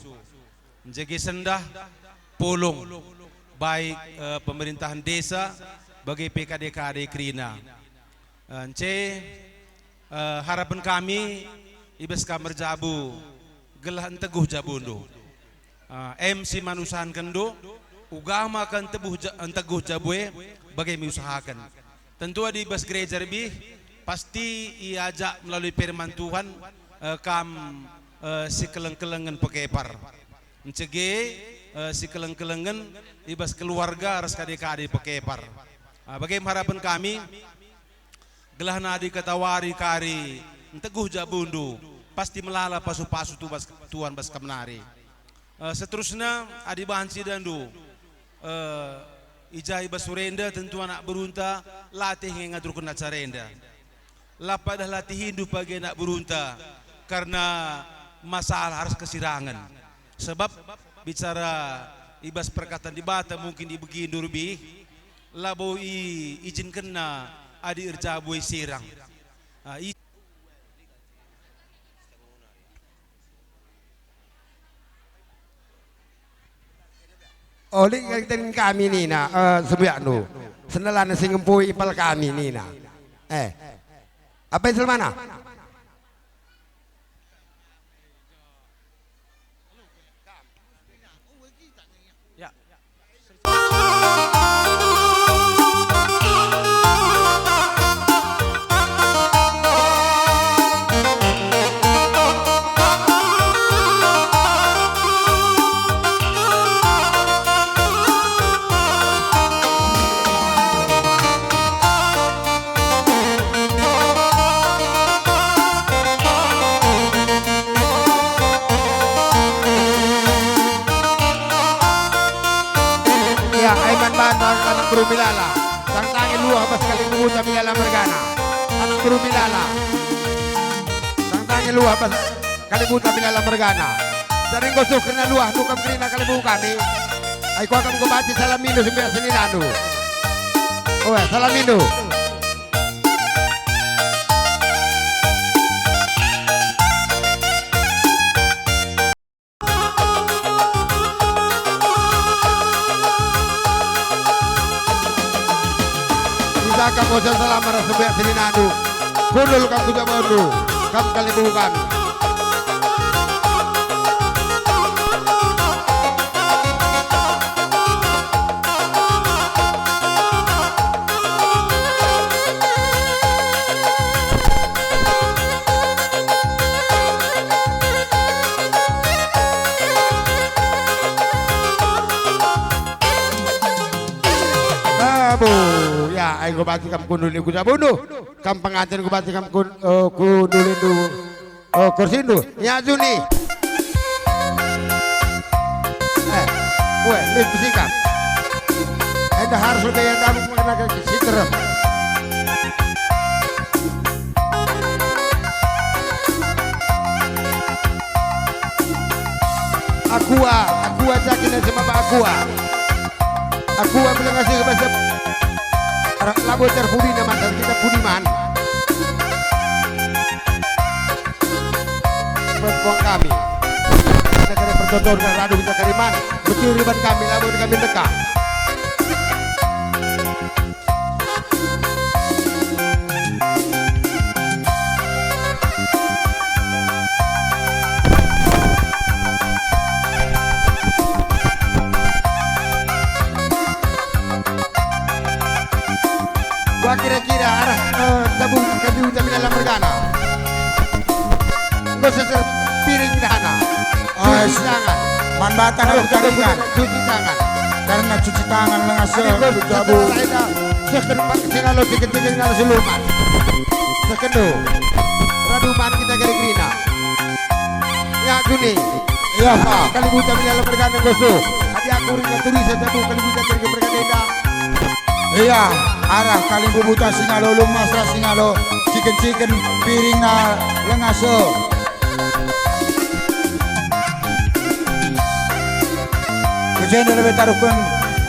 Njege sendah, pulung, baik, eh, pemerintahan desa, bage pe kade-kade kerina. Eh, ence, eh, harapen kami i bas kam erjabu gelah nteguh jabundu. Eh, em si man usahankenndu, uga maka nteguh ja-, nteguh jabu e bage me usahaken. Tentu adi i bas gereja erbih, pasti iajak melalui firman Tuhan, eh, kam, eh, sikeleng-kelengen pekepar. Ncege, eh, sikeleng-kelengen i bas keluarga ras kade-kade pekepar. Ah, bage me harapen kami, gelah nadi katawari kari nteguh jabundu, pasti melala pasu-pasu tu bas, Tuhan bas kam nari. Eh, seterusna, adi bahan sidandu, eh, i ja i bas sore enda, tentu anak berunta latih nge ngaturken acara enda. La padah latihindu pagi anak berunta karena masalah ras kesirangen. Sebab bicara i bas perkataan Dibata mungkin ibegindu erbih, labo iijinkenna adi erjabu e sirang. Ah, i- Oh, lit kari kami nina, eh, sembiakndu. Sendelan si ngempui ipal kami nina. Eh. Apa yang selamana? Ya. Ya, ai man bandu anak beru Milala. Tangtangi luah bas kalimbubuta Milala mergana. Anak beru Milala. Tangtangi luah bas kalimbubuta Milala mergana. Jadi enggo seh kerina luah, dukam kerina kalimbubu kami. Ai kuakap enggo banci salamindu sembiak seninandu. Oe, salamindu. Kita kam osen salam ras sembiak seninandu. Kundul kam ku jabundu, kam kalimbubu kami. Babu, ya, ai enggo banci kam kundul i ku jabundu. Kam pengantin enggo banci kam kun-, eh, kundulindu. Oh, kursindu, ya Juni. Eh, weh, lit besikap. Enda harus lebih enda mengenakan si terem. Aqua, aqua jakin semaba aqua. Aqua bilang kasih bahasa labo terpudi nama kita pudiman. Perempuan kami. Negara pertoton dan radu kita kariman. Betul riban kami, lamun kami dekah. Wah, kira-kira arah, eh, tabung kayu tapi dalam mergana. Enggo seser piring dahana. Cuci tangan. Man batang aku tarikan. Cuci tangan. Karena cuci tangan langa seh. Adi enggo seser enda, seh kena pakai singalo tiga-tiga ngalo selumat. Seh kendo. Radu man kita kari kerina. Ya, Juni. Iya, Pak. Kalimbubu tapi dalam mergana enggo seh. Adi aku ringan turi saja tu kalimbubu tapi mergana enda. Iya, arah kalimbubuta singalo lumas ras singalo ciken-ciken piringna langa seh. Jenda lebe taruhken,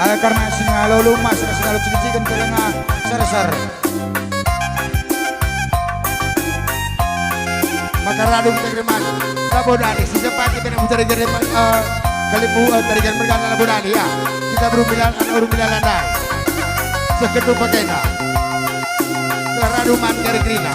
eh, karna singalo lumas, singalo ciken-ciken telenga serser. Maka radu kita keriman, labo dali, si sepati kena mencari keriman, eh, kalimbubu, eh, tarigan mergana labo dali, ya. Kita berumbilan, anak berumbilan landai. Seketu pakena. Telah radu man gari kerina.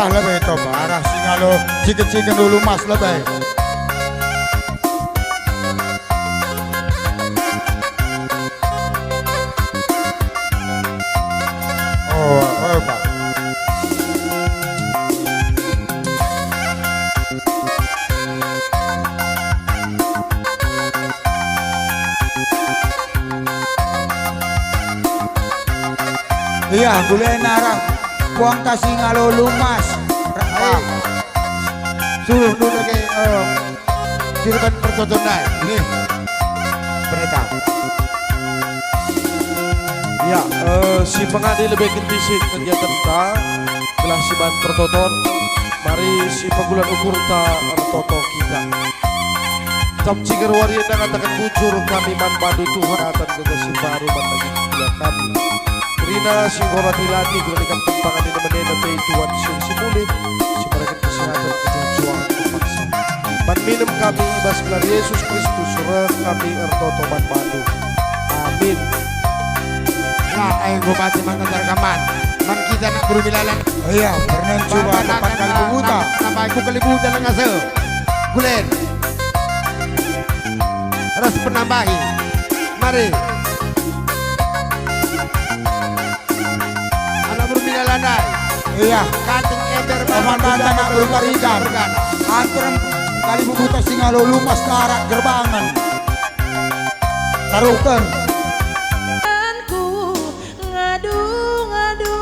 Arah lebe topa, arah singalo ciken-ciken ulu mas lebe. Oh, oh, Pak. Iya, gulena arah puang tasi ngalo lumas. Ra-, eh, suruh dulu ke, eh, sirban pertoton ndai. Nih. Berita. Ya, eh, si pengadi lebe kentisik kegiatan ta, gelah si man pertoton, mari si pegulan ukurta ertoto kita. Tap ciger wari enda ngataken bujur kami man bandu Tuhan, atan gegeh si mbaru man daging kuliah kami. Kerina si enggo latih-latih guna ikapken pangan i menena pe Tuhan si, si mulih, si mereken kesehatan kejuah-juahen terpaksa. Man minem kami i bas gelar Yesus Kristus reh kami ertoto man bandu. Amin. Nah, enggo bage man ngentar kaman. Man kita nak beru milalan. Iya, pernah coba tempat kali buta. Nampai ku kali buta nang asa. Gulen. Ras penambahi. Mari. Anak beru milalan ndai. Iya. Kating ember. Teman-teman anak beru Karigan. Antar kali buta singalo lumas darat gerbangan. Taruhken. Ku ngadu-ngadu,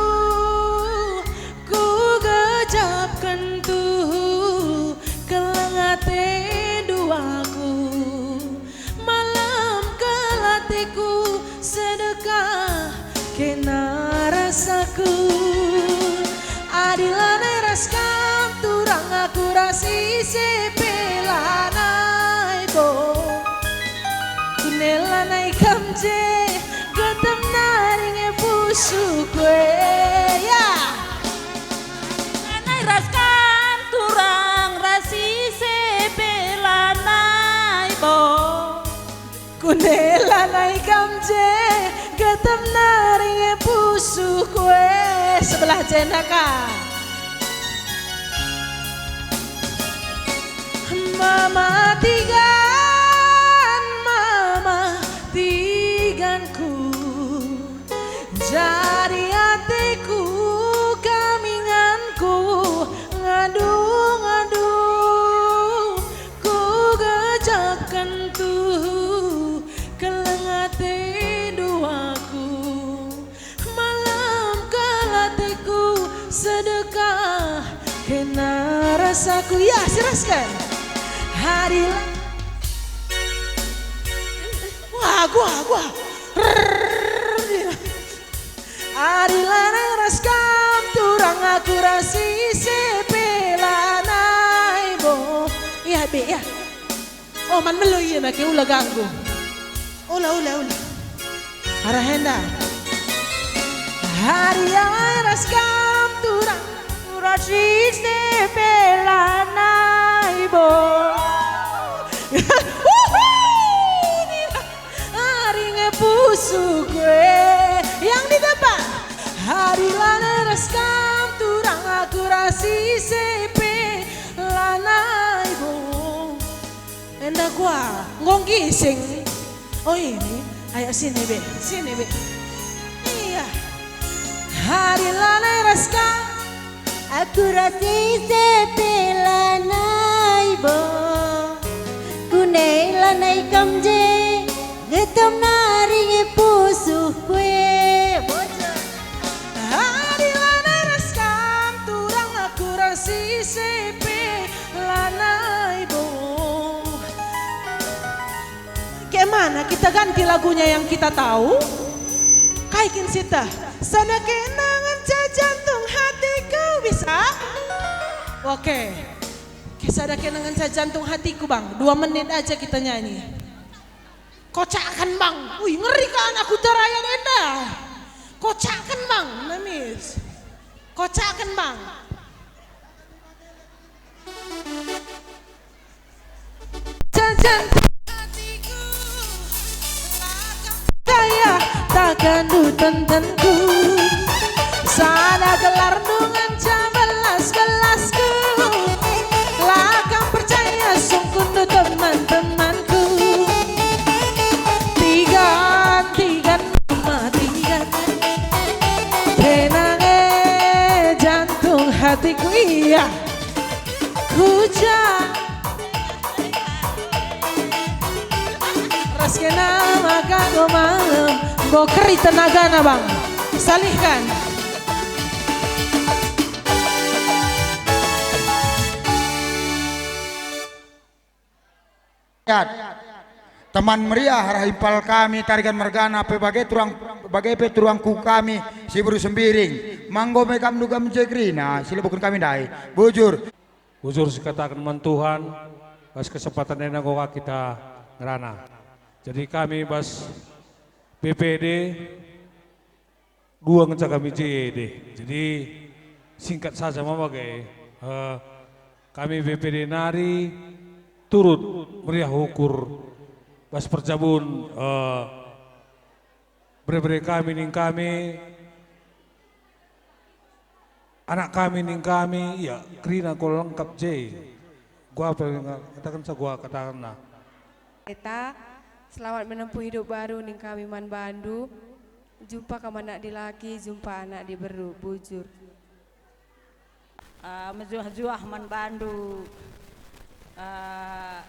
ku gejapken tuhu, keleng atendu aku. Malem kal ateku sedekah kena rasaku. Adi lanai ras kam turang aku ras ise pe lanai bo. Kune lanai kam je getem nari nge pusuhku e, ya. Lanai ras kam turang ras ise pe lanai bo. Kune lanai kam je getem nari nge pusuhku e. Sebelah jenda ka. Mama tigan, mama tiganku, jadi ateku kam inganku, ngadu-ngadu, ku gejapken tuhu, keleng atendu aku. Malem kal ateku sedekah kena rasaku. Ya, sirasken. Hari la-, wah, gua, gua. Rrrr. Ari lanai ras kam turang aku ras ise pe lanai bo. Iya, Be, ya. Oh, man melo ia nake, ula ganggu. Ula, ula, ula. Arah enda. Hari ai ras kam turang, ras ise pe lanai bo. Uhu, nina. Ari nge pusuhku e. Yang di depan. Hari lanai ras kam turang aku ras ise pe lanai bo. Enda gua, enggo nggising. Oh, ini. Ayo sini, Be. Sini, Be. Iya. Hari lanai ras kam. Aku ras ise pe lanai bo. Kune lanai kam je, getem nari nge pusuhku e. Bocor. Hari lanai ras kam turang aku ras ise pe lanai bo. Kayak mana kita ganti lagunya yang kita tahu? Kai kin siteh? Sana kena ngenca jantung hatiku, bisa? Oke. Kisah ada kena ngenca jantung hatiku, Bang. Dua menit aja kita nyanyi. Kocaken, Bang. Wih, ngeri kan aku terayan enda. Kocaken, Bang. Namis. Kocaken, Bang. Jajan saya tak gandu tentenku. Sada gelar nungan belas-belasku. Lakam percaya sungkundu teman-temanku. Tiga, tiga, lima, tiga. Tenang, eh, jantung hatiku, iya. Kuja. Ras kena maka go malem. Go keri tenagana, Bang. Salihkan. Teman meriah arah impal kami tarikan mergana pe bage turang, bage pe turangku kami si beru Sembiring. Manggo me kam duga menjegrina si leboken kami ndai. Bujur. Bujur sikataken man Tuhan, bas kesempatan enda enggo ka kita ngerana. Jadi kami bas B P D dua ngenca kami je deh. Jadi singkat saja mama ge, eh, kami B P D nari turut meriah ukur bas perjabun, eh, bere-bere kami ning kami, anak kami ning kami, ya, kerina kal lengkap je. Gua apa nga-, kataken sa gua katakenna. Eta, selamat menempuh hidup baru ning kami man bandu. Jumpa kam anak dilaki, jumpa anak diberu, bujur. Eh, mejuah-juah man bandu, eh,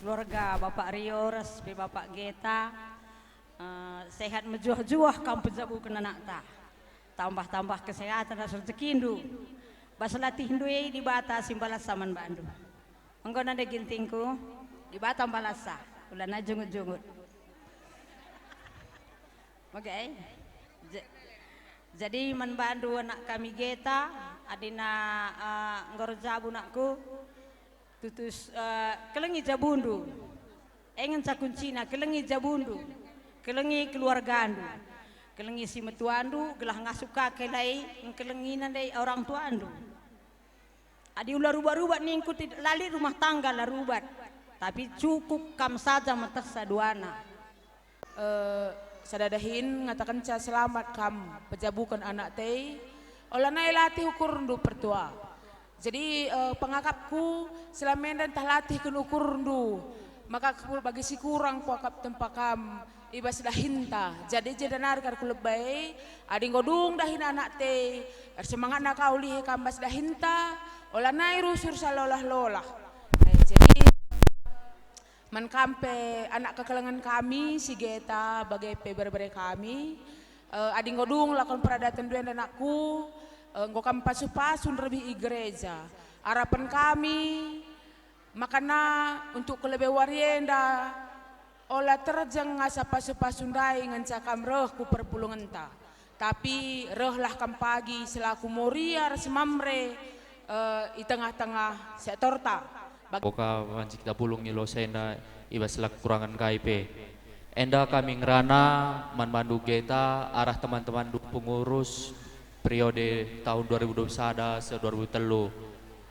keluarga Bapak Rio ras pe Bapak Geta. Eh, sehat mejuah-juah kam pejabuken anakta. Tambah-tambah kesehatan ras rejekindu. Bas latihndu e Dibata si mbalasa man bandu. Enggo nande gintingku, Dibata mbalasa, ulana jungut-jungut. Oke. Ja-, jadi man bandu anak kami Geta, adina, eh, enggo erjabu anakku, tutus, eh, kelengi jabundu. E ngenca kuncina, kelengi jabundu, kelengi keluargandu, kelengi si metuandu, gelah ngasup ka kelai engkelengi nande orang tuandu. Adi ula rubat-rubat ningku, tid-, la lit rumah tangga la rubat, tapi cukup kam saja metehsa duana. Eh, sada dahin ngatakenca selamat kam pejabuken anakta e, ola nai latih ukurndu pertua. Jadi, eh, pengakapku, selama enda ntah latihken ukurndu, maka ku-, bagi si kurang kuakap tempa kam i bas dahinta. Jadi, jenda nari kal kuleba e, adi enggo dung dahin anakta e, ersemangatna ka ulihi kam bas dahinta, ola nai rusur salolah-lolah. Eh, jadi, man kam pe anak kekelengen kami, si Geta, bage pe bere-bere kami, eh, adi enggo dung lakon peradaten ndu enda anakku, eh, enggo kam pasu-pasu nderbih i gereja. Arapen kami, makana untuk kelebe wari enda, ola terjeng asa pasu-pasu ndai ngenca kam reh ku perpulungenta. Tapi rehlah kam pagi selaku Moria ras Mamre, eh, i tengah-tengah sektorta. Bag- Boka banci kita pulung i lose enda i bas kekurangen kai pe. Enda kami ngerana man bandu Geta arah teman-temanndu pengurus periode tahun dua ribu dua puluh sada seh dua ribu telu.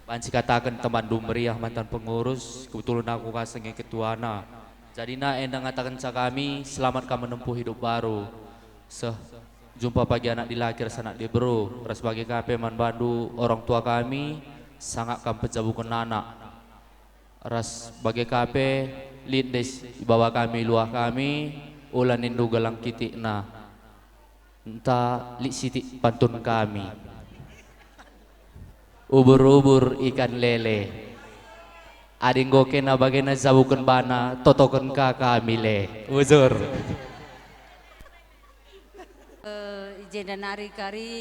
Banci kataken temanndu meriah mantan pengurus, kebetulan aku ka sengi ketuana. Jadina enda ngatakenca kami, selamat kam menempuh hidup baru. Seh jumpa pagi anak dilaki ras anak diberu, ras bage ka pe man bandu orang tua kami, sangap kam pejabuken anak. Ras bage ka pe, lit ndai ibawa kami luah kami, ula nindu gelang kitikna. Ntah lit sitik pantun kami. Ubur-ubur ikan lele. Adi enggo kena bagena jabuken bana, totoken ka kami le. Bujur. Eh, i jenda nari kari,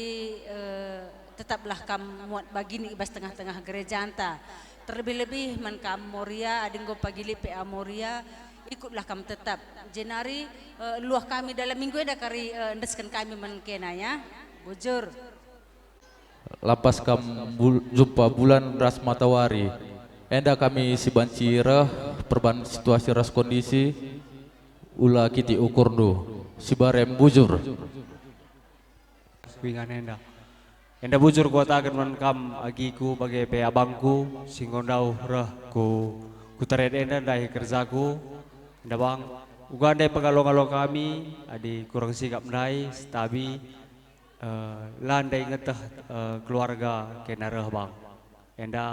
eh, tetaplah kam muat bagin i bas tengah-tengah gerejanta. Terlebih-lebih man kam Moria, adi enggo pagi lit pe Amoria, ikutlah kam tetap. Jenari, eh, luah kami dalam minggu enda kari, eh, endesken kami man kena, ya. Bujur. Lapas kam bul-, jumpa bulan ras matawari. Enda kami si banci reh perban situasi ras kondisi, ula kitik ukurndu, si barem bujur. Ku ingan enda. Enda bujur kuataken man kam agiku bage pe abangku si enggo ndauh reh ku, ku Taret enda ndahi kerjaku. Enda bang, uga ndai pengalo-ngalo kami, adi kurang sikap ndai, setabi, eh, la ndai ngeteh, eh, keluarga kena reh bang. Enda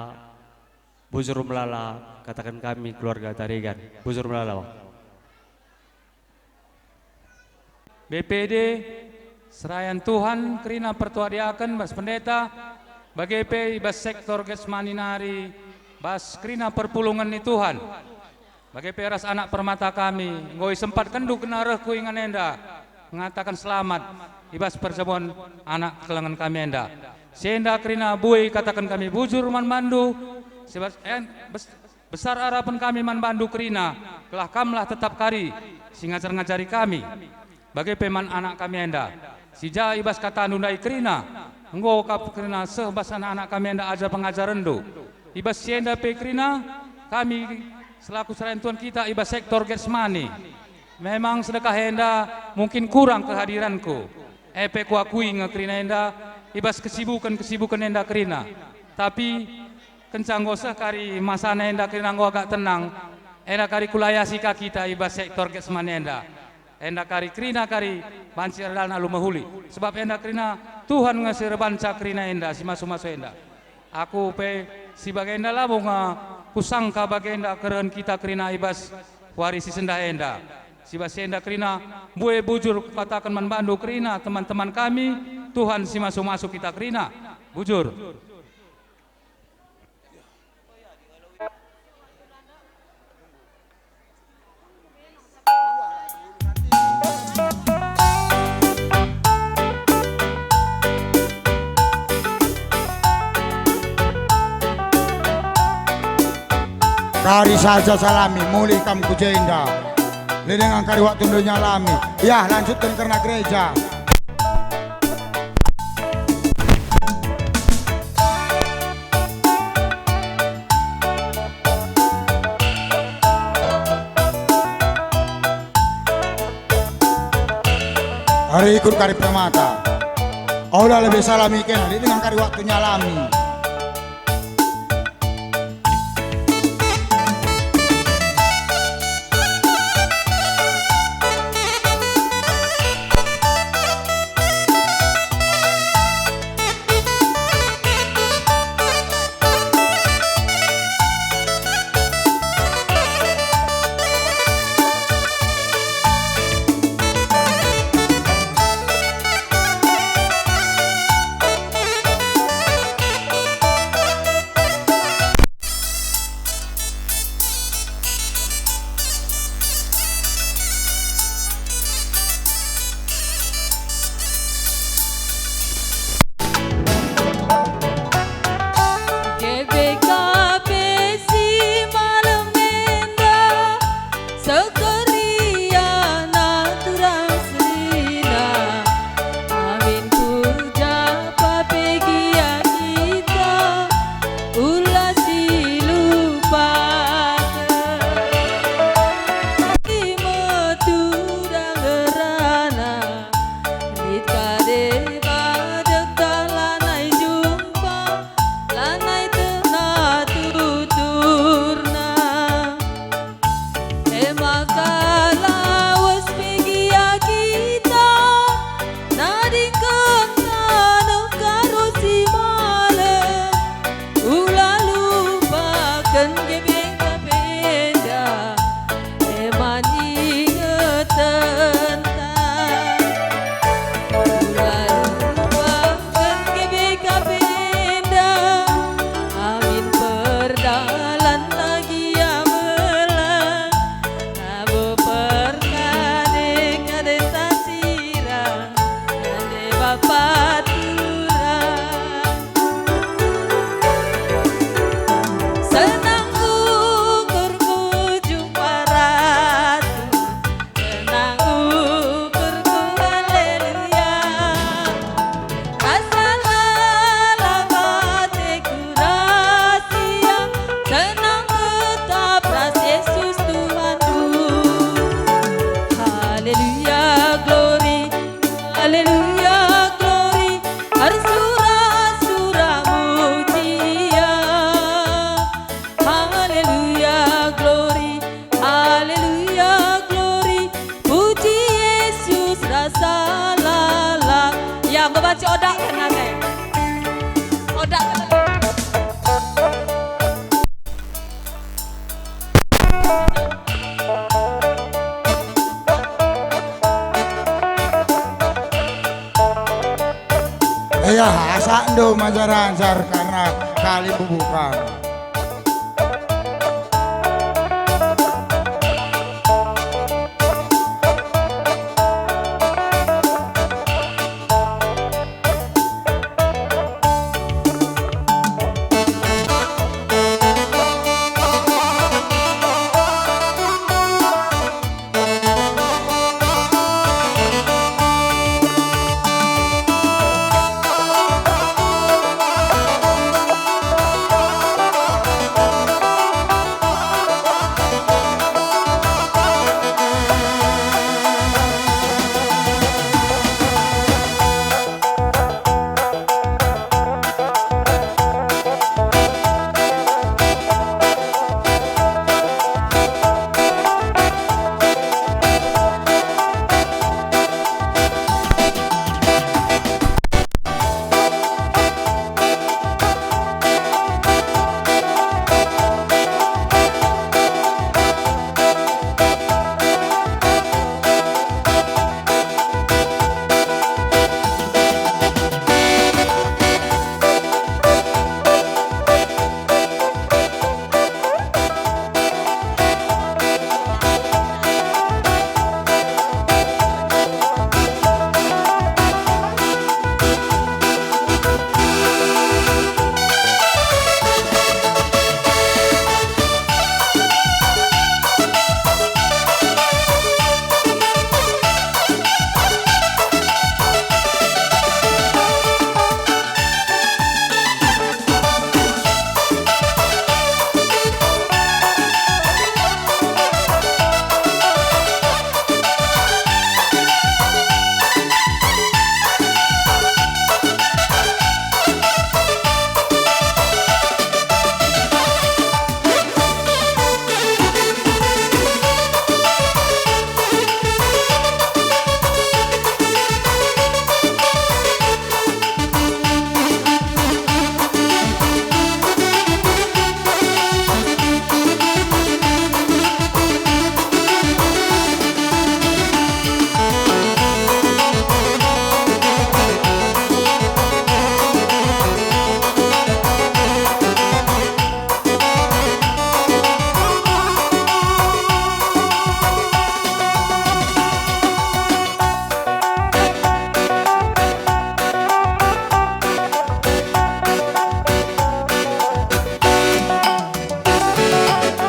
bujur melala kataken kami keluarga Taregan. Bujur melala bang. B P D, serayan Tuhan kerina pertua diaken bas pendeta, bage pe i bas sektor Getsemani nari bas kerina perpulungen ni Tuhan. Bage pe ras anak permata kami, enggo isempatkenndu kena reh ku ingan enda, ngataken selamat i bas perjamuan anak kekelengen kami enda. Si enda kerina bue kataken kami bujur man bandu, si bas en-, bes-, besar arapen kami man bandu kerina, gelah kamlah tetap kari si ngajar-ngajari kami, bage pe man anak kami enda. Si ja i bas katandu ndai kerina, enggo kap kerina seh bas anak-anak kami enda ajar pengajarenndu. I bas si enda pe kerina, kami selaku serayan Tuhan kita i bas sektor Getsemani. Memang sedekah enda mungkin kurang kehadiranku, e pe kuakui nge kerina enda i bas kesibuken-kesibuken enda kerina. Tapi kenca enggo seh kari masana enda kerina enggo agak tenang, enda kari kulayasi ka kita i bas sektor Getsemani enda. Enda kari kerina kari banci erdalan alu mehuli, sebab enda kerina Tuhan nge si erbanca kerina enda si masu-masu enda. Aku pe si bagenda labo nge kusangka bagenda kerehen kita kerina i bas wari si sendah enda. Si bas si enda kerina, mbue bujur kukataken man bandu kerina, teman-teman kami, Tuhan si masu-masu kita kerina. Bujur. Kari saja salami, mulih kam ku jenda. Lit denga kari waktundu nyalami. Yah, lanjutken kerna gereja. Ari ikut kari permata. Ola lebe salami kena, lit denga kari waktu nyalami. Enggo banci odak kena nge. Odak kena. Ia, asakndu majar-ajar karena kalimbubu kam.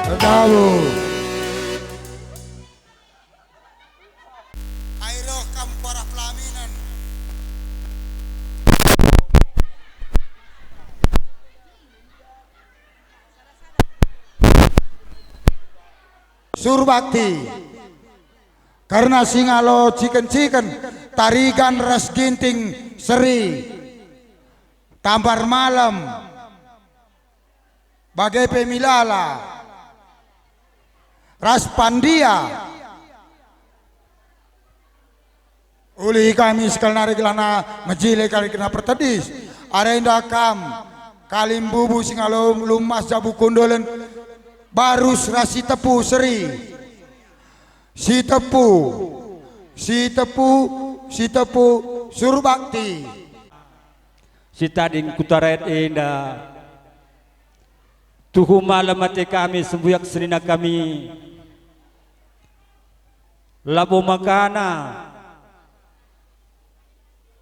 Erdabu. Ai reh kam ku arah pelaminan. Surbakti. Kerna singalo ciken-ciken, Tarigan ras Ginting Seri, Tambar Malem, bage pe Milala, ras Pandia. Uli kami sekali nari gelahna mejile kali kena pertedis. Arenda kam, kalimbubu singalo lumas jabu kundulen, Barus ras Sitepu Seri. Sitepu, Sitepu, Sitepu, Surbakti. Si tading kuta rakyat enda. Tuhu malem ate kami sembuyak senina kami. Labo makana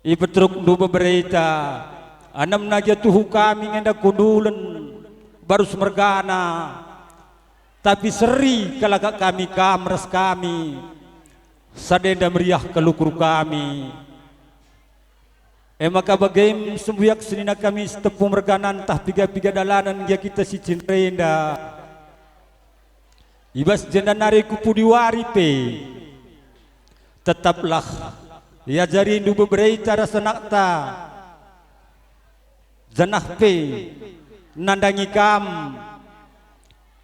ipeterukndu beberita, anemna gia tuhu kami ngenda kundulen Barus mergana, tapi Seri kalak kami kam ras kami, sada enda meriah kal ukur kami. E maka bage me sembuyak senina kami Sitepu mergana ntah piga-piga dalanen gia kita si cinta enda. I bas jenda nari ku pudi wari pe, tetaplah iajarindu beberita ras anakta, janah pe nandangi kam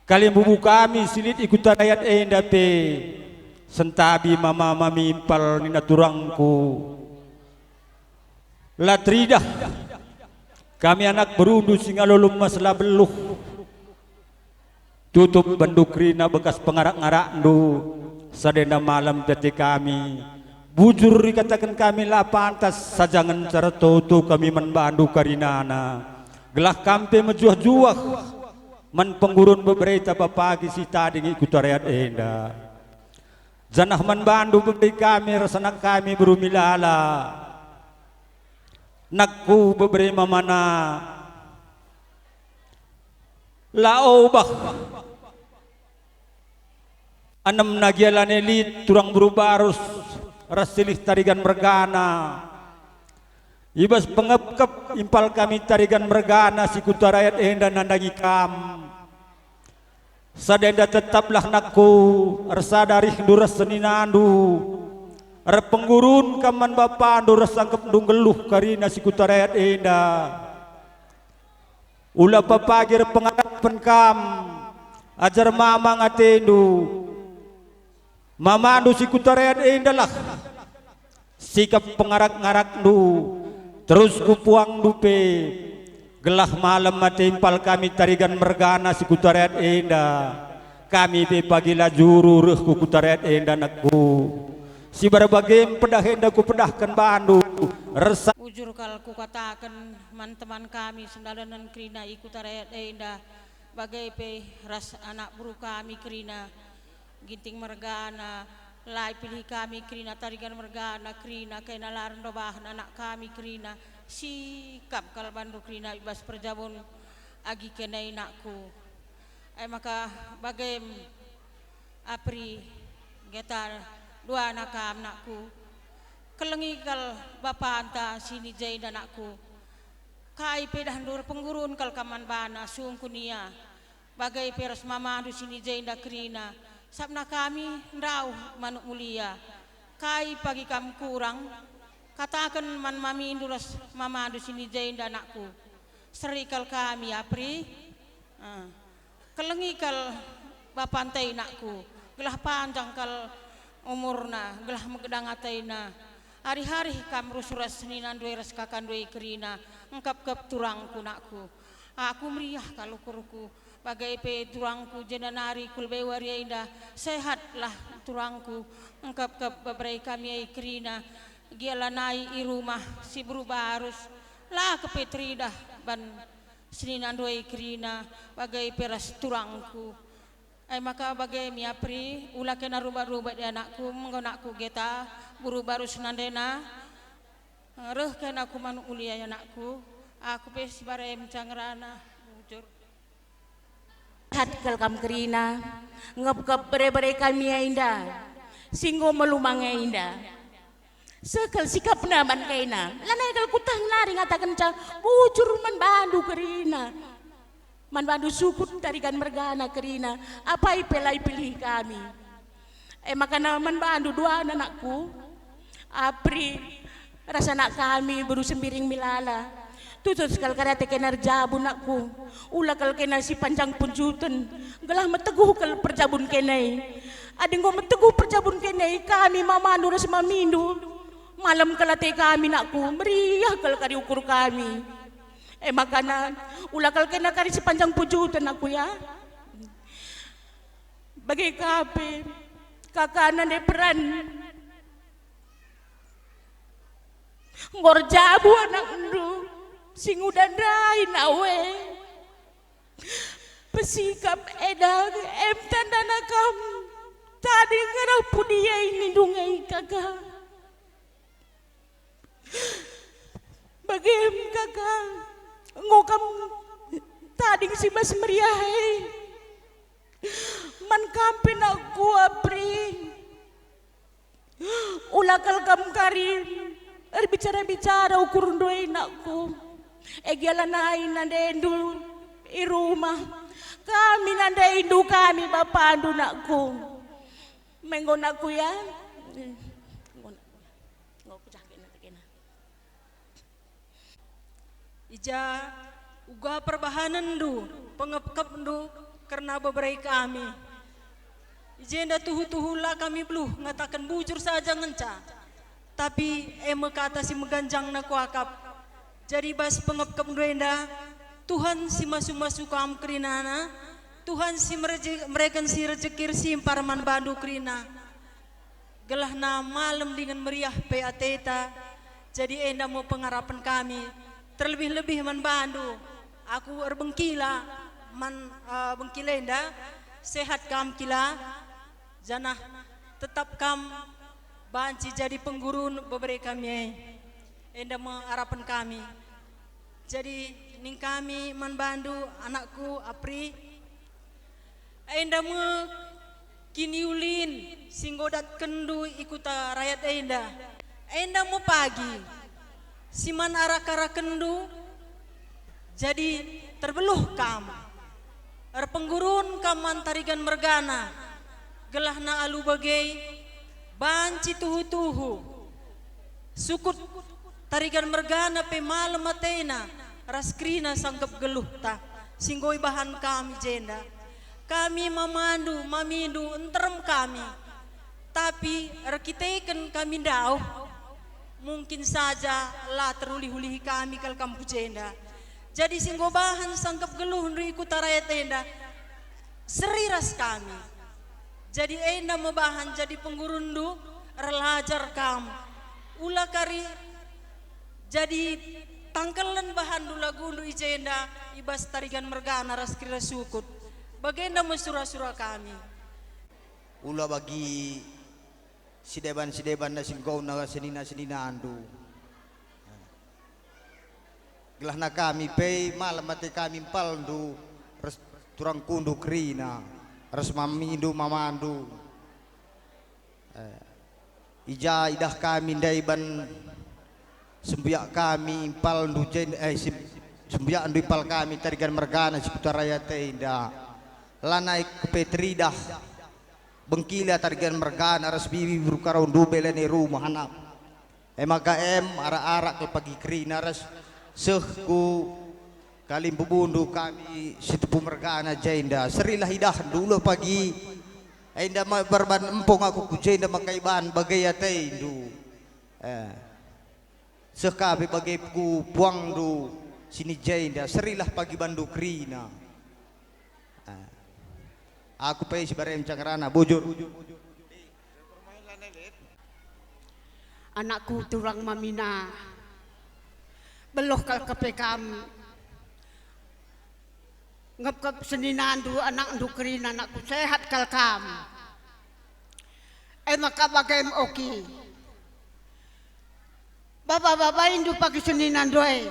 kalimbubu kami si lit i kuta rakyat enda pe, sentabi mama mami impal nina turangku. La teridah kami anak berundu si ngalulum mas la beluh. Tutup bandu kerina bekas pengarak-ngarakndu, sadenda malam tete kami. Bujur ikataken kami la pantas saja ngenca ertoto kami man bandu karinana. Gelah kam pe mejuah-juah man penggurun bebereta bapagi si tading i kuta Rayat enda. Janah man bandu bebere kami ras anak kami beru Milala. Nakku bebere mamana. La obah. Enemna gia lanai lit turang beru Barus ras silih Tarigan mergana. I bas pengepkep impal kami Tarigan mergana si kuta Rayat enda nandangi kam. Sadenda tetaplah nakku, ersada rihndu ras seninandu, erpenggurun kam man bapandu ras sangkepndu nggeluh karina si kuta Rayat enda. Ula papagi erpengarapen kam, ajar mamang atendu. Mamandu si kuta Rayat endalah sikap pengarak-ngarakndu, terus kupuangndu pe, gelah malem ate impal kami Tarigan mergana si kuta Rayat enda. Kami pe pagi la juru reh ku kuta Rayat enda, nakku. Si bage-bage mpedah enda kupedahken bandu, ersa- Bujur kal kukataken man teman kami sendalanen kerina i kuta Rayat enda, bage pe ras anak beru kami kerina, Ginting mergana, la ipilih kami kerina, Tarigan mergana kerina, kena la erndobahna anak kami kerina, sikap kal bandu kerina i bas perjabun agi kena inakku. E maka bagem, Apri, Geta, duana kam nakku. Kelengi kal bapanta si ni jenda nakku. Kai pe dahndu erpenggurun kal kam man bana, sungkun ia. Bage pe ras mamandu si ni jenda kerina, sabna kami ndauh manuk mulia. Kai pagi kam kurang? Kataken man mamindu ras mamandu si ni jenda, nakku. Seri kal kami, Apri. Ah. Kelengi kal bapanta e, nakku, gelah panjang kal umurna, gelah megedang atena. Arih-arih kam rusur ras seninandu e ras kakandu e kerina, engkap-kap turangku, nakku. Aku meriah kal ukurku, bage pe turangku, jenari ku lebe wari enda sehatlah turangku, engkap-kap bebere kami e kerina, gia lanai i rumah si beru Barus, la kepe teridah ban seninandu e kerina, bage pe ras turangku. E maka bage me, Apri, ula kena rubat-rubat ia, nakku, enggo nakku Geta, beru Barus nandena. Reh kena ku manuk mulia ia, nakku, aku pe si bare menca ngerana, bujur. Sehat kal kam kerina, ngepkep bere-bere kami enda, si enggo melumang enda. Seh kal sikapna man kena, lanai kal kutah nari ngatakenca bujur man bandu kerina, man bandu sukut Tarigan mergana kerina, apai pe la ipilih kami. E maka na man bandu duana, nakku, Apri, ras anak kami beru Sembiring Milala. Tutus kal kari ate kena erjabu, nakku. Ula kal kena si panjang punjuten, gelah meteguh kal perjabun kena e. Adi enggo meteguh perjabun kena e, kami mamandu ras mamindu, malem kal ate kami, nakku, meriah kal kari ukur kami. E maka na, ula kal kena kari si panjang punjuten, nakku, ya. Bage ka pe, kakana ndeperan. Enggo erjabu anakndu si nguda ndai nawe. Pesikap eda em tandana kam tading arah pudi e nindu nge, kaka. Bagem, kaka, enggo kam tading si bas meriah e. Man kam pe nakku, Apri. Ula kal kam kari erbicara-bicara ukurndu e, nakku. E gia lanai nandendu i rumah. Kami nandendu, kami bapandu, nakku. Me enggo, nakku, ya. Enggo, nakku, ya. Enggo kucah kena, kena. I ja uga perbahanenndu, pengepkepndu kerna bebere kami. I jenda tuhu-tuhu la kami beluh ngataken bujur saja ngenca, tapi e me kata si meganjangna kuakap, Jadi bas pengepkepndu enda, Tuhan si masu-masu kam kerinana, Tuhan si mereje-, mereken si rejeki ersimpar man bandu kerina. Gelahna malem dingen meriah pe ateta, jadi enda me pengarapen kami, terlebih-lebih man bandu. Aku erbengkila man, eh, bengkila enda, sehat kam kila, janah tetap kam banci jadi penggurun bebere kami e. Enda me arapen kami. Jadi ning kami man bandu, anakku Apri, enda me kiniulin si enggo datkenndu i kuta rayat enda. Enda me pagi si man arak-arakenndu, jadi terbeluh kam. Erpenggurun kam man Tarigan mergana, gelahna alu bage banci tuhu-tuhu. Sukut Tarigan mergana pe malem atena ras kerina sangkep geluhta si enggo ibahan kami jenda. Kami mamandu, mamindu, nterem kami. Tapi erkiteken kami ndauh, mungkin saja la terulih-ulihi kami kal kam ku jenda. Jadi si enggo bahan sangkep geluhndu i kuta rayat enda, seri ras kami. Jadi enda me bahan jadi penggurundu, erlajar kam. Ula kari jadi tangkelen bahanndu lagundu i jenda, i bas Tarigan mergana ras kerina sukut. Bagenda me sura-sura kami. Ula bagi sideban-sidebanna si enggo na senina-seninandu. Gelahna kami pe malem ate kami mpalndu ras turangkundu kerina, ras mamindu mamandu. Eh, i ja idah kami ndai ban sembuyak kami impalndu jen-, eh, sem-, sembuyakndu impal kami Tarigan mergana si kuta rayat enda. Lanai kepe teridah bengkila Tarigan mergana ras bibi beru karo ndube lene rumah anak. E maka em arak-arak kal pagi kerina ras seh ku kalimbubundu kami si tepu mergana jenda. Serilah idahndu ula pagi enda ma-, perban empung aku ku jenda maka iban bage atendu. Eh. Seh ka pe bage ku puangndu sini jenda, serilah pagi bandu kerina. Ah. Aku pe si barem cangerana, bujur. Anakku turang mamina, beluh kal kepe kam. Ngepkep seninandu, anakndu kerina, anakku, sehat kal kam. E maka bagem oki. Baba-babaindu pagi seninandu e.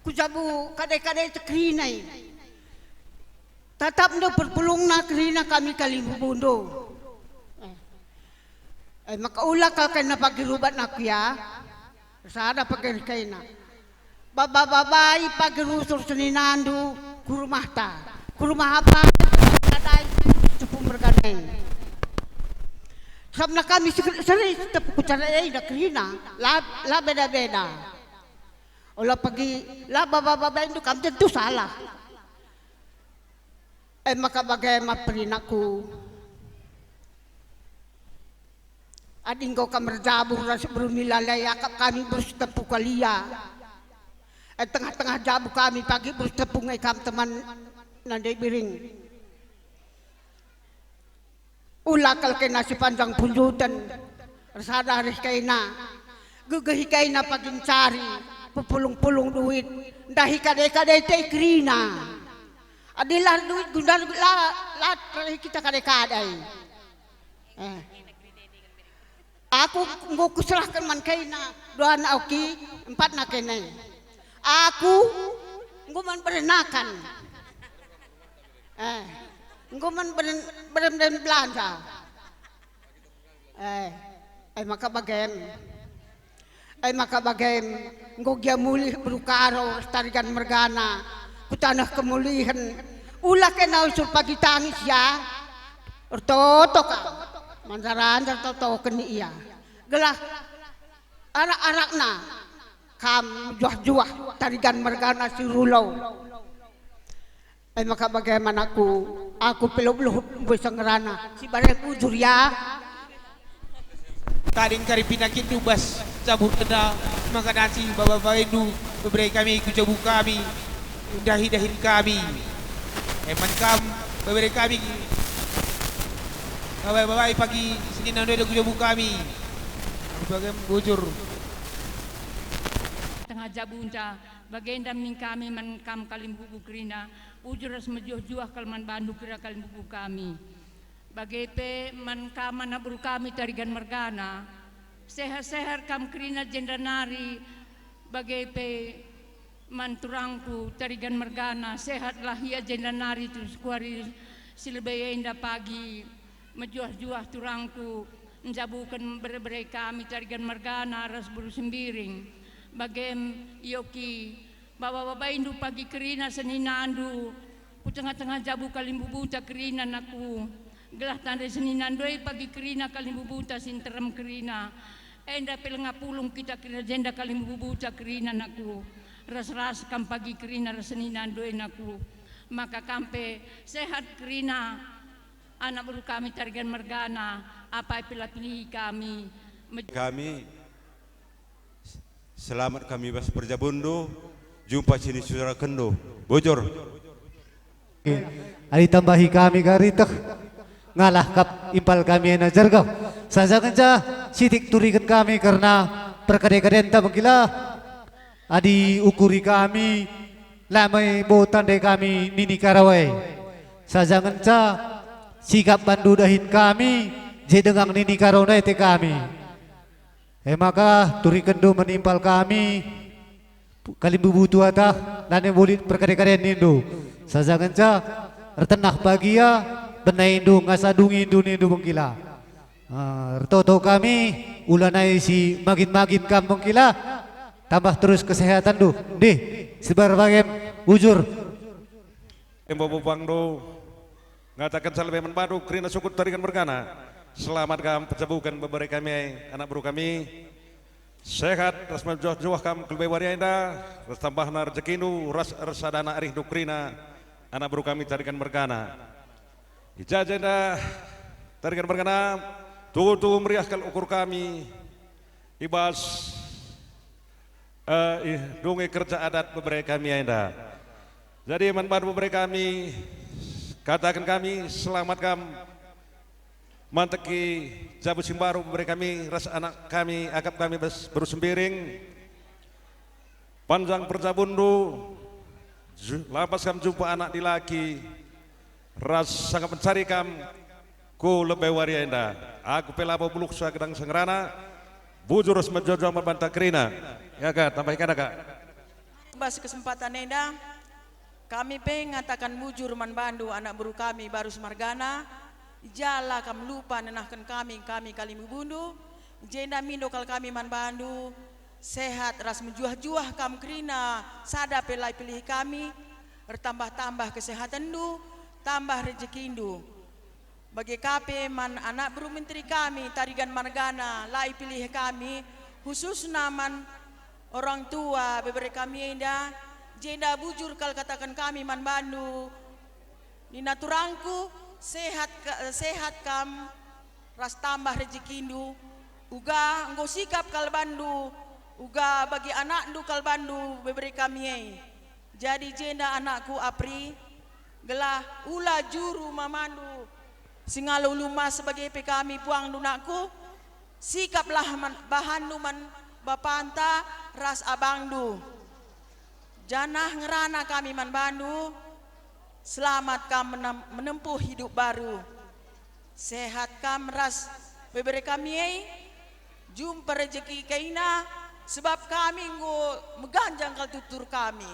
Ku jabu kade-kade te kerina e. Tatapndu perpulungna kerina kami kalimbubundu. Eh. E maka ula kal kena pagi rubat naku ya. Sada pagi kaina. Baba-babai pagi rusur seninandu ku rumahta. Ku rumah apa? Kadai tepung bergadai. Sabna kami seri, seri tepung ku cara e da kerina. La, la beda-beda. Ola pagi la baba-babaindu kam tentu salah. E maka bage ma perinakku. Adi enggo kam erjabu ras beru Milalai akap kami beru Sitepu kalia. E tengah-tengah jabu kami pagi beru Sitepu nge kam teman nande biring. Ula kal kena sepanjang punjuten, ersada reh kena, gegehi kena pagi ncari, pepulung-pulung duit, ndahi kade-kade te kerina. Adilah duit gundar la, la reh kita kade-kade. Eh. Aku enggo kuserahken man kena dua anak oki, empatna kena. Aku enggo man berenakan. Eh, enggo man beren, beren, beren belanja. Eh, eh maka bagem. Eh maka bagem enggo gia mulih beru Karo ras Tarigan mergana ku taneh kemulihen. Ula kena usur pagi tangis ya. Ertoto ka. Manjar-anjar totoken ia. Gelah arak-arakna kam juah-juah Tarigan mergana si rulau. E maka bage anakku, aku pe beluh mbue sengerana, si bareh bujur ya. Tading kari pinakindu bas jabu enda maka dasi baba-baindu Bebere kami ku jabu kami, dahi-dahin kami. E man kam, bebere kami, babai-babai pagi senina ndai ku jabu kami. Aku bage bujur. Tengah jabunta, bagenda min kami man kam kalimbubu kerina, bujur ras mejuah-juah kal man bandu kira kalimbubu kami. Bage pe man kam anak beru kami Tarigan mergana, sehat-sehat kam kerina jenda nari, bage pe man turangku Tarigan mergana, sehatlah ia jenda nari terus kuari si lebe enda pagi. Mejuah-juah turangku, njabuken bere-bere kami Tarigan mergana ras beru Sembiring, bagem ioki, baba-babaindu pagi kerina seninandu, ku tengah-tengah jabu kalimbubuta kerina nakku, gelah tanda seninandu e pagi kerina kalimbubuta si nterem kerina. Enda pe langa pulung kita kerina jenda kalimbubuta kerina nakku, ras-ras kam pagi kerina ras seninandu e nakku, maka kam pe sehat kerina anak beru kami Tarigan mergana, apai pe la pilihi kami. Mej- Kami. Selamat kami bas perjabunndu, jumpa sini surakenndu. Bujur. Adi tambahi kami ka riteh, ngalah kap impal kami ena jergeh. Saja ngenca sitik turiken kami kerna perkade-kadenta mengkila. Adi ukuri kami, la me bo tandai kami nini Karo e. Saja ngenca sikap bandu dahin kami, je dengang nini Karo ndai te kami. E maka turikenndu menimpal kami, kalimbubu tuatah, lanai bulit perkade-kaden nindu. Saja ngenca ertenah bagia, benaindu ngasa dungindu nindu mengkila. Ah, ertoto kami, ulanai si magin-magin kam mengkila, tambah terus kesehatanndu. Ndih, sebar bagem, bujur. Embo bubangndu, ngataken salbe man bandu kerina sukut Tarigan mergana. Selamat kam pejabuken bebere kami, anak beru kami. Sehat ras mejuah-juah kam kelebe wari enda, ras tambahna rejekindu, ras ersadana arihndu kerina, anak beru kami Tarigan mergana. I ja jenda Tarigan mergana, tuhu-tuhu meriah kal ukur kami i bas eh, ih, dungi kerja adat bebere kami enda. Jadi man bandu bebere kami, kataken kami, selamat kam manteki jabu si mbaru bebere kami ras anak kami, akap kami bas beru Sembiring. Panjang perjabunndu, ju-, lampas kam jumpa anak dilaki, ras sangap mencari kam ku lebe wari enda. Aku pe labo beluhsa gedang sengerana, bujur ras mejuah-juah man banta kerina. Ya ka, tambahi kada ka. Bas kesempatan enda, kami pe ngataken bujur man bandu anak beru kami Barus mergana, i ja la kam lupa nenahken kami, kami kalimbubundu, i jenda mindo kal kami man bandu, sehat ras mejuah-juah kam kerina, sada pe la ipilih kami, ertambah-tambah kesehatenndu, tambah rejekindu. Bage ka pe man anak beru menteri kami, Tarigan mergana, la ipilih kami, khususna man orang tua bebere kami enda, jenda bujur kal kataken kami man bandu, nina turangku, sehat ka-, sehat kam ras tambah rejekindu, uga enggo sikap kal bandu, uga bagi anakndu kal bandu bebere kami e. Jadi jenda anakku Apri, gelah ula juru mamandu si ngalo ulu emas bage pe kami puangndu nakku, sikaplah man, bahanndu man bapanta ras abangndu. Janah ngerana kami man bandu, selamat kam menem-, menempuh hidup baru. Sehat kam ras bebere kami e, jumpa rejeki kaina, sebab kami enggo meganjang kal tutur kami.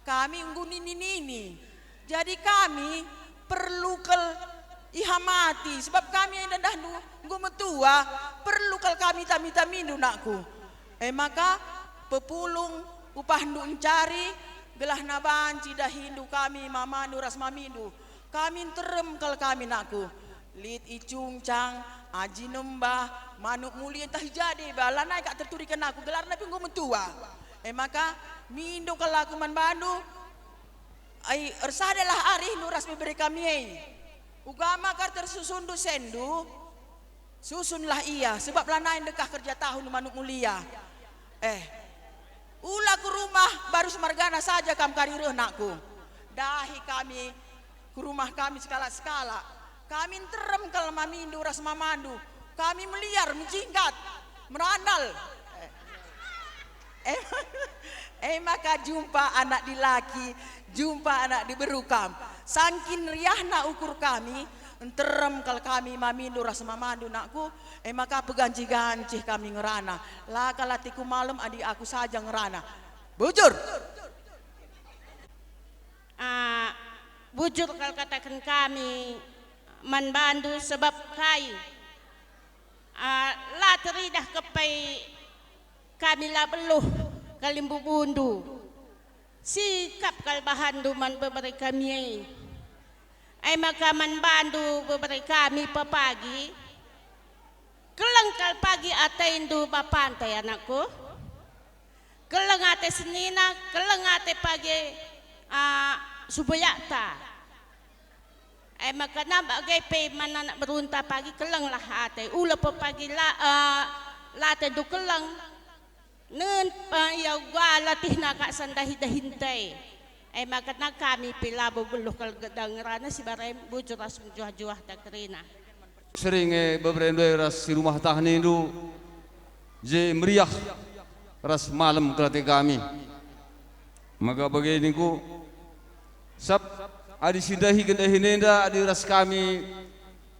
Kami enggo nini-nini. Jadi kami perlu kal ihamati, sebab kami enda ndahndu enggo metua, perlu kal kami tami-tamindu, nakku. E maka, pepulung upahndu encari, gelah na banci dahindu kami mamandu ras mamindu. Kami nterem kal kami, nakku. Lit i cungcang, aji nembah, manuk mulia ntah i ja deba, lanai kak terturiken aku, gelarna pe enggo metua. E maka, mindo kal aku man bandu, ai, ersadalah arihndu ras bebere kami e. Uga maka tersusunndu senndu, susunlah ia, sebab lanai ndekah kerja tahun manuk mulia. Eh, Ula ku rumah Barus Mergana saja kam kari reh, nakku. Dahi kami ku rumah kami sekalak-sekalak. Kami nterem kal mamindu ras mamandu. Kami meliar, menjingkat, merandal. Eh, eh, eh, maka jumpa anak dilaki, jumpa anak diberu kam. Sangkin riahna ukur kami, nterem kal kami mamindu ras mamandu, nakku. Eh, maka pegancih-gancih kami ngerana. La kal atiku malem adi aku saja ngerana. Bujur. Ah, bujur kal kataken kami man bandu, sebab kai? Ah, la teridah kepai kami la beluh kalimbubundu. Sikap kal bahanndu man bebere kami e. E maka man bandu bebere kami pepagi, keleng kal pagi atendu bapanta, anakku. Keleng ate senina, keleng ate pagi, ah, subuyakta. E maka nambah age pe man anak berunta pagi, kelenglah ate. Ula pe pagi la, eh, la atendu keleng. Nen, eh, ia uga latihna kak sandahi-dahinta e. E maka na kami pe labo beluh kal gedang ngerana si barem bujur ras mejuah-juahta kerina. Sering e beberendu e ras si rumah tah nindu, je meriah ras malem kal ate kami. Maka bage ningku, sab, adi si ndahiken dahin enda, adi ras kami,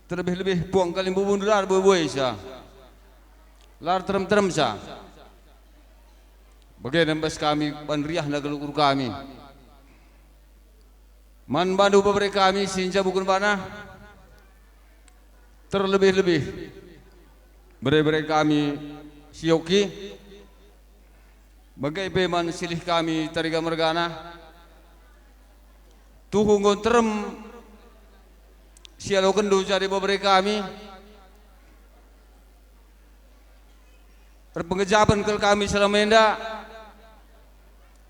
terlebih-lebih puang kalimbubundu la erbuai-buai sa, la erterem-terem sa. Bage nembas kami ban riahna kal ukur kami. Man bandu bebere kami si njabuken bana, terlebih-lebih bere-bere kami si Yoki, bage pe man silih kami Tarigan mergana. Tuhu enggo nterem si alokenndu jadi bebere kami. Erpengejapen kal kami selama enda,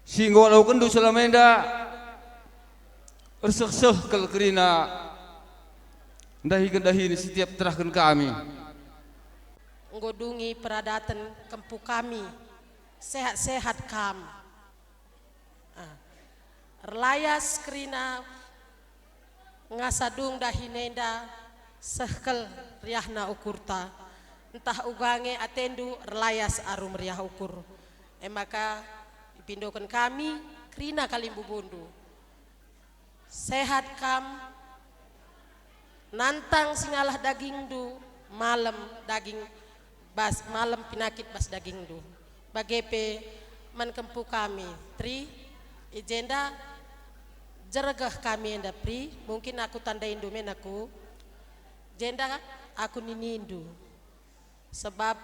si enggo alokenndu selama enda, erseh-seh kal kerina ndahiken dahin setiap terahken kami. Enggo dungi peradaten kempu kami, sehat-sehat kam. Ah, erlayas kerina ngasa dung dahin enda, seh kal riahna ukurta. Ntah uga nge atendu erlayas aru meriah ukur. E maka ipindoken kami kerina kalimbubundu. Sehat kam, nantang si ngalah dagingndu, malem daging bas, malem pinakit bas dagingndu. Bage pe man kempu kami, Tri, i jenda jergeh kami enda, Pri, mungkin aku tandaindu me, nakku, jenda aku ninindu. Sebab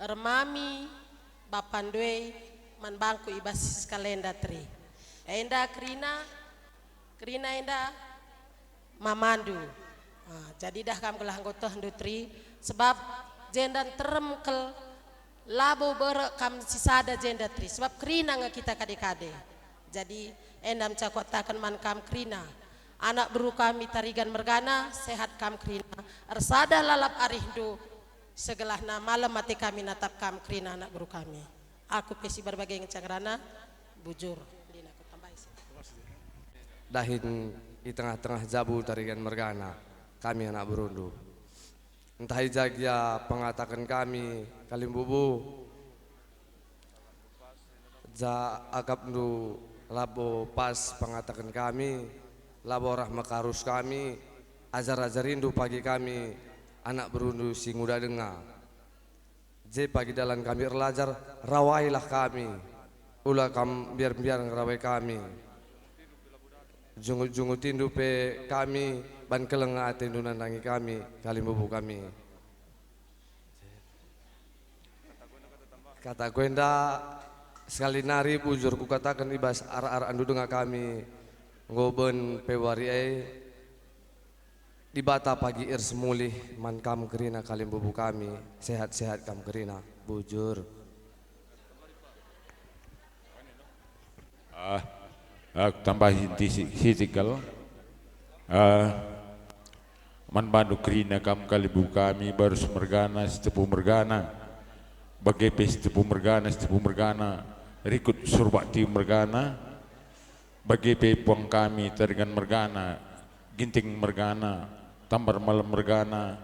ermami bapandu e man bangku i bas si sekalenda, Tri. Enda kerina, kerina enda mamandu. Ah, jadi dah kam gelah enggo tehndu, Tri, sebab jenda nterem kal labo berek kam sisada jenda, Tri, sebab kerina nge kita kade-kade. Jadi enda me kuakapken man kam kerina. Anak beru kami Tarigan mergana, sehat kam kerina. Ersada lalap arihndu, segelahna malem ate kami natap kam kerina, anak beru kami. Aku pe si bage ngenca ngerana, bujur. Ndina kutambahi si. Dahin i tengah-tengah jabu Tarigan mergana, kami anak berundu. Ntah i ja gia pengataken kami kalimbubu, ja akapndu labo pas pengataken kami, labo arah mekarus kami, ajar-ajarindu pagi kami, anak berundu si nguda denga. Je pagi dalan kami erlajar, rawailah kami. Ula kam mbiar-mbiar ngerawai kami. Jungut-jungutindu pe kami, ban keleng atendu nandangi kami, kalimbubu kami. Kataku enda sekali nari bujur kukataken i bas arak-arakndu denga kami enggo ben Februari e. Dibata pagi ersemulih man kam kerina kalimbubu kami, sehat-sehat kam kerina, bujur. Ah, aku tambahi tisi-, sitik kal. Ah, man bandu kerina kam kalimbubu kami, Barus mergana, Sitepu mergana, bage pe Sitepu mergana, Sitepu mergana, rikut Surbakti mergana, bage pe puang kami Tarigan mergana, Ginting mergana, Tambar Malem mergana,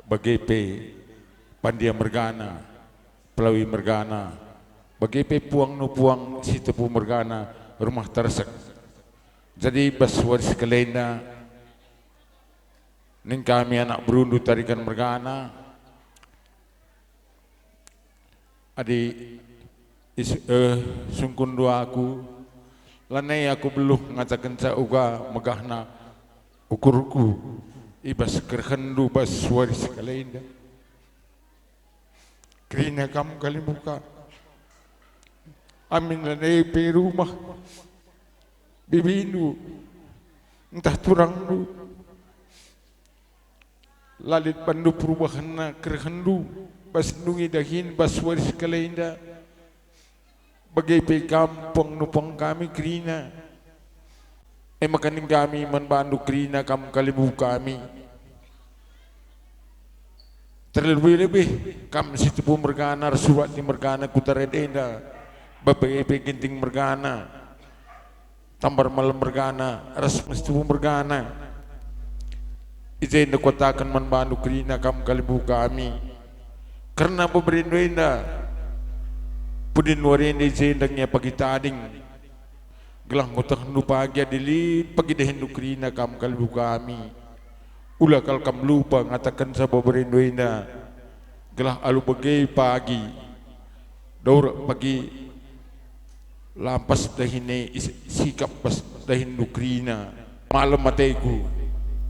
bage pe Pandia mergana, Pelawi mergana, bage pe puang nu puang Sitepu mergana, Rumah Tarsek. Jadi bas wari si kalenda, ning kami anak berundu Tarigan mergana, adi is-, eh, sungkunndu aku, lanai aku beluh ngatakenca uga megahna ukurku i bas kerehenndu bas wari si kalenda. Kerina kam kalimbuka. Amin lanai pe rumah bibindu, ntah turangndu, la lit bandu perubahenna kerehenndu bas ndungi dahin bas wari si kalenda. Bage pe kam puang nu puang kami kerina. E maka ning kami man bandu kerina kam kalimbubu kami. Terlebih-lebih kam Sitepu mergana ras Surbakti mergana Kutaret enda, bage pe Ginting mergana, Tambar Malem mergana, ras Sitepu mergana. I jenda kukataken man bandu kerina kam kalimbubu kami. Kerna beberendu enda, pudin wari enda i jenda nge pagi tading. Gelah ngutehenndu pagi adi lit pagi dahinndu kerina kam kalimbubu kami. Ula kal kam lupa ngatakenca beberendu enda, gelah alu bage pagi, daurek pagi, lampas dahin e is-, sikap bas dahinndu kerina. Malem ateku,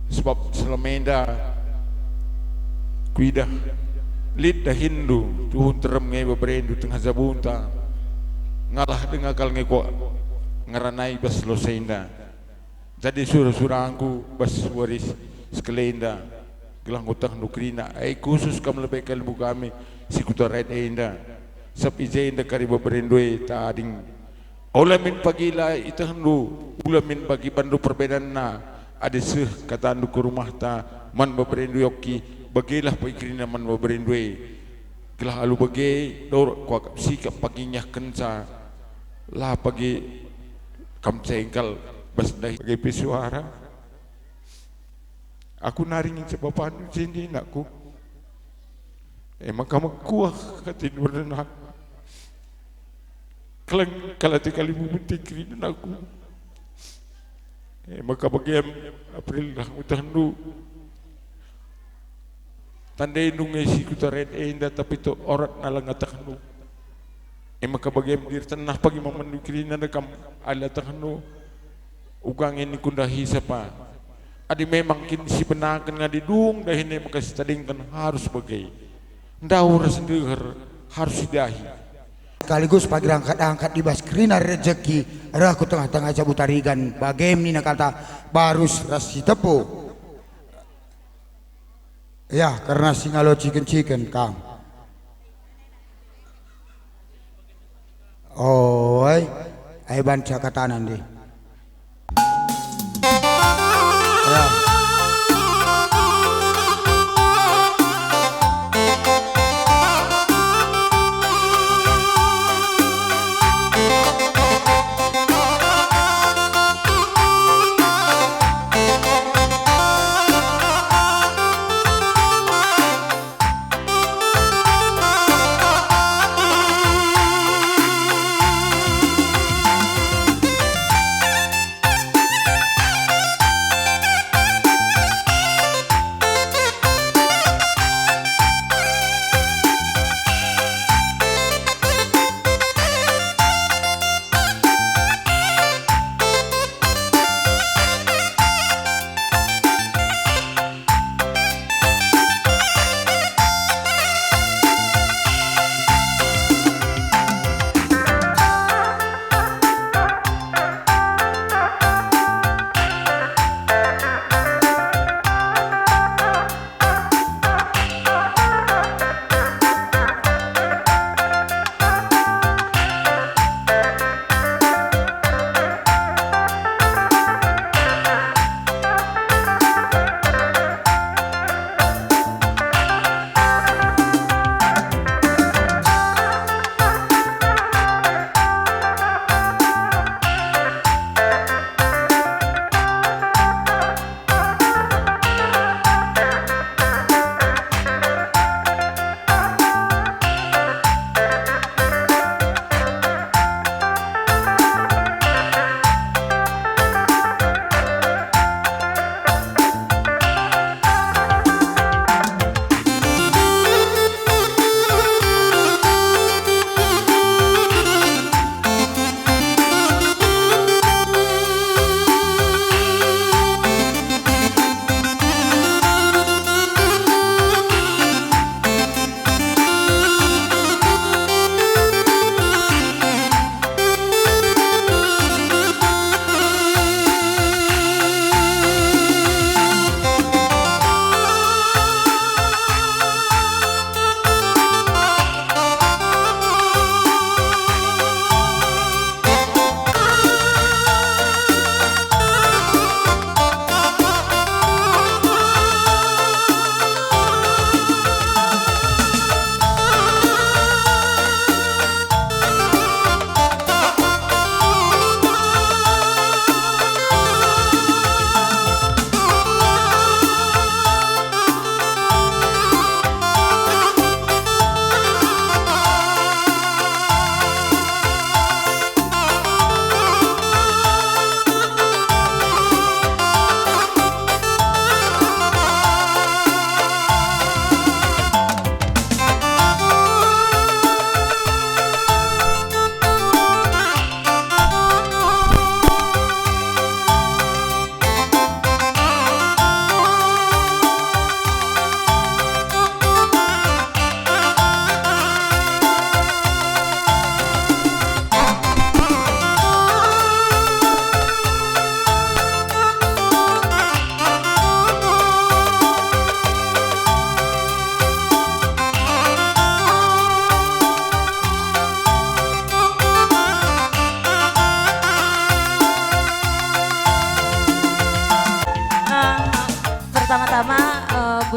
sebab selama enda kuidah lit dahinndu, tuhu nterem nge beberendu tengah jabunta, ngalah denga kal nge kuk ngeranai bas lose enda. Jadi sura-surangku bas wari si kalenda, gelah ngutehndu kerina, ai khusus kam lebe kalimbubu kami si Kutaret enda, sabap i jenda kari beberendu e tading. Ola min pagi la itehndu, ula min bagi bandu perbedanna, adi seh katandu ku rumahta man beberendu e oki, bagelah pagi kerina man beberendu e. Gelah alu bage, daurek kuakap sikap pagi ngiahkenca, la pagi kam cengkal bas dahi bage pe suara. Aku nari nginca bapandu jenda inakku. E maka mekuah atendu erna. Keleng kal ate kalimbubu nti kerina aku. E maka bagem April lah ngutehndu. Tandaindu nge si Kutaret enda tapi to oratna la ngutehndu. E maka bagem dir tenah pagi mamenndu kerina kam ala tehndu. Uga nge ningku ndai sapa. Adi memang kin sibenaken ngadi dung dahin e maka sitadingken harus bage. Ndauh ras ndeher harus sidahi. Sekaligus pagi rangkat-angkat i bas kerina rejeki reh ku tengah-tengah jabu Tarigan, bagem nina kata Barus ras Sitepu. Ya, kerna si ngalo ciken-ciken kam. Oi, ai banca katana ndi. Ya.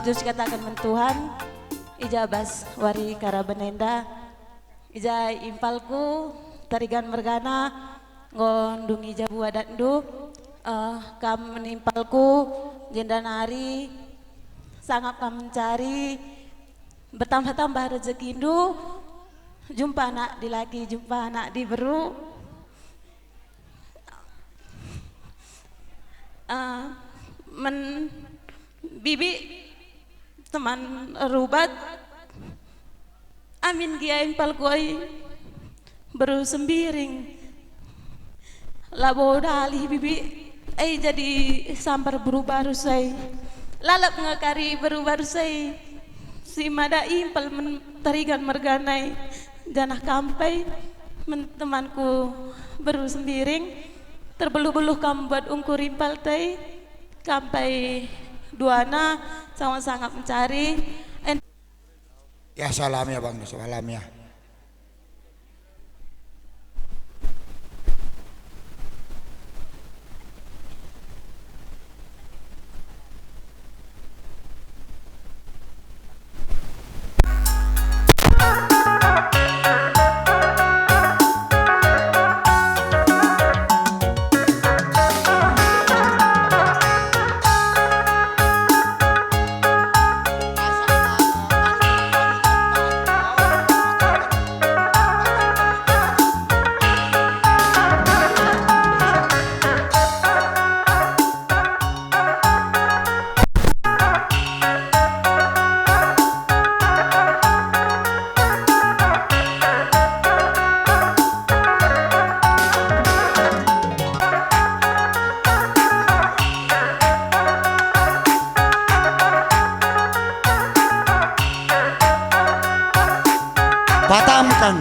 Terus kataken man Tuhan, i ja bas wari karaben enda, i ja impalku Tarigan mergana enggo ndungi jabu adatndu, eh, kam impalku, jenda nari sangap kam mencari, bertambah-tambah rezekindu, jumpa anak dilaki, jumpa anak diberu. Ah, men bibi teman rubat, amin gia impalku ai beru Sembiring. Labo dalih bibi ai jadi sambar beru Barus ai. Lalap nge kari beru Barus ai. Si mada impal men Tarigan mergana ai. Janah kam pe men temanku beru Sembiring, terbeluh-beluh kam buat ungkur impal te, kam pe duana sangap-sangap mencari. En- Ya, salam ya, Bang, salam ya. Patamken.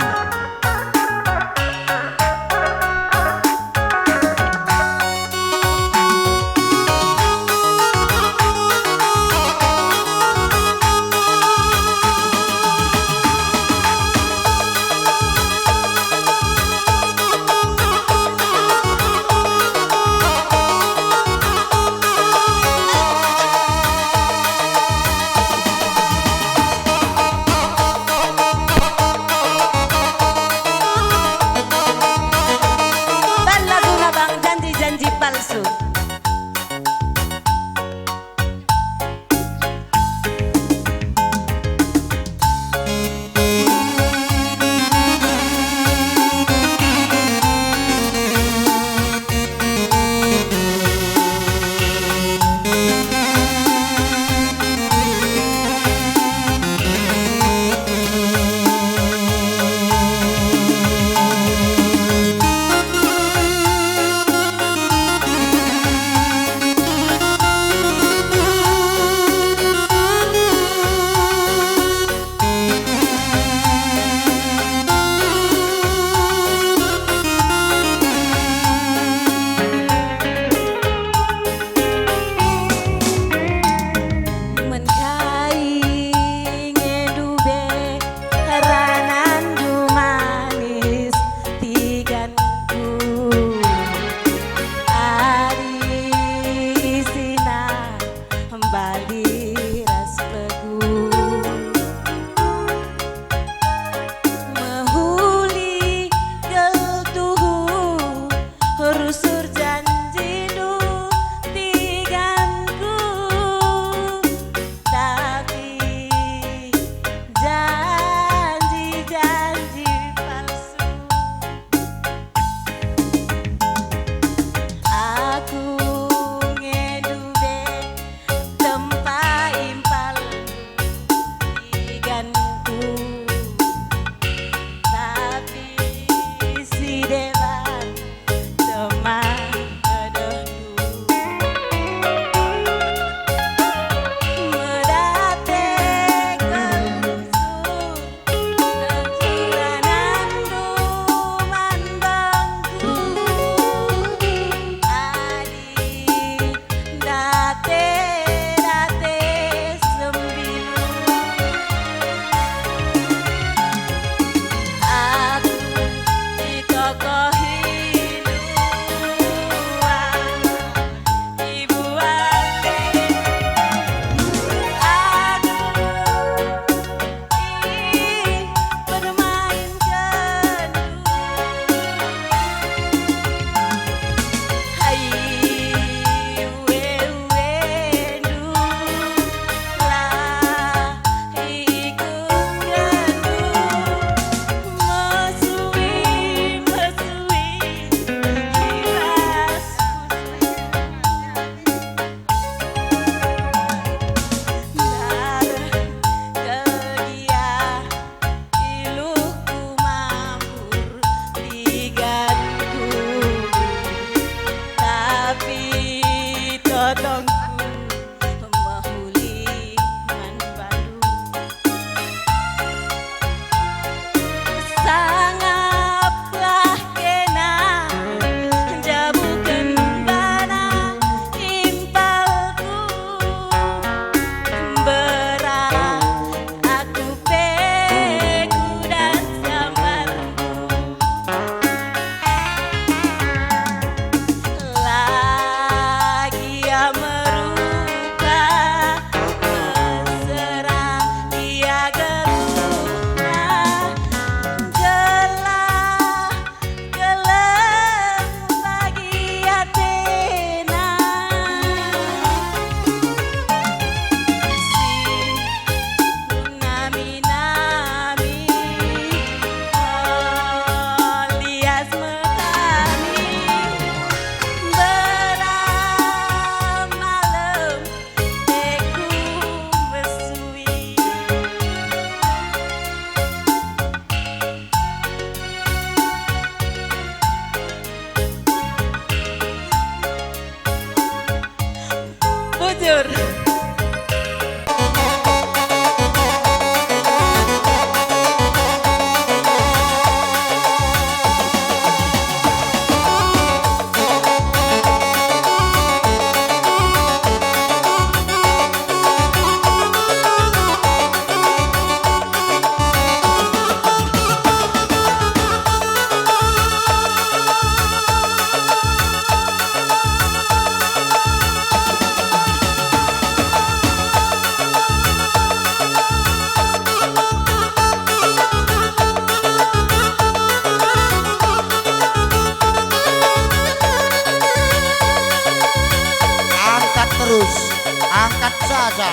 saja.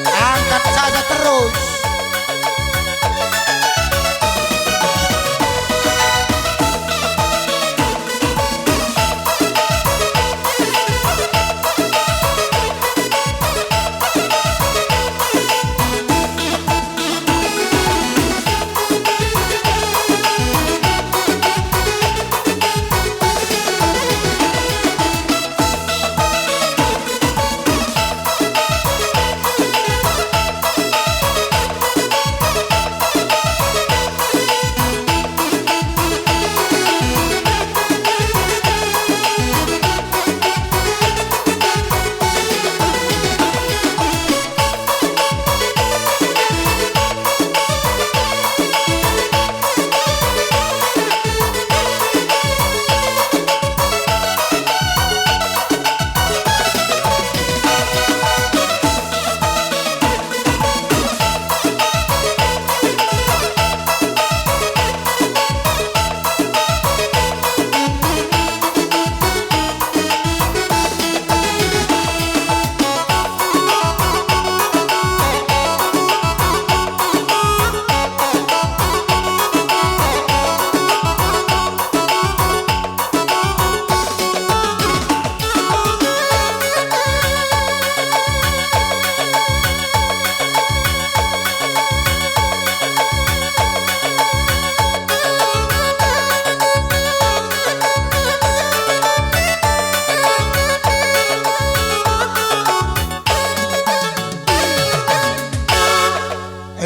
Angkat saja terus.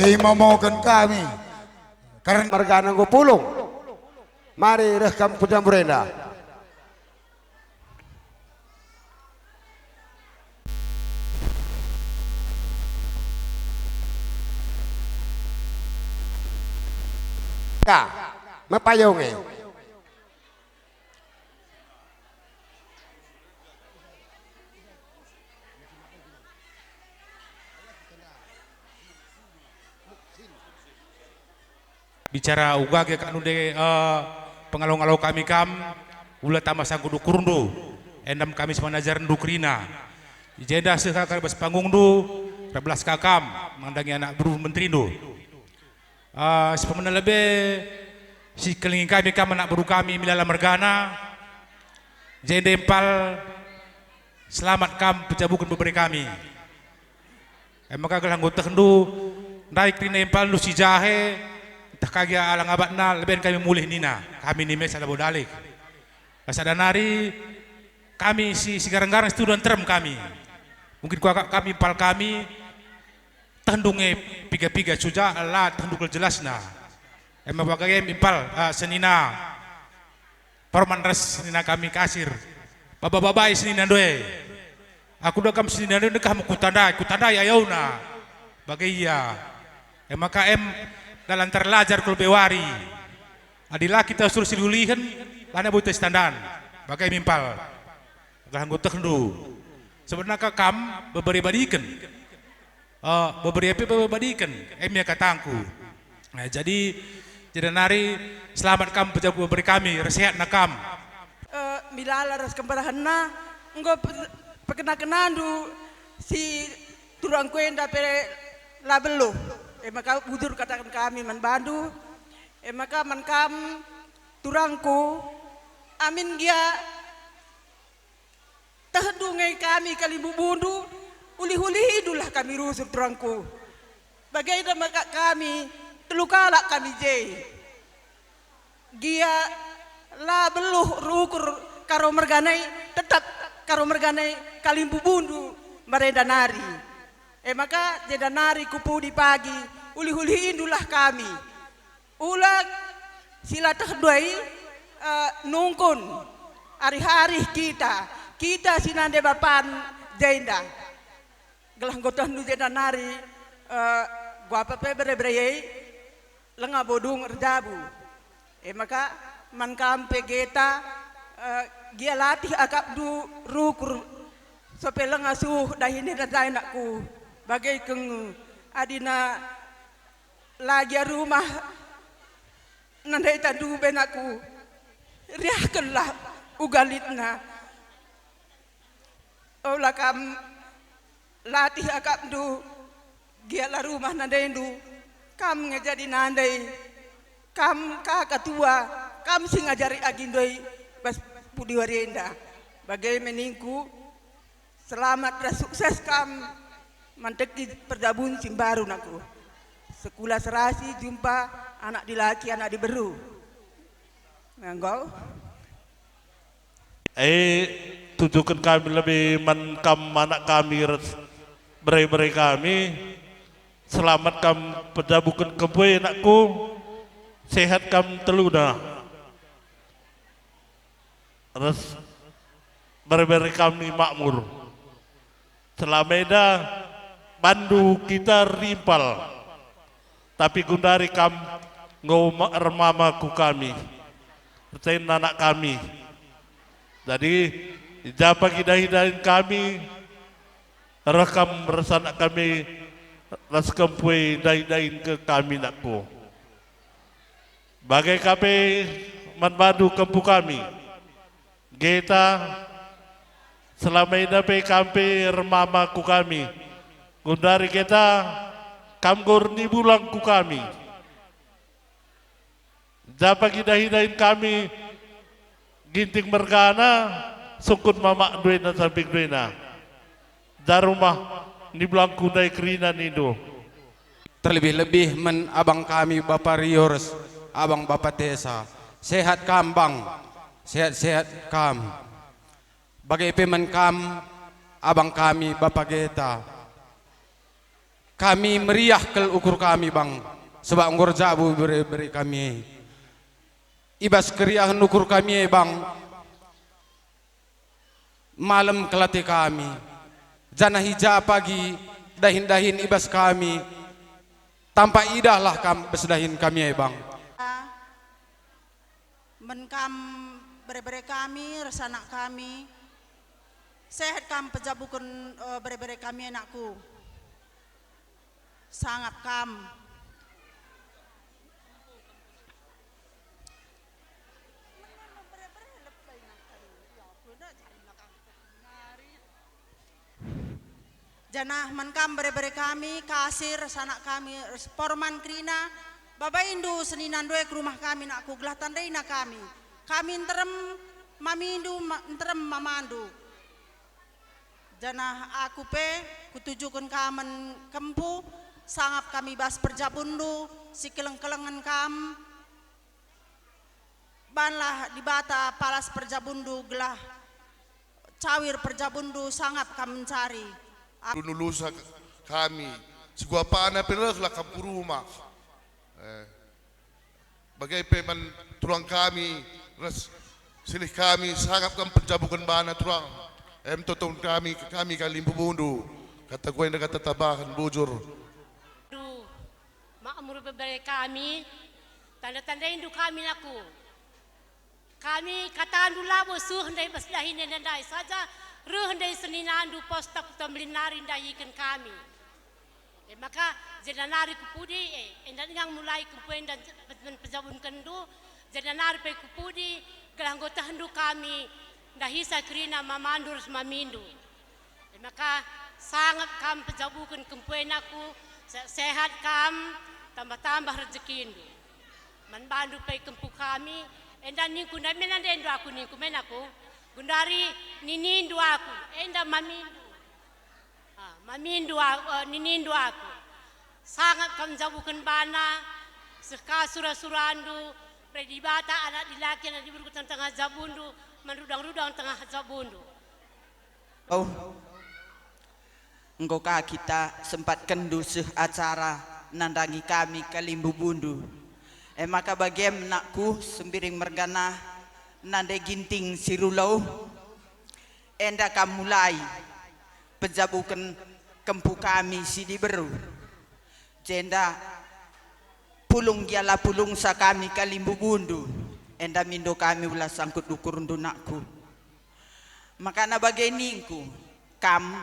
Imomoken kami. Karna mergana enggo pulung. Mari reh kam ku jambur enda. Ya, mepayung e. Bicara uga ge kak nunde, eh, pengalo-ngalo kami kam, ula tama sangkut ukurndu, endam kami si manajarndu kerina. I jenda seh ka bas pangungndu, erbelas ka kam nandangi anak beru menterindu. Eh, si pemena lebe si kelengi kami kam anak beru kami Milala mergana, jenda impal selamat kam pejabuken bebere kami. E maka gelah enggo tehndu, ndai kerina impalndu si jahe, ntah ka gia alang abatna, leben kami mulih nina, kami ni Mesa labo dalik. La sada nari kami si, si garang-garang situhuna nterem kami. Mungkin kuakap kami impal kami, tehndu nge piga-piga cuja, la tehndu kal jelasna. E maka bage impal, ah, senina. Parman ras senina kami Kasir. Baba-babai senina ndoi. Aku da kam senina ndoi ndekah me kutandai, kutandai ayona. Bage ia. E maka em dalan terlajar ku lebe wari. Adi la kita usur si lihen, lanai boi teh sitandan. Bage mimpal. Gelah enggo tehndu. Sebenarna ka kam bebere badiken. Eh, bebere pe bebere badiken, em ia katangku. Nah, jadi, jenda nari selamat kam pejabu bebere kami, ersehatna kam. Eh, Milala ras kemberahenna, enggo pe-, pekena-kenandu si turangku enda pe la beluh. E maka bujur kataken kami man bandu, e maka man kam turangku, amin gia tehndu nge kami kalimbubundu, ulih-ulihindulah kami rusur turangku. Bagenda maka kami, telu kalak kami je. Gia la beluh rukur Karo mergana i, tetap Karo mergana i kalimbubundu marenda nari. E maka jenda nari ku pudi pagi, ulih-ulihindulah kami. Ula si la tehndu ai, eh, nungkun arih-arih kita, kita si nande bapan jenda. Gelah enggo tehndu jenda nari, eh, guapa pe bere-bere i, lenga bodung erjabu. E maka man kam pe geta, eh, gia latih akapndu rukur, sope lenga suh dahin enda ndai nakku, bage keng adina la gia rumah Nandai tandu be nakku, riahkenlah uga litna. Ola kam latih akapndu, gia la rumah nandaindu, kam nge jadi nandai, kam ka ketua, kam si ngajari agi ndai bas pudi wari enda. Bage me ningku, selamat ras sukses kam manteki perjabun si mbaru nakku. Sekula serasi jumpa anak dilaki, anak diberu. Nganggo. E, tujuken kami lebe man kam anak kami ras bere-bere kami. Selamat kam pejabuken kempu e nakku. Sehat kam teluna. Ras bere-bere kami makmur. Selama enda bandu kita rimpal, tapi gundari kam enggo ma-, ermama ku kami, ercen anak kami. Jadi, i ja pagi dahi-dahin kami, reh kam ras anak kami, ras kempu e dahi-dahin ke kami nakku. Bage ka pe man bandu kempu kami. Geta, selama enda pe kam pe ermama ku kami. Gundari Geta, kam enggo ernibulang ku kami. Ja pagi dahi-dahin kami Ginting mergana, sungkun mamakndu enda sampingndu enda. Ja rumah nibulangku ndai kerina nindu. Terlebih-lebih man abang kami Bapa Riors, abang Bapa Tesa. Sehat kam, Bang. Sehat-sehat kam. Bage pe man kam, abang kami Bapa Geta. Kami meriah kal ukur kami, Bang, sebab enggo erjabu bere-bere kami. I bas keriahen ukur kami e, Bang, malem kal ate kami, janah i ja pagi dahin-dahin i bas kami, tampak idahlah kam bas dahin kami e, Bang. Man kam bere-bere kami, ras anak kami, sehat kam pejabuken, eh, bere-bere kami, anakku. Sangap kam. Janah man kam bere-bere kami, Kasir, sanak kami, ras Porman kerina, babaindu seninandu e ku rumah kami, nakku, gelah tandaina kami. Kami nterem mamindu, ma-, nterem mamandu. Janah aku pe kutujuken ka man kempu, sangap kami bas perjabunndu, sikeleng-kelengen kam. Banlah Dibata palas perjabunndu gelah cawir perjabunndu sangap kam mencari. Nulusa kami, siguapana pe rehlah kam ku rumah. Eh, bage pe man turang kami ras silih kami, sangap kam penjabuken bana turang. Em totong kami, kami kalimbubundu. Kata ku enda kata tambahen bujur. Duh, makmur bebere kami, tanda-tandaindu kami, nakku. Kami katandu labo seh ndai bas dahin enda ndai saja, reh ndai seninandu Posta Kuta Melin nari ndahiken kami. E maka, jenda nari ku pudi, e, enda denga mulai kempu enda nje-, pen-, pejabunkenndu, jenda nari pe ku pudi, gelah enggo tehndu kami ndahisa kerina mamandu ras mamindu. E maka, sangap kam pejabuken kempu e, nakku, se-, sehat kam, tambah-tambah rejekindu. Man bandu pe kempu kami, enda ningku ndai me nandendu aku ningku me, nakku, gundari ninindu aku, enda mamindu. Ah, mamindu aku, eh, ninindu aku. Sangap kam njabuken bana, seh ka sura-surandu, bere Dibata anak dilaki, anak diberu tengah-tengah jabundu, man rudang-rudang tengah jabundu. Oh, enggo ka kita sempatkenndu seh acara nandangi kami kalimbubundu. E maka bagem, nakku, Sembiring mergana, nande Ginting si Rulau, enda kam mulai pejabuken kempu kami si diberu. Jenda pulung gia la pulungsa kami kalimbubundu, enda mindo kami ula sangkut ukurndu, nakku. Makana bage ningku, kam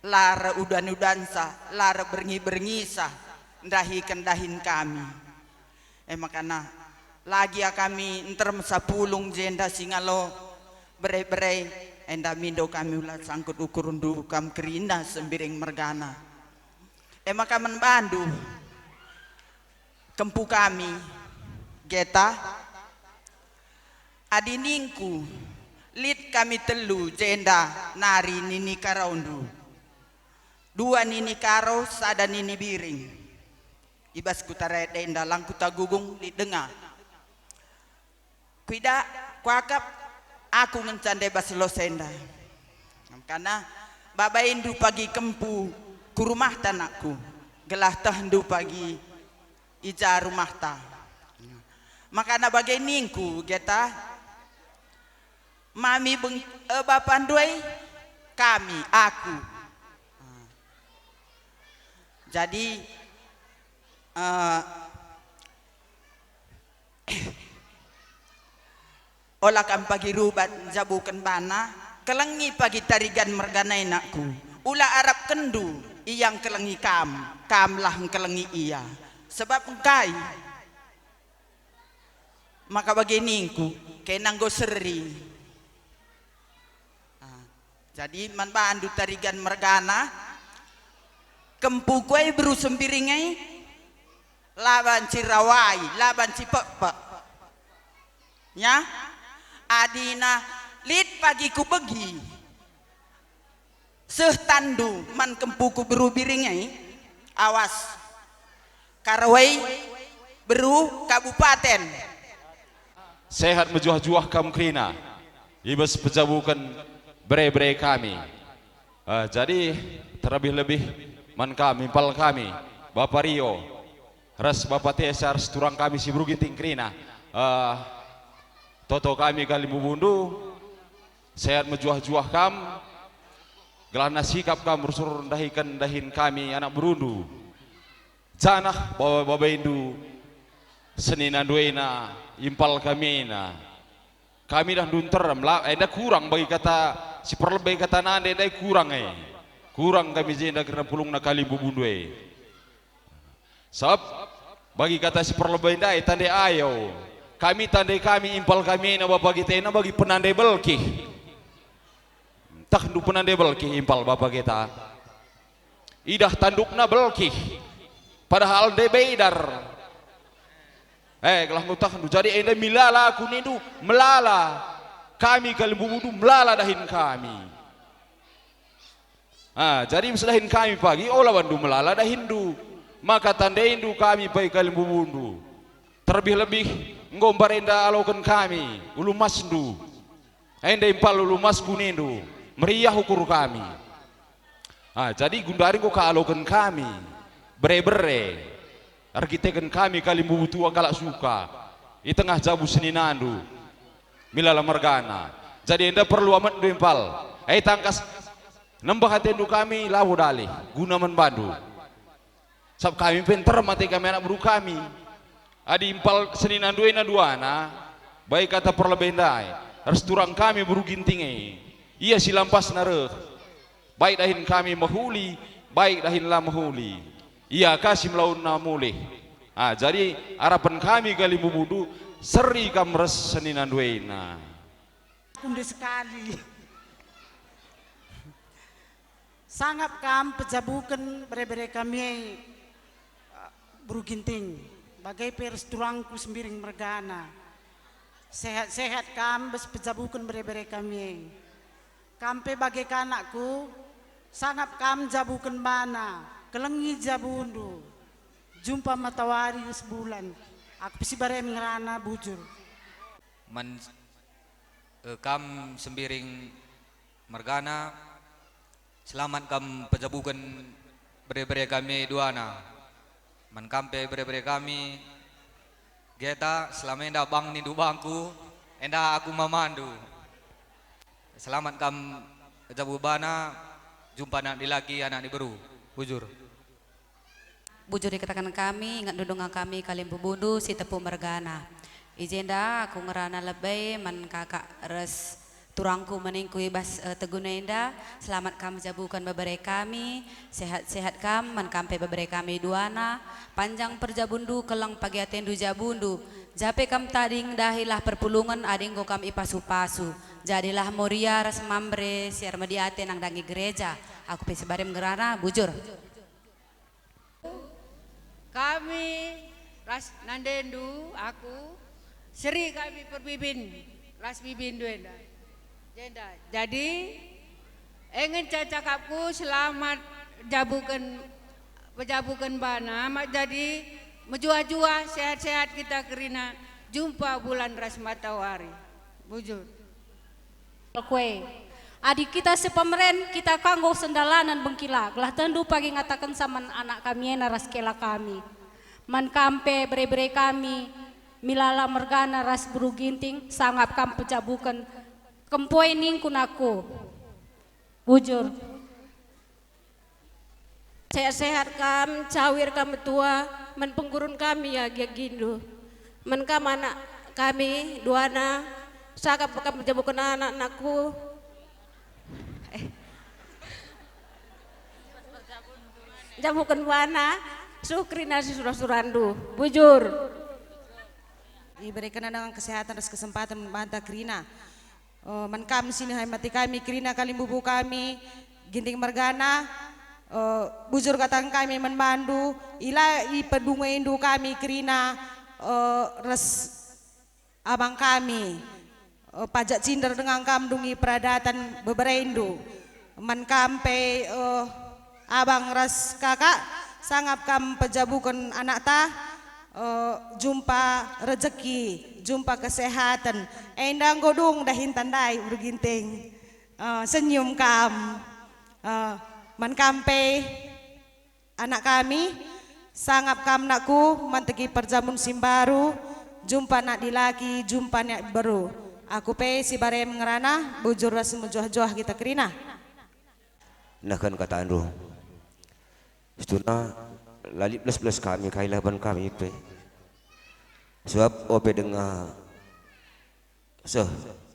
la erudan-udansa, la erberngi-bernginsa ndahiken dahin kami. E makana Lagi ia kami nterem sapulung jenda singalo bere-bere, enda mindo kami ula sangkut ukurndu kam kerina Sembiring mergana. E maka man bandu, kempu kami, Geta, adi ningku, lit kami telu jenda nari nini karaundu. Dua nini karo, sada nini biring. I bas kuta Rede enda lang kutagugung lit denga. Kuidak, kuakap, aku ngenca ndai bas los enda. Karna babaindu pagi kempu ku rumahta anakku, gelah tehndu pagi i ja rumahta. Makana bage ningku, Geta, mami beng, e, bapandu e, kami, aku. Jadi, eh, ola kam pagi rubat njabuken bana, kelengi pagi Tarigan mergana e anakku. Ula arapkenndu ia ngkelengi kam, kamlah ngkelengi ia. Sebab engkai? Maka bage ningku, kena enggo seri. Ah, jadi man bandu Tarigan mergana, kempuku e beru Sembiring e, la banci rawai, la banci pekpek. Nya? Adina lit pagi kubegi seh tandu man kempuku beru Biring e, awas. Karawai beru kabupaten. Sehat mejuah-juah kam kerina, i bas pejabuken bere-bere kami. Eh, jadi, terlebih-lebih man kami, impal kami, Bapa Rio, ras Bapa Tesa, ras turang kami si beru Ginting kerina. Eh, toto kami kalimbubundu, sehat mejuah-juah kam, gelahna sikap kam rusur ndahiken dahin kami anak berundu. Janah baba-babaindu, seninandu ena, impal kami ena. Kami dah ndunterem, la, enda kurang bagi kata si perlebe kata nande ndai kurang e. Kurang kami jenda kerna pulungna kalimbubundu e. Sabap bagi kata si perlebe ndai tande ayo. Kami tande kami impal kami ena bapa kita ena bagi penande belkih. Tehndu penande belkih impal bapa kita. Idah tandukna belkih, padahal ndai bedar. Eh, gelah ngutahnu, jadi enda milala aku nindu, melala. Kami kalimbubundu melala dahin kami. Ah, jadi sedahin kami pagi, ola bandu melala dahinndu. Maka tandaindu kami pagi kalimbubundu. Terlebih-lebih enggo mbarenda aloken kami, ulu emasndu. Enda impal ulu emasku nindu, meriah ukur kami. Ah, jadi gundari enggo ka aloken kami, bere-bere, erkiteken kami kalimbubu tua kalak suka, i tengah jabu seninandu, milala mergana. Jadi enda perlu ametndu impal. Eh, tangkas nembeh atendu kami, labo dalih, guna man bandu. Sabap kami pe nterem ate kami anak beru kami. Adi impal seninandu ena duana, baik kata perlebe ndai, ras turang kami beru Ginting e. Ia si lampasna reh. Baik dahin kami mehuli, baik dahin la mehuli. Ia ka si melauna mulih. Ah, jadi arapen kami kalimbubundu, seri kam ras seninandu ena. Kunde sekali. Sangap kam pejabuken bere-bere kami e, eh, beru Ginting, bage pe ras turangku Sembiring mergana. Sehat-sehat kam bas pejabuken bere-bere kami e. Kam pe bage ka anakku, sangap kam jabuken bana, kelengi jabundu. Jumpa matawari ras bulan, aku pe si barem ngerana bujur. Man, eh, kam Sembiring mergana, selamat kam pejabuken bere-bere kami duana. Man kam pe bere-bere kami, Geta, selama enda bang nindu bangku, enda aku mamandu. Selamat kam jabu bana, jumpa anak dilaki, anak diberu. Bujur. Bujur ikataken kami, ingetndu denga kami kalimbubundu si tepu mergana. I jenda aku ngerana lebe man kakak ras Turangku, meningku i bas, eh, teguna enda, selamat kam jabuken bebere kami, sehat-sehat kam, man kam pe bebere kami duana, panjang perjabunndu, keleng pagi atendu jabundu, jape kam tading, dahilah perpulungen adi enggo kam ipasu-pasu, jadilah Moria ras Mamre si ermedi ate nandangi gereja, aku pe si barem ngerana, bujur. Kami ras nandendu, aku, seri kami perbibin ras bibindu enda. Jenda. Jadi, e ngenca cakapku, selamat jabuken, pejabuken bana, mak jadi mejuah-juah, sehat-sehat kita kerina jumpa bulan ras matawari. Bujur. Kue. Adi kita sepemeren, kita kanggo sendalanen bengkila, gelah tendu pagi ngatakenca man anak kami ena ras kela kami. Man kam pe bere-bere kami, Milala mergana ras Beru Ginting, sangap kam pejabuken, kempoi ningku nako. Bujur. Sehat-sehat kam, cawir kam metua, man penggurun kami ya giagindu. Man kam anak kami, duana, sangap kam pejabuken anak-anakku. Eh. Jabuken bana, suh kerina si sura-surandu. Bujur. Iberekenna dengan kesehatan ras kesempatan man banta kerina. Eh, man kam si nihat mate kami kerina, kalimbubu kami, Ginting mergana, eh, bujur kataken kami man bandu, ila ipedungendu kami kerina, eh, ras abang kami, eh, pajak cinder dengan kam dungi peradaten beberendu. Man kam pe, eh, abang ras kakak, sangap kam pejabuken anakta, eh, jumpa rejeki, jumpa kesehaten. Enda enggo dung dahinta ndai, Beru Ginting. Eh, senyum kam. Eh, man kam pe, anak kami, sangap kam nakku, manteki perjamun si mbaru, jumpa anak dilaki, jumpa anak beru. Aku pe si barem ngerana, bujur ras mejuah-juah kita kerina. Nehken katandu. Situhuna la lit belas-belas kami kai laban kami pe. Sebab ope denga seh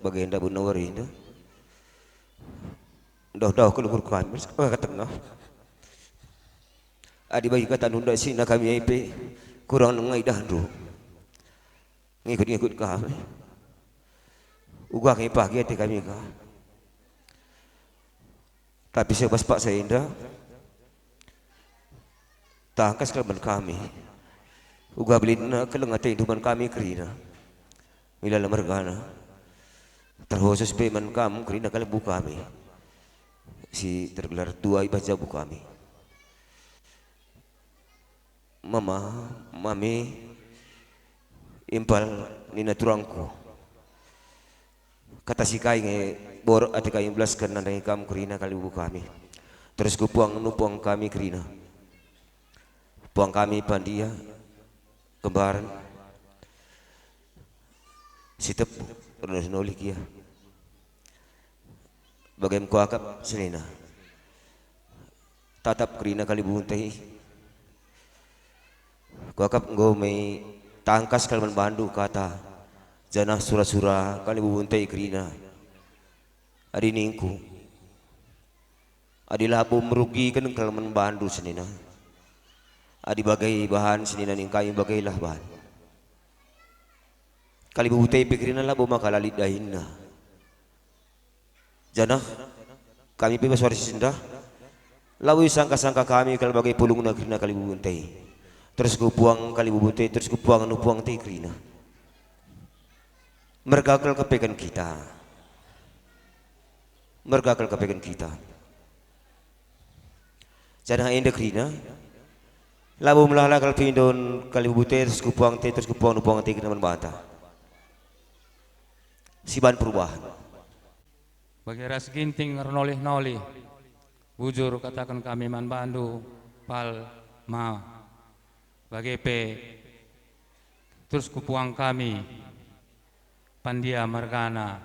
bagenda buna wari enda. Dauh-dauh keluhur kami, eh, katengah. Adi bagi katandu ndak sina kami ai pe kurang denga idahndu. Ngikut-ngikut kami. Uga kami pagi ate kami ka. Tapi seh bas paksa enda, tangkas kal man kami. Uga belinna keleng atendu man kami kerina. Milala mergana. Terkhusus pe man kam kerina kalimbubu kami. Si tergelar tua i bas jabu kami. Mama, mami, impal nina turangku. Kata si kai nge borek ate kami belasken nandangi kam kerina kalimbubu kami. Terus ku puang nupuang kami kerina. Puang kami pandia, kembaren, si tepu, ernulih-nulih gia. Bage me kuakap senina. Tatap kerina kalimbubu nte. Kuakap enggo me tangkas kal man bandu kata, janah sura-sura kalimbubu nte kerina. Adi ningku, adi labo merugiken kal man bandu senina. Adi bage bahan senina ning kami, bagailah bahan. Kalimbubu nte pe kerina labo maka la lit dahinna. Janah kami pe bas wari si sendah, labo isangka-sangka kami kal bage pulungna kerina kalimbubu nte. Terus ku puang kalimbubu nte, terus ku puang nupuang nte kerina. Merga kal kepeken kita. Merga kal kepeken kita. Janah enda kerina, labo melala kal pe indon kalimbubu nte, terus ku puang nte, terus ku puang nupuang nte kerina man banta. Si ban perubahan. Bage ras Ginting ernolih-nolih, bujur kataken kami man bandu, Pal, Ma. Bage pe, terus ku puang kami, Pandia mergana,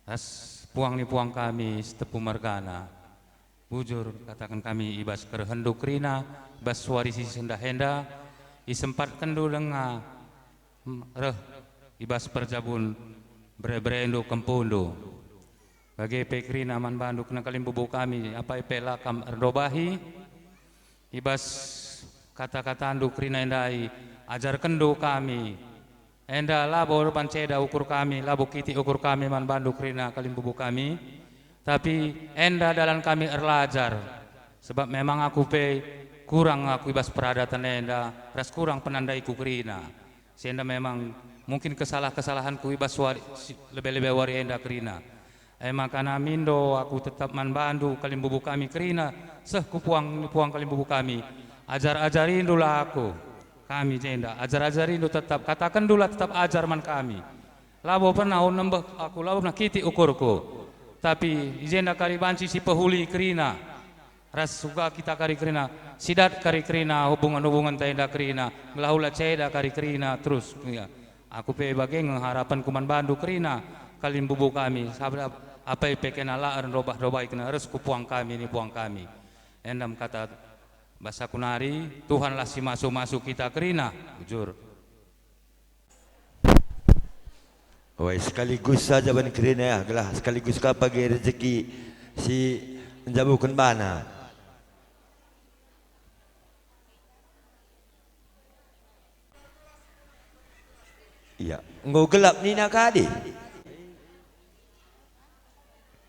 ras puang ni puang kami, Sitepu mergana. Bujur kataken kami i bas kerehenndu kerina, i bas wari si sendah enda, isempatkenndu denga, mm, reh i bas perjabun bere-berendu, kempundu. Bage pe kerina man bandu kerina kalimbubu kami, apai pe la kam erdobahi, i bas kata-katandu kerina ndai, ajarkenndu kami. Enda labo erban ceda ukur kami, labo kitik ukur kami man bandu kerina kalimbubu kami, tapi enda dalan kami erlajar, sebab memang aku pe kurang aku i bas peradaten enda, ras kurang penandaiku kerina. Si enda memang mungkin kesalah-kesalahanku i bas wari, si, lebe-lebe wari enda kerina. E maka namindo aku tetap man bandu kalimbubu kami kerina, seh ku puang, puang kalimbubu kami. Ajar-ajarindulah aku, kami jenda, ajar-ajarindu tetap, katakendulah tetap ajar man kami. Labo pernah nembeh aku, labo pernah kitik ukurku. Tapi i jenda kari banci si pehuli kerina. Ras uga kita kari kerina, sidat kari kerina, hubungan-hubunganta enda kerina, gelah ula ceda kari kerina, terus, ya. Aku pe bage nge harapenku man bandu kerina, kalimbubu kami, sabap apai pe kena la erndobah-ndobahi kena ras ku puang kami, ni puang kami. Endam kata basaku nari, Tuhanlah si masu-masu kita kerina, bujur. Wai, sekaligus saja ban kerina ya, gelah sekaligus ka pagi rezeki si njabuken bana. Iya, enggo gelap nina kadi.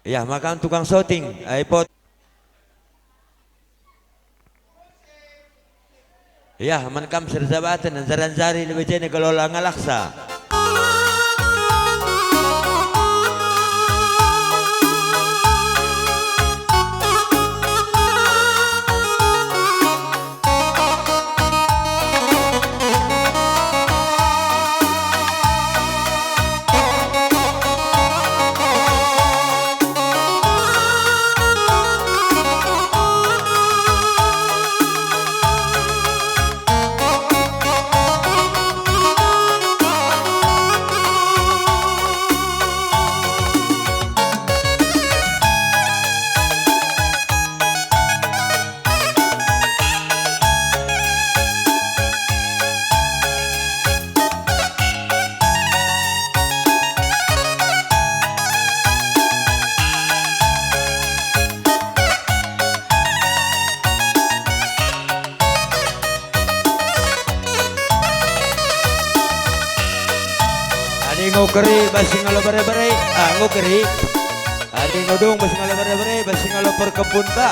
Iya, maka tukang syuting, ai pot. Yah, man kam si erjabaten, njaran jari lebe jene gelah ola ngalahsa. Adi enggo keri bas si ngalo bere-bere, ah, enggo keri. Adi enggo dung bas si ngalo bere-bere, bas si ngalo perkebun ka.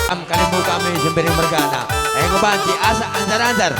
Am kalimbubu kami Sembiring mergana. Enggo banci asak anjar-anjar.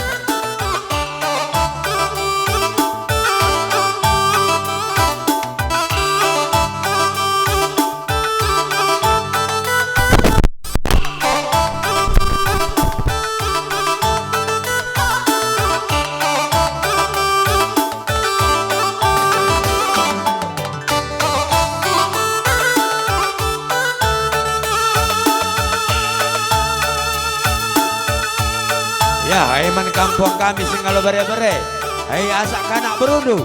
Ai man kampung kami singalo bere-bere. Ai asak kanak berundu.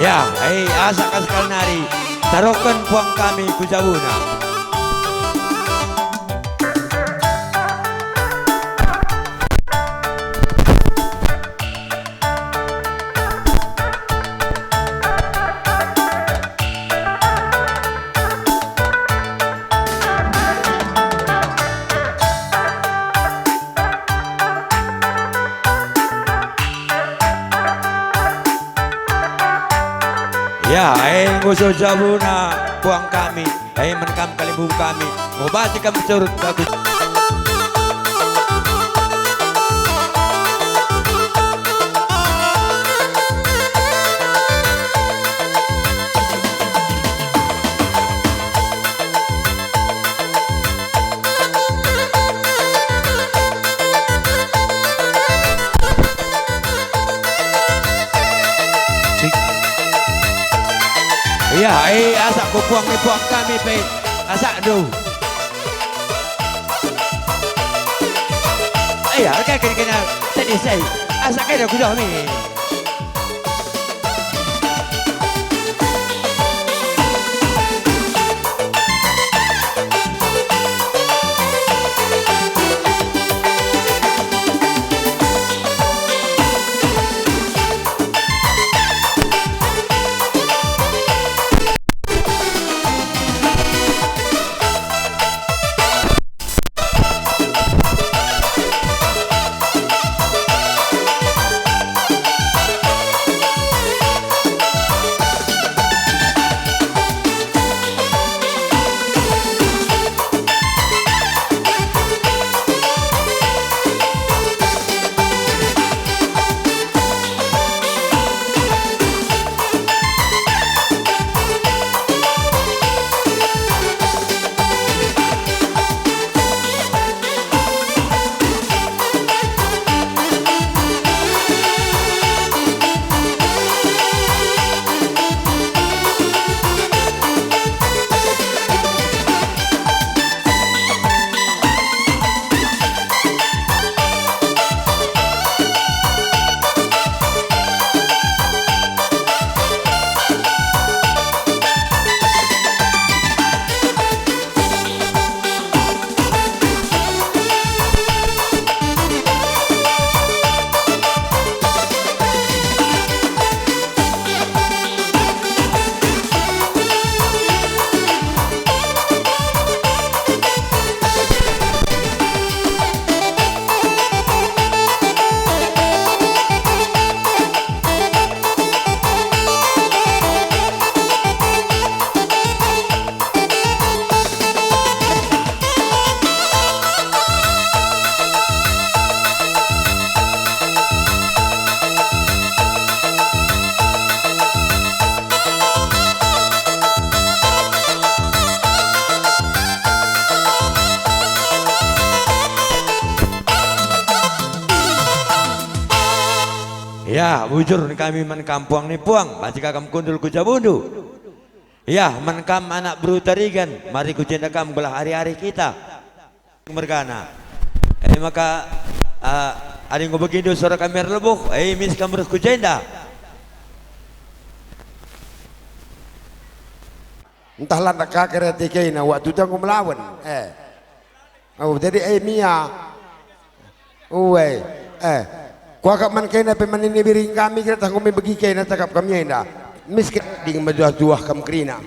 Ya, ai asak ka sekali nari, taroken puang kami ku jabuna. Ya, enggo so jabuna puang kami. Ai man kam kalimbubu kami, ngobati kam curut bagus. Cik. Iya, eh, asak ku puang ni puang kami pe. Asakndu. Iya, oke, kena, kena. Tadi saya. Asak kena ku dah ni. Ya, bujur kami man kam puang ni puang, banci ka kam kundul ku jabundu. Ya, man kam anak beru Tarigan, mari ku jenda kam gelah ari-ari kita mergana. E maka, ah, adi enggo begindu sora kami erlebuh, e mis kam reh ku jenda. Ntah landak ka kere tikena waktu enggo melawen. Eh. Oh, jadi, eh, Mia. Uwe, eh, kuakap man kena pe man nini biring kami kira tah nggo me begi kena cakap kami enda. Miskin ding mejuah-juah kam kerina.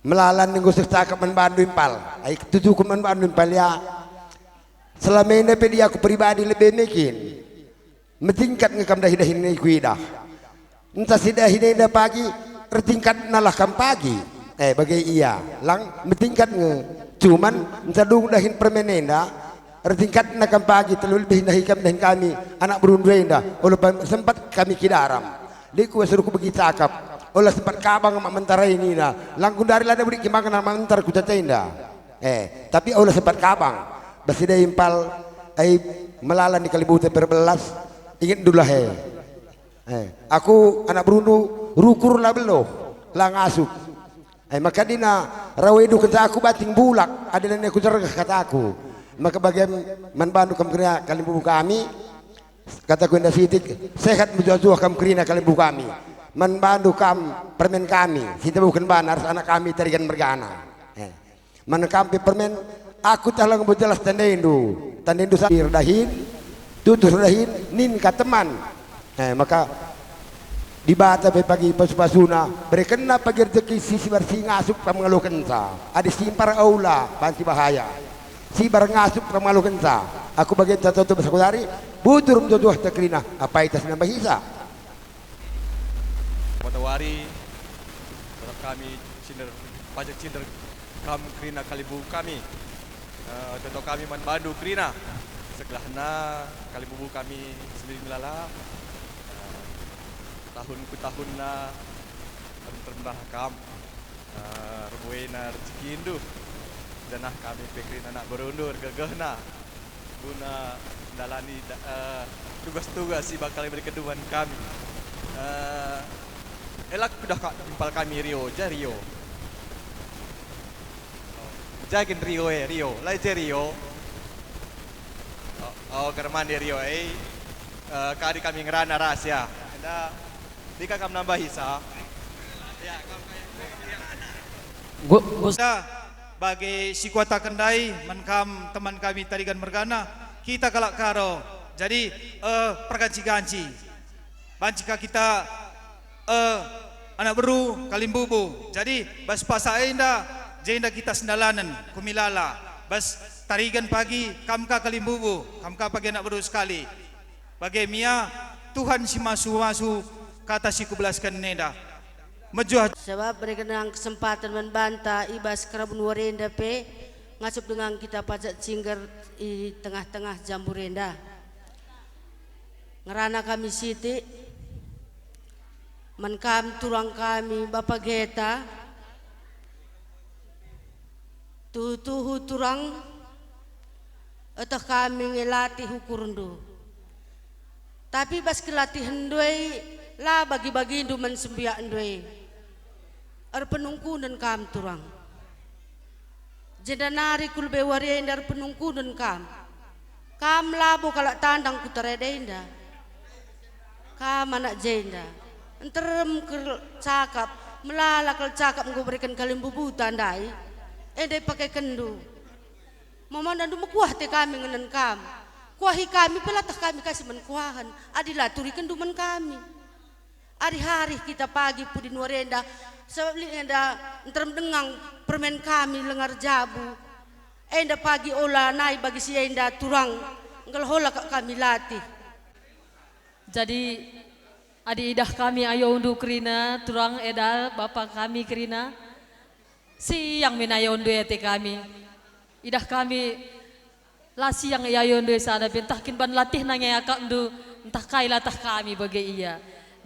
Melalan enggo seh cakap man bandu impal. Ai tujuku man bandu impal ya. Selama enda pe dia aku pribadi lebe mekin. Metingkat nge kam dahi-dahin e kuidah. Ntah si dahin enda pagi, ertingkatnalah kam pagi. Eh, bage ia, lang metingkat nge. Cuman, ntah dung dahin permen enda, ertingkatna kam pagi, terlebih dahi kam dahin kami, anak berundu enda, ola pam-, sempat kami kidaram. Lit kuga suruh kubegi cakap, ola sempat kabang mak mentara nina, lang gundari la dapet kimbangen mak mentar ku cacenda. Eh, tapi ola sempat kabang. Bas si dai impal, ai melala ni kalimbubu perbelas, ingetndulah e. Eh, aku anak berundu, rukur la beluh, la ngasup. Eh, maka dina rawa iduhkenca aku banting bulak, adi lanai kujergeh kataku. Maka bage man bandu kam kerina kalimbubu kami, kataku enda sitik, sehat mejuah-juah kam kerina kalimbubu kami. Man bandu kam permen kami, si itabuhken bana ras anak kami Tarigan mergana. Eh. Man kam pe permen, aku tah langa enggo jelas tandaindu. Tandaindu sa erdahin, tutus erdahin, nin ka teman. Eh, maka Dibata pe pagi pasu-pasuna, berekenNa pagi rejeki si sibar si ngasup kam ngalokenca. Adi simpar aula, banci bahaya. Sibar ngasup kam ngalokenca. Aku bage ntah toto bas aku nari, bujur mejuah-juah ta kerina, apai ta si nambahisa. Matawari, tetap kami cinder, pajak cinder kam kerina kalimbubu kami. Eh, toto kami man bandu kerina. Segelahna kalimbubu kami sendiri melala. Eh, tahun ku tahunna, rem-, rembah kam. Eh, erbuena rejekindu. Janah kami pe kerina anak berundu ergegehna. Guna ndalani da-, eh, tugas-tugas si bakal iberekenndu man kami. Eh, elak kudah ka impal kami Rio, ja Rio. Oh, ja kin Rio e, Rio. Lai je Rio. Oh, oh, kerman di Rio e. Eh, kari kami ngerana ras ya. Enda, dika kam nambahisa. Ya, kam kayak Gu-, Gus- Kita bage si kuataken ndai man kam teman kami Tarigan mergana, kita kalak Karo. Jadi, eh, perganci-ganci. Banci ka kita, eh, anak beru, kalimbubu. Jadi, bas pasa enda, jenda kita sendalanen, ku Milala. Bas Tarigan pagi, kam ka kalimbubu, kam ka pagi anak beru sekali. Bage mia, Tuhan si masu-masu kata si kubelasken enda. Mejuah. Sabap bereken kesempatan man banta i bas kerabun wari enda pe, ngasup dengan kita pajak cinder i tengah-tengah jambur enda. Ngerana kami sitik, man kam turang kami, Bapa Geta, tuhu-tuhu turang, eteh kami nge latih ukurndu. Tapi bas kelatihenndu e la bagi-bagindu man sembiakndu e. Erpenungkunen kam turang. Jenda nari ku lebe wari enda erpenungkunen kam. Kam labo kalak tandang ku Tareda enda. Kam anak jenda. Nterem kal cakap, melala kal cakap enggo bereken kalimbubuta ndai. Enda ipakekenndu. Mamandandu mekuah te kami ngenen kam. Kuahi kami pe latah kami ka si man kuahen, adi la turikenndu man kami. Arih-arih kita pagi pudi nuari enda, sabap lit enda nterem dengang permen kami lengar jabu. Enda pagi ola nai bagi si enda turang, nggelah ola kap kami latih. Jadi, adi idah kami ayondu kerina, turang eda bapa kami kerina, siang min ayondu ate kami. Idah kami la siang iayondu e sada pe, ntah kin ban latihna nge akapndu, ntah kai latah kami bage ia.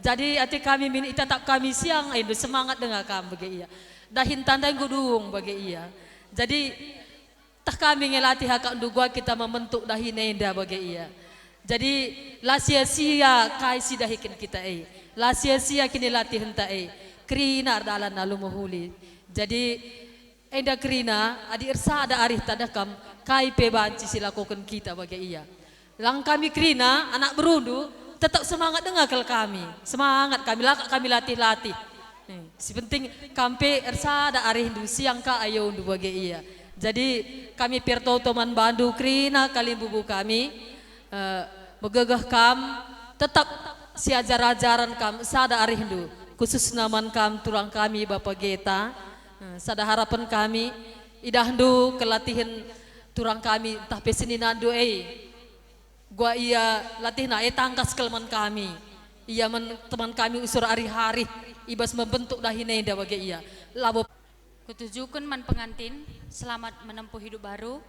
Jadi ate kami min itatap kami siang, ayo semangat denga kam bage ia. Dahin tandai enggo dung bage ia. Jadi tah kami nge latih akapndu gua kita membentuk dahin enda bage ia. Jadi la sia-sia kai si dahiken kita e. La sia-sia kinilatihenta e. Kerina erdalan alu mehuli. Jadi Enda kerina, adi ersada arihta dah kam, kai pe banci silakoken kita bage ia. Lang kami kerina, anak berundu, tetap semangat denga kal kami. Semangat kami, la kap kami latih-latih. Eh, si penting kam pe ersada arihndu, siang ka ayondu bage ia. Jadi, kami pertoto man bandu kerina kalimbubu kami. Eh, megegeh kam, tetap siajar-ajaran kam sada arihndu, khususna man kam turang kami Bapa Geta. Eh, sada harapen kami, idahndu kelatihen turang kami ntah pe seninandu e. Gua ia latihna e tangkas kal man kami. Ia man teman kami usur ari-hari i bas membentuk dahin enda bage ia. Labo. Kutujuken man pengantin, selamat menempuh hidup baru,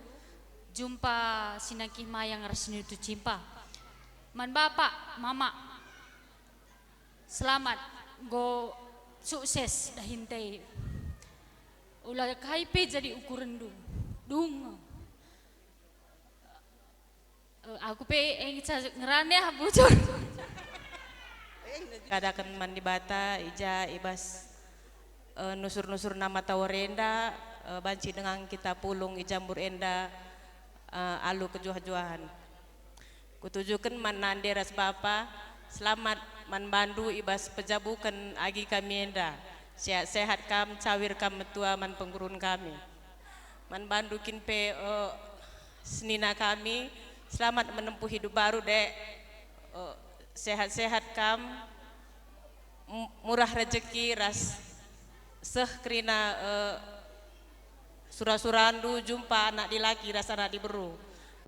jumpa si nangkih mayang ras niutu cimpa. Man bapak, mamak, selamat, enggo sukses dahinta e. Ula kai pe jadi ukurenndu. Dung. Eh, aku pe, eh, ngerana ah, bujur. Kataken man Dibata, i ja i bas, eh, nusur-nusurna matawari enda, eh, banci denga kita pulung i Jambur enda, eh, alu kejuah-juahen. Kutujuken man nande ras bapa, selamat man bandu i bas pejabuken agi kami enda. Sehat-sehat kam, cawir kam metua man penggurun kami. Man bandu kin pe, eh, senina kami, selamat menempuh hidup baru, Dek. Eh, sehat-sehat kam, m-, murah rejeki ras seh kerina, eh, sura-surandu jumpa anak dilaki ras anak diberu.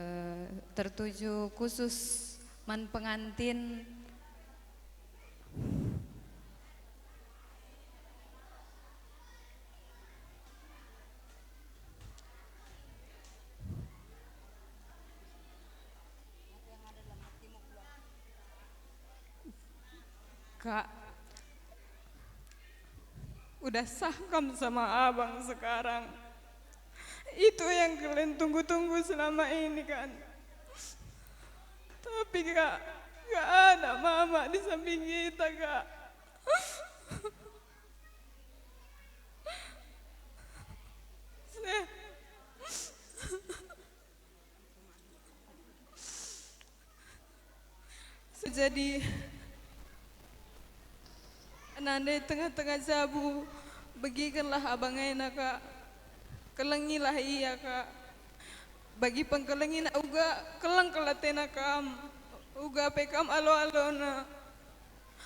Eh, tertuju khusus man pengantin. Kak, udah sah kam sama abang sekarang. Itu yang kalian tunggu-tunggu selama ini, kan? Tapi, Kak, gak ada mama di samping kita, Kak. Saya Jadi, nande tengah-tengah jabu, begikenlah abang ena, Kak. Kelengilah ia, Kak. Bagi pengkelengina uga keleng kal atena kam, uga pe kam alo-alona.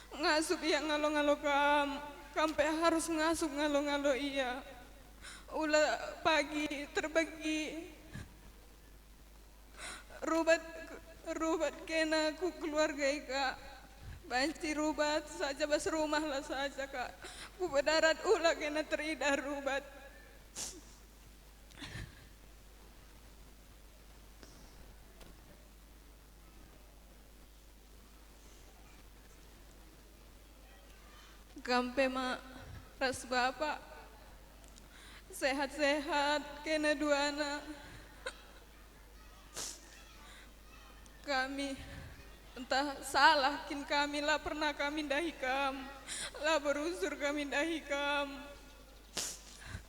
Ngasup ia ngalo-ngalo kam, kam pe harus ngasup ngalo-ngalo ia. Ula pagi terbegi. Rubat, rubat kena ku keluarga i, Kak. Banci rubat saja bas rumah la saja, Kak. Ku pedarat ula kena teridah rubat. Kam pe, Mak, ras Bapak. Sehat-sehat kena duana. Kami, entah salah kin kami, la pernah kami ndahi kam, la berusur kami ndahi kam.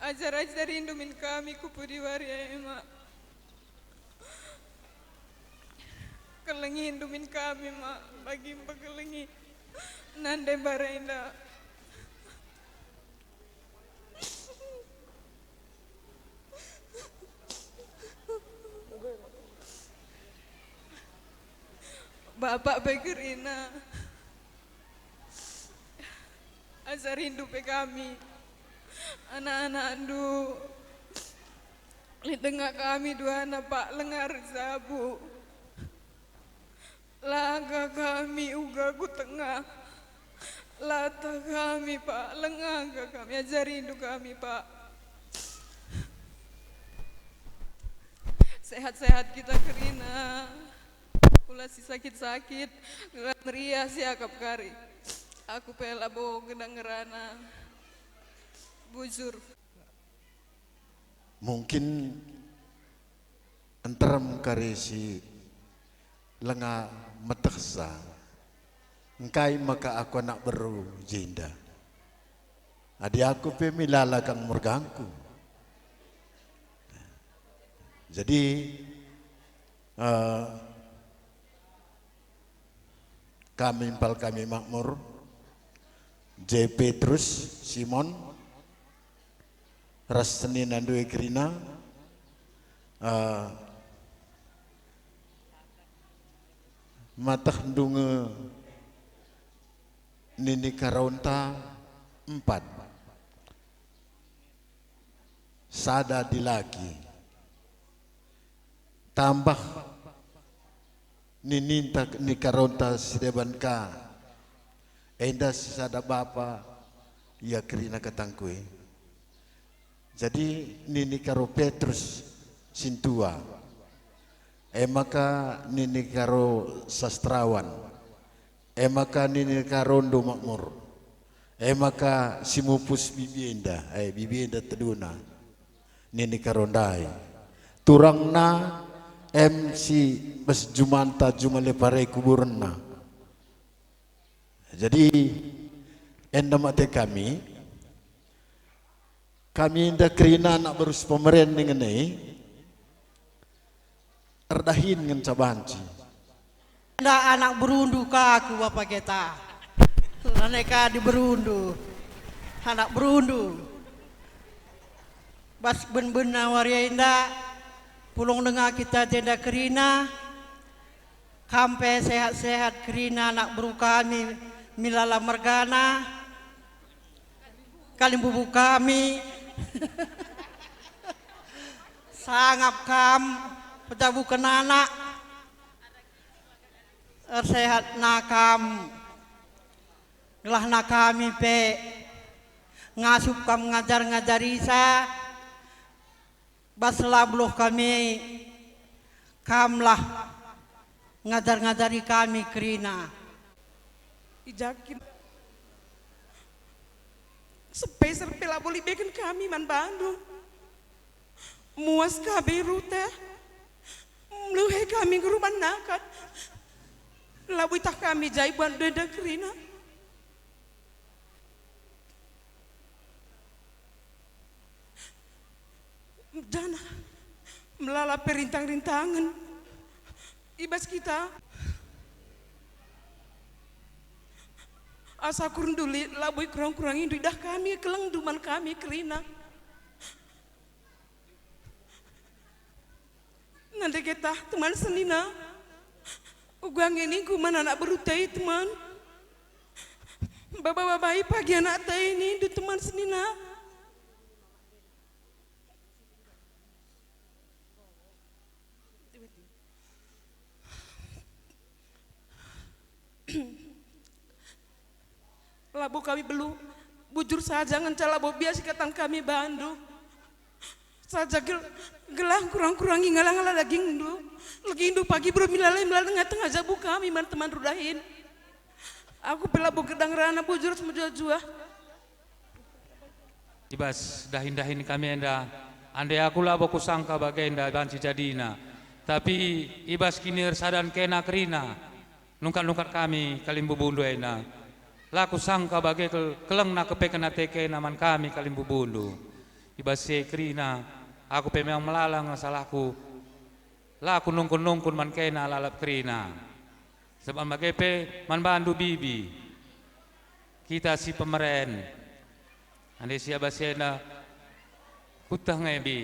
Ajar-ajarindu min kami ku pudi wari e, Mak. Kelengindu min kami, Mak, bagi mpekelengi nande mbarenda enda. Bapak pe kerina. Ajarindu pe kami, anak-anakndu. Lit denga kami duana, Pak, lenga erjabu. Langkah kami uga ku tengah. Latah kami, Pak, lenga ka kami, ajarindu kami, Pak. Sehat-sehat kita kerina. Ula si sakit-sakit, gelah meriah siakap kari. Aku pe labo ngena ngerana. Bujur. Mungkin nterem kari si lenga metehsa. Engkai maka aku anak beru jenda? Adi aku pe milala kang mergangku. Jadi, eh, kami impal kami makmur, J Petrus Simon, ras senina ndue kerina, eh, mateh ndunge nini karaunta empat. Sada dilaki. Tambah Nininta ni Karonta si deban ka, enda sisada bapa, ia kerina katangku e. Jadi nini Karo Petrus sintua, e maka nini Karo Sastrawan, e maka nini Karo Ndo Makmur, e maka si mupus bibi enda, e, bibi enda teduna, nini Karo ndai. Turangna em si bas jumanta juma lepare kuburenna. Jadi, enda mate kami, kami enda kerina anak beru si pemeren ningen e, erdahin ngenca banci. Enda anak berundu ka aku, Bapa Geta. Lanai ka di berundu. Anak berundu. Bas ben-benna wari enda, pulung denga kita jenda kerina, kam pe sehat-sehat kerina anak beru kami, Milala mergana, kalimbubu kami. Sangap kam pejabuken anak, ersehatna kam, gelahna kami pe ngasup kam ngajar-ngajarisa. Bas la beluh kami, kamlah ngajar-ngajari kami kerina. I ja kin sepeser pe labo libeken kami man bandu. Muas ka beruteh, mluhe kami nggeruh man nakat. Labo itah kami jai bandu enda kerina. Janah melala perintang-rintangen i bas kita. Asa kurndu lit labo ikurang-kurangindu idah kami kelengndu man kami kerina. Nande ketah teman senina. Uga nge ningku man anak berutei teman. Baba-babai pagi anak tei nindu teman senina. Labo kami beluh, bujur saja ngenca labo bias ikatan kami bandu. Saja gel-, gelah kurang-kurangi ngala-ngala dagingndu. Legindu pagi bro milala-milala tengah-tengah jabu kami man teman rudahin. Aku pe labo gedang rana bujur ras mejuah-juah. I bas dahin-dahin kami enda, ande aku labo kusangka bagenda banci jadina. Tapi i bas kinirsadan kena kerina, nungkat-nungkat kami kalimbubundu enda. La kusangka bage kel-, kelengna kepeken ate kena man kami kalimbubundu. I bas si e kerina, aku pe memang melala nge salahku. La kunungkun-nungkun man kena lalap kerina. Sebab bage pe man bandu bibi. Kita si pemeren. Ande si abas enda kueteh nge bi,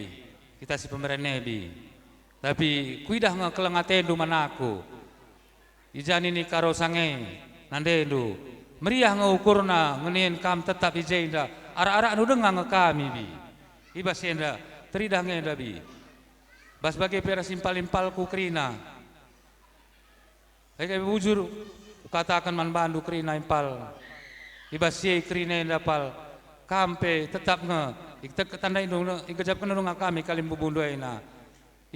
kita si pemeren nge bi. Tapi kuidah nge keleng atendu man aku. I ja nini Karo Sange, nandendu, meriah nge ukurna ngenien kam tetap i jenda, arak-arakndu denga nge kami bi. I bas enda teridah nge enda bi. Bas bage pe ras impal-impalku kerina. Bage pe bujur kukataken man bandu kerina impal. I bas si e kerina enda pal, kam pe tetap nge itek-, tandaindu nge, igejapkenndu nge kami kalimbubundu ena.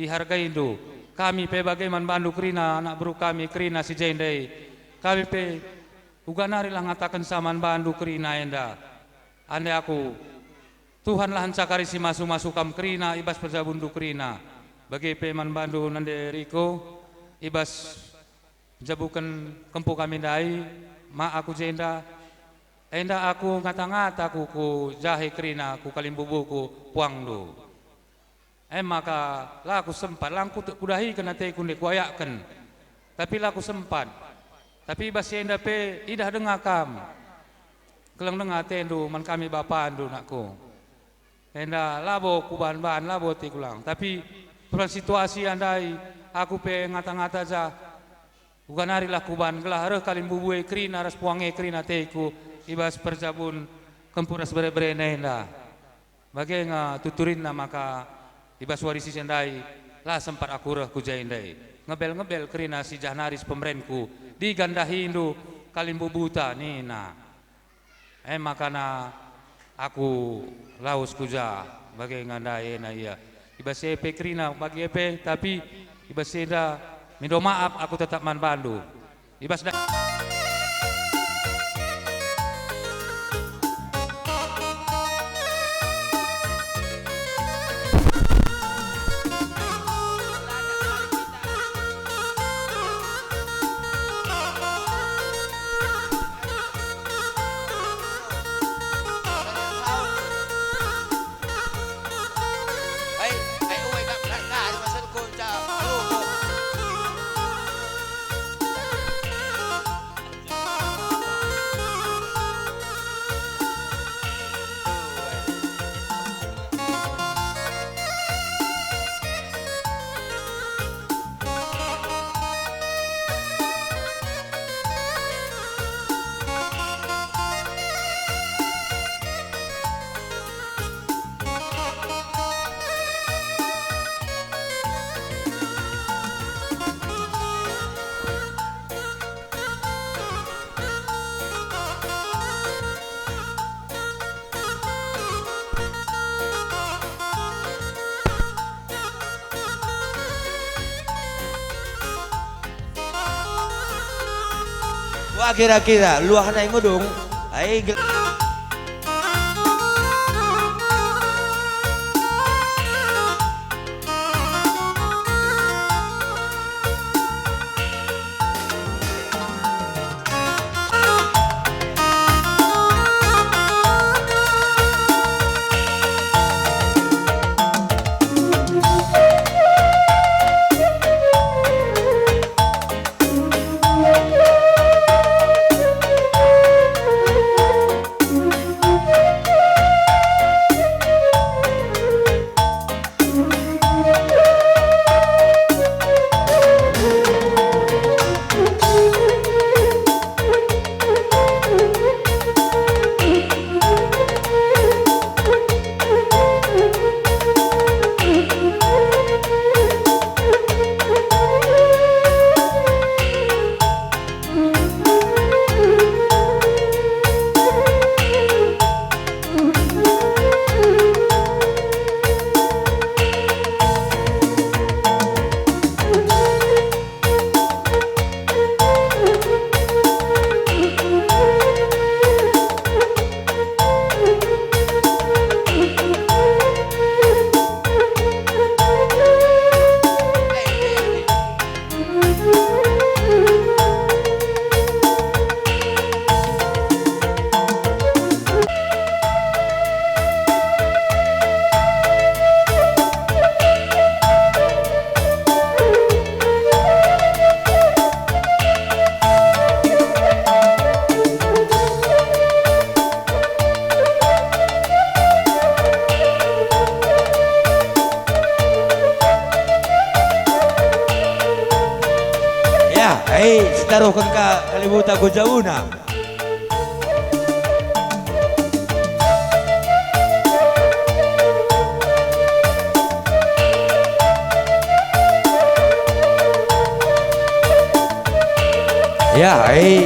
Ihargaindu. Kami pe bage man bandu kerina anak beru kami kerina si jenda e. Kami pe uga narilah ngatakenca man bandu kerina enda. Ande aku, Tuhanlah ncakari si masu-masu kam kerina i bas perjabunndu kerina. Bage pe man bandu nande Riko, i bas njabuken kempu kami ndai, ma aku jenda, enda aku ngata-ngata ku, ku jahe kerina ku kalimbubuku puangndu. E maka la kusempat, lang ku-, kudahiken ateku nde kuayakken. Tapi la kusempat. Tapi i bas si enda pe idah denga kam. Keleng denga atendu man kami bapandu, nakku. Enda labo kubahan-bahan, labo ateku lang. Tapi persoalan situasi ndai, aku pe ngata-ngata ja. Uga narilah kubahan gelah reh kalimbubue kerina ras puange kerina ateku i bas perjabun kempu ras bere-berena enda. Bage nge tuturinna maka i bas wari si ndai La sempat aku reh ku jenda. Ngebel-ngebel kerina si jah nari si pemerenku, "Diga ndahindu kalimbubuta," nina. E makana aku lawes ku jah, bage nga ndai ena ia. I bas e pe kerina bage pe, tapi i bas enda mindo maap aku tetap man bandu. I bas da- Wah, kira-kira luahna ngudung. Ai gel- Ya, ai, sitaruhken ka kalimbubuta ku jabuna. Ya, ai,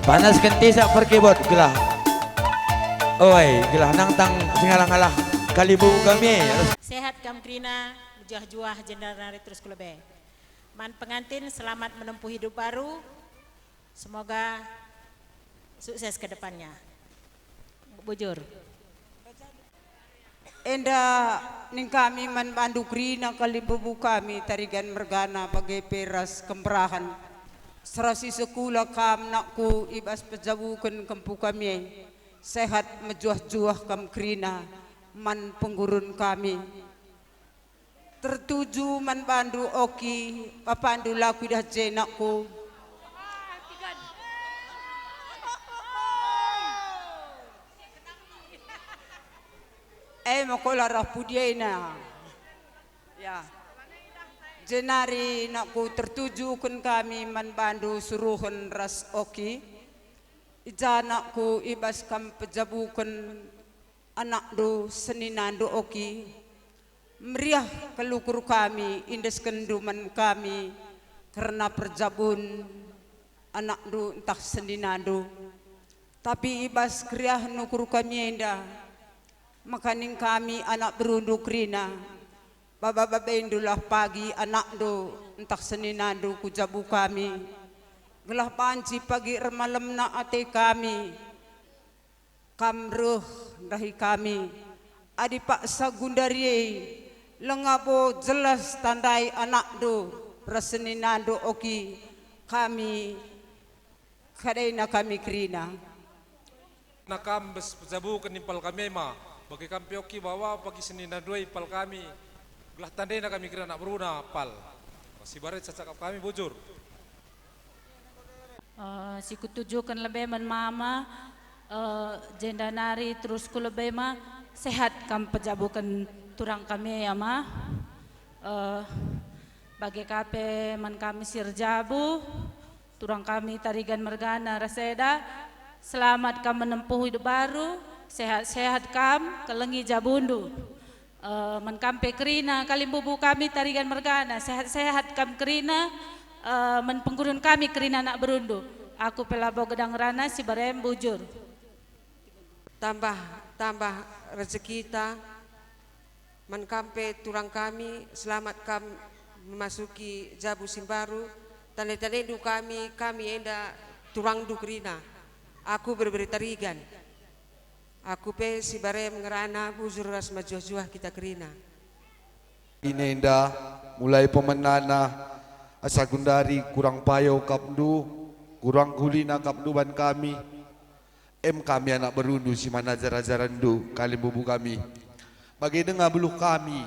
panasken tisa per keyboard gelah. Oi, gelah nangtang singalah-ngalah kalimbubu kami. Sehat kam kerina, mejuah-juah jenda nari terus ku lebe. Man pengantin, selamat menempuh hidup baru. Semoga sukses ke depannya. Bujur. Enda ning kami man bandu kerina kalimbubu kami Tarigan mergana bage pe ras kemberahen. Serasi sekula kam nakku i bas pejabuken kempu kami e. Sehat mejuah-juah kam kerina man penggurun kami. Tertuju man bandu Oki, bapandu la kuidah je nakku. E maka la reh pudiena. Ya. Jenari nakku tertujuken kami man bandu Suruhen ras Oki. I ja nakku i bas kam pejabuken anakndu seninandu Oki. Meriah kal ukur kami indeskenndu man kami kerna perjabun anakndu ntah seninandu. Tapi i bas keriahen ukur kami enda, maka ning kami anak berundu kerina, baba-babaindulah pagi anakndu ntah seninandu ku jabu kami, gelah banci pagi ermalemna ate kami. Kam reh ndahi kami, adi paksa gundari e langa bo jelas tandai anakndu ras seninandu oki kami, kadaina kami kerina. Na kam bas pejabuken impal kami e ma, bage kam pe oki bawa pagi seninandu e impal kami, gelah tandaina kami kerina anak beruna pal. Sibaret cakap kami bujur. Eh, si kutujuken lebe man mama, eh, jenda nari terus ku lebe ma, sehat kam pejabuken turang kami ya ma. Eh, bage ka pe man kami si erjabu, turang kami Tarigan mergana ras eda, selamat kam menempuh hidup baru, sehat-sehat kam, kelengi jabundu. Eh, man kam pe kerina, kalimbubu kami Tarigan mergana, sehat-sehat kam kerina, eh, man penggurun kami kerina anak berundu. Aku pe labo gedang ngerana si barem bujur. Tambah, tambah rezekita, man kam pe turang kami, selamat kam memasuki jabu si mbaru, tande-tandendu kami, kami enda turangndu kerina. Aku bere-bere Tarigan. Aku pe si barem ngerana bujur ras mejuah-juah kita kerina. Inenda, mulai pemenana, asa gundari kurang payo kapndu, kurang kulina kapndu ban kami. Em kami anak berundu si man ajar-ajarenndu, kalimbubu kami. Bage denga beluh kami,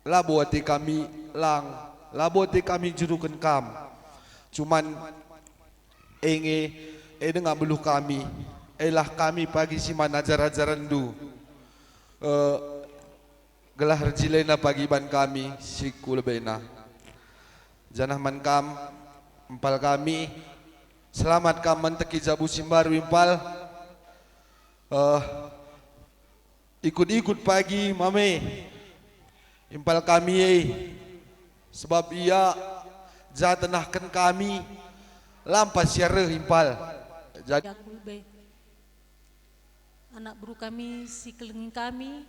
labo ate kami lang, labo ate kami juruken kam. Cuman Enge, e denga beluh kami, elah kami pagi si man ajar-ajarenndu, eh, gelah erjilena pagi ban kami si ku lebena. Janah man kam, impal kami, selamat kam menteki jabu si mbaru impal. Eh, Ikut-ikut pagi mame impal kami e, sebab ia ja tenahken kami lampas ia reh impal. Jadi aku lebe anak beru kami si kelengi kami,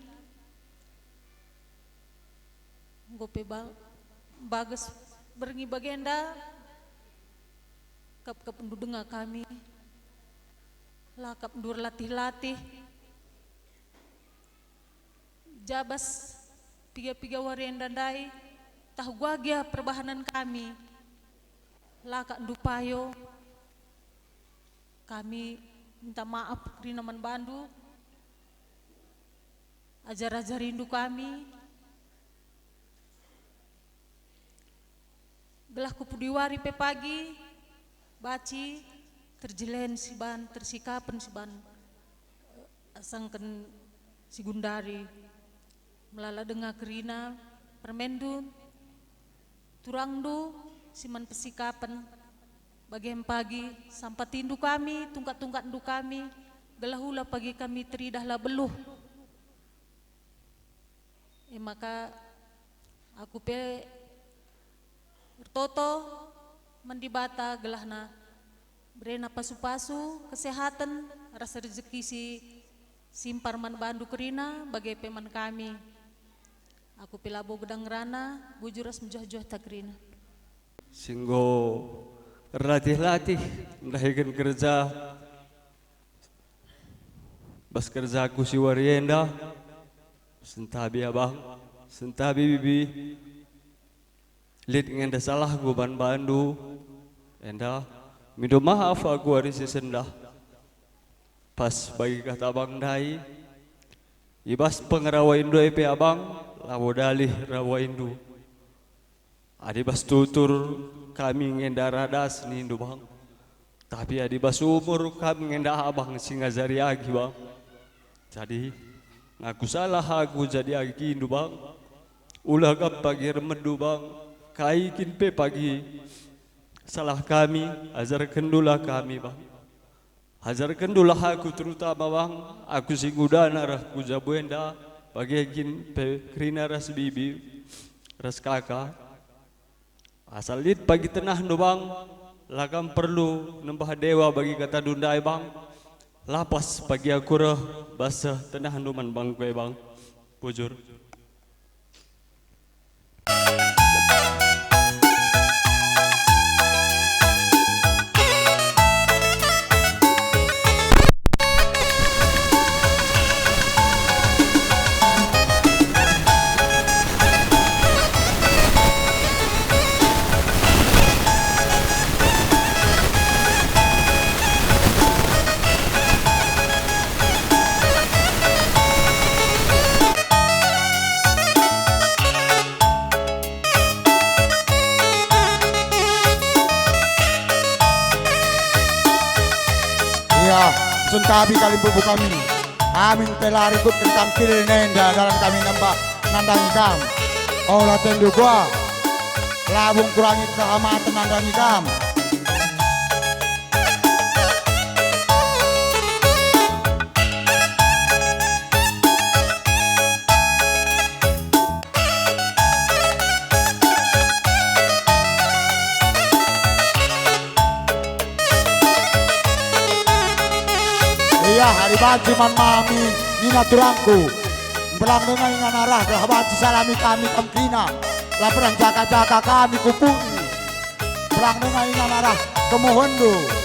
enggo pe ba-, bages berngi bagenda, kap-kap ndu denga kami, lakap ndu erlatih-latih. Jabas piga-piga wari enda ndai, tah guagia perbahanen kami. La kak ndupayo, kami minta maaf kerina man bandu. Ajar-ajarindu kami. Gelah ku pudi wari pe pagi, baci, terjelen siban, tersikapen siban, eh, asangken si gundari, melala denga kerina, permendu, turangndu, si man pesikapen, bagem pagi, sampatindu kami, tungkat-tungkatndu kami, gelah ula pagi kami teridah la beluh. E maka aku pe ertoto man Dibata gelahna berena pasu-pasu, kesehaten, ras rejeki si simpar man bandu kerina, bage pe man kami. Aku pe labo gedang ngerana, bujur ras mejuah-juah ta kerina. Si enggo erlatih-latih ndahiken kerja bas kerjaku si wari enda, sentabi abang, sentabi bibi, lit nge enda salahku ban bandu, enda mindo maaf aku wari si sendah. Pas bagi kata abang ndai, i bas pengerawaindu e pe abang, labo dalih rawaindu. Adi bas tutur kami nge enda radas nindu, Bang. Tapi adi bas umur kami nge enda abang si ngajari agi, Bang. Jadi, ngaku salah aku jadi agindu, Bang. Ula kam pagi ermedu, Bang. Kai kin pe pagi salah kami, ajarkendulah kami, Bang. Ajarkendulah aku terutama, Bang, aku si ngudana reh ku jabu enda, Bage kin pe kerina ras bibi ras kaka. Asal lit bagi tenahndu, Bang, la kam perlu nembah dewa bagi katandu ndai, Bang. Lapas bagi aku reh bas seh tenahndu man bangku e, Bang. Bujur. Ia, sentabi kalimbubu kami. Amin telah rikutken tampil nenda dalan kami nembah nandangi kam. Ola tendu gua, labung kurangi kehamaten nandangi kam. Ia, hari banci man mami, nina turangku. Mbelang denga ingan arah gelah banci salami kami kam kerina. La pernah jaka-jaka kami kupui. Mbelang denga ingan arah kemuhenndu.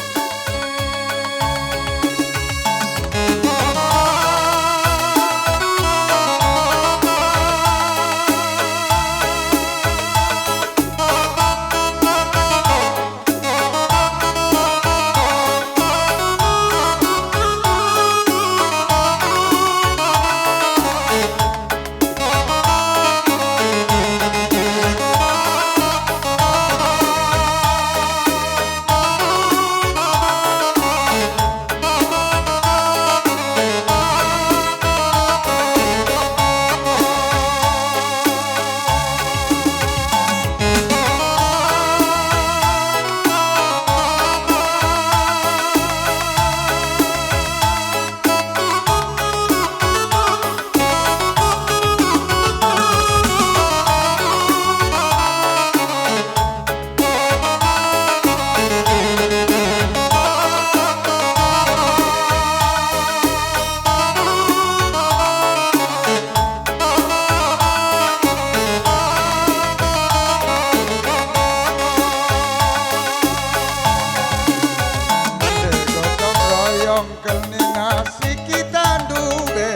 Gotong royong kel nina si kita ndube,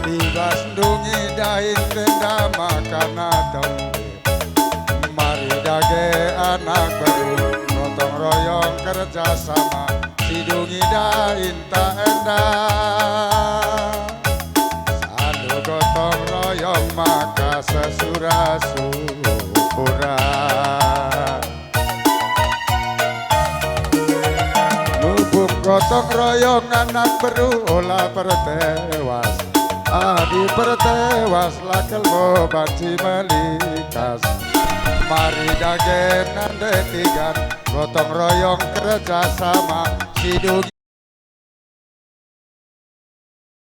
i bas ndungi dahin enda maka natem. Mari dage anak beru, gotong royong kerja sama, si dungi dahinta enda. Alu gotong royong maka sesura-sura. Lubuk gotong royong anak beru ola pertewas. Adi pertewas la kel mo banci melikas. Mari dage nande tigan gotong royong kerja sama. Si dungi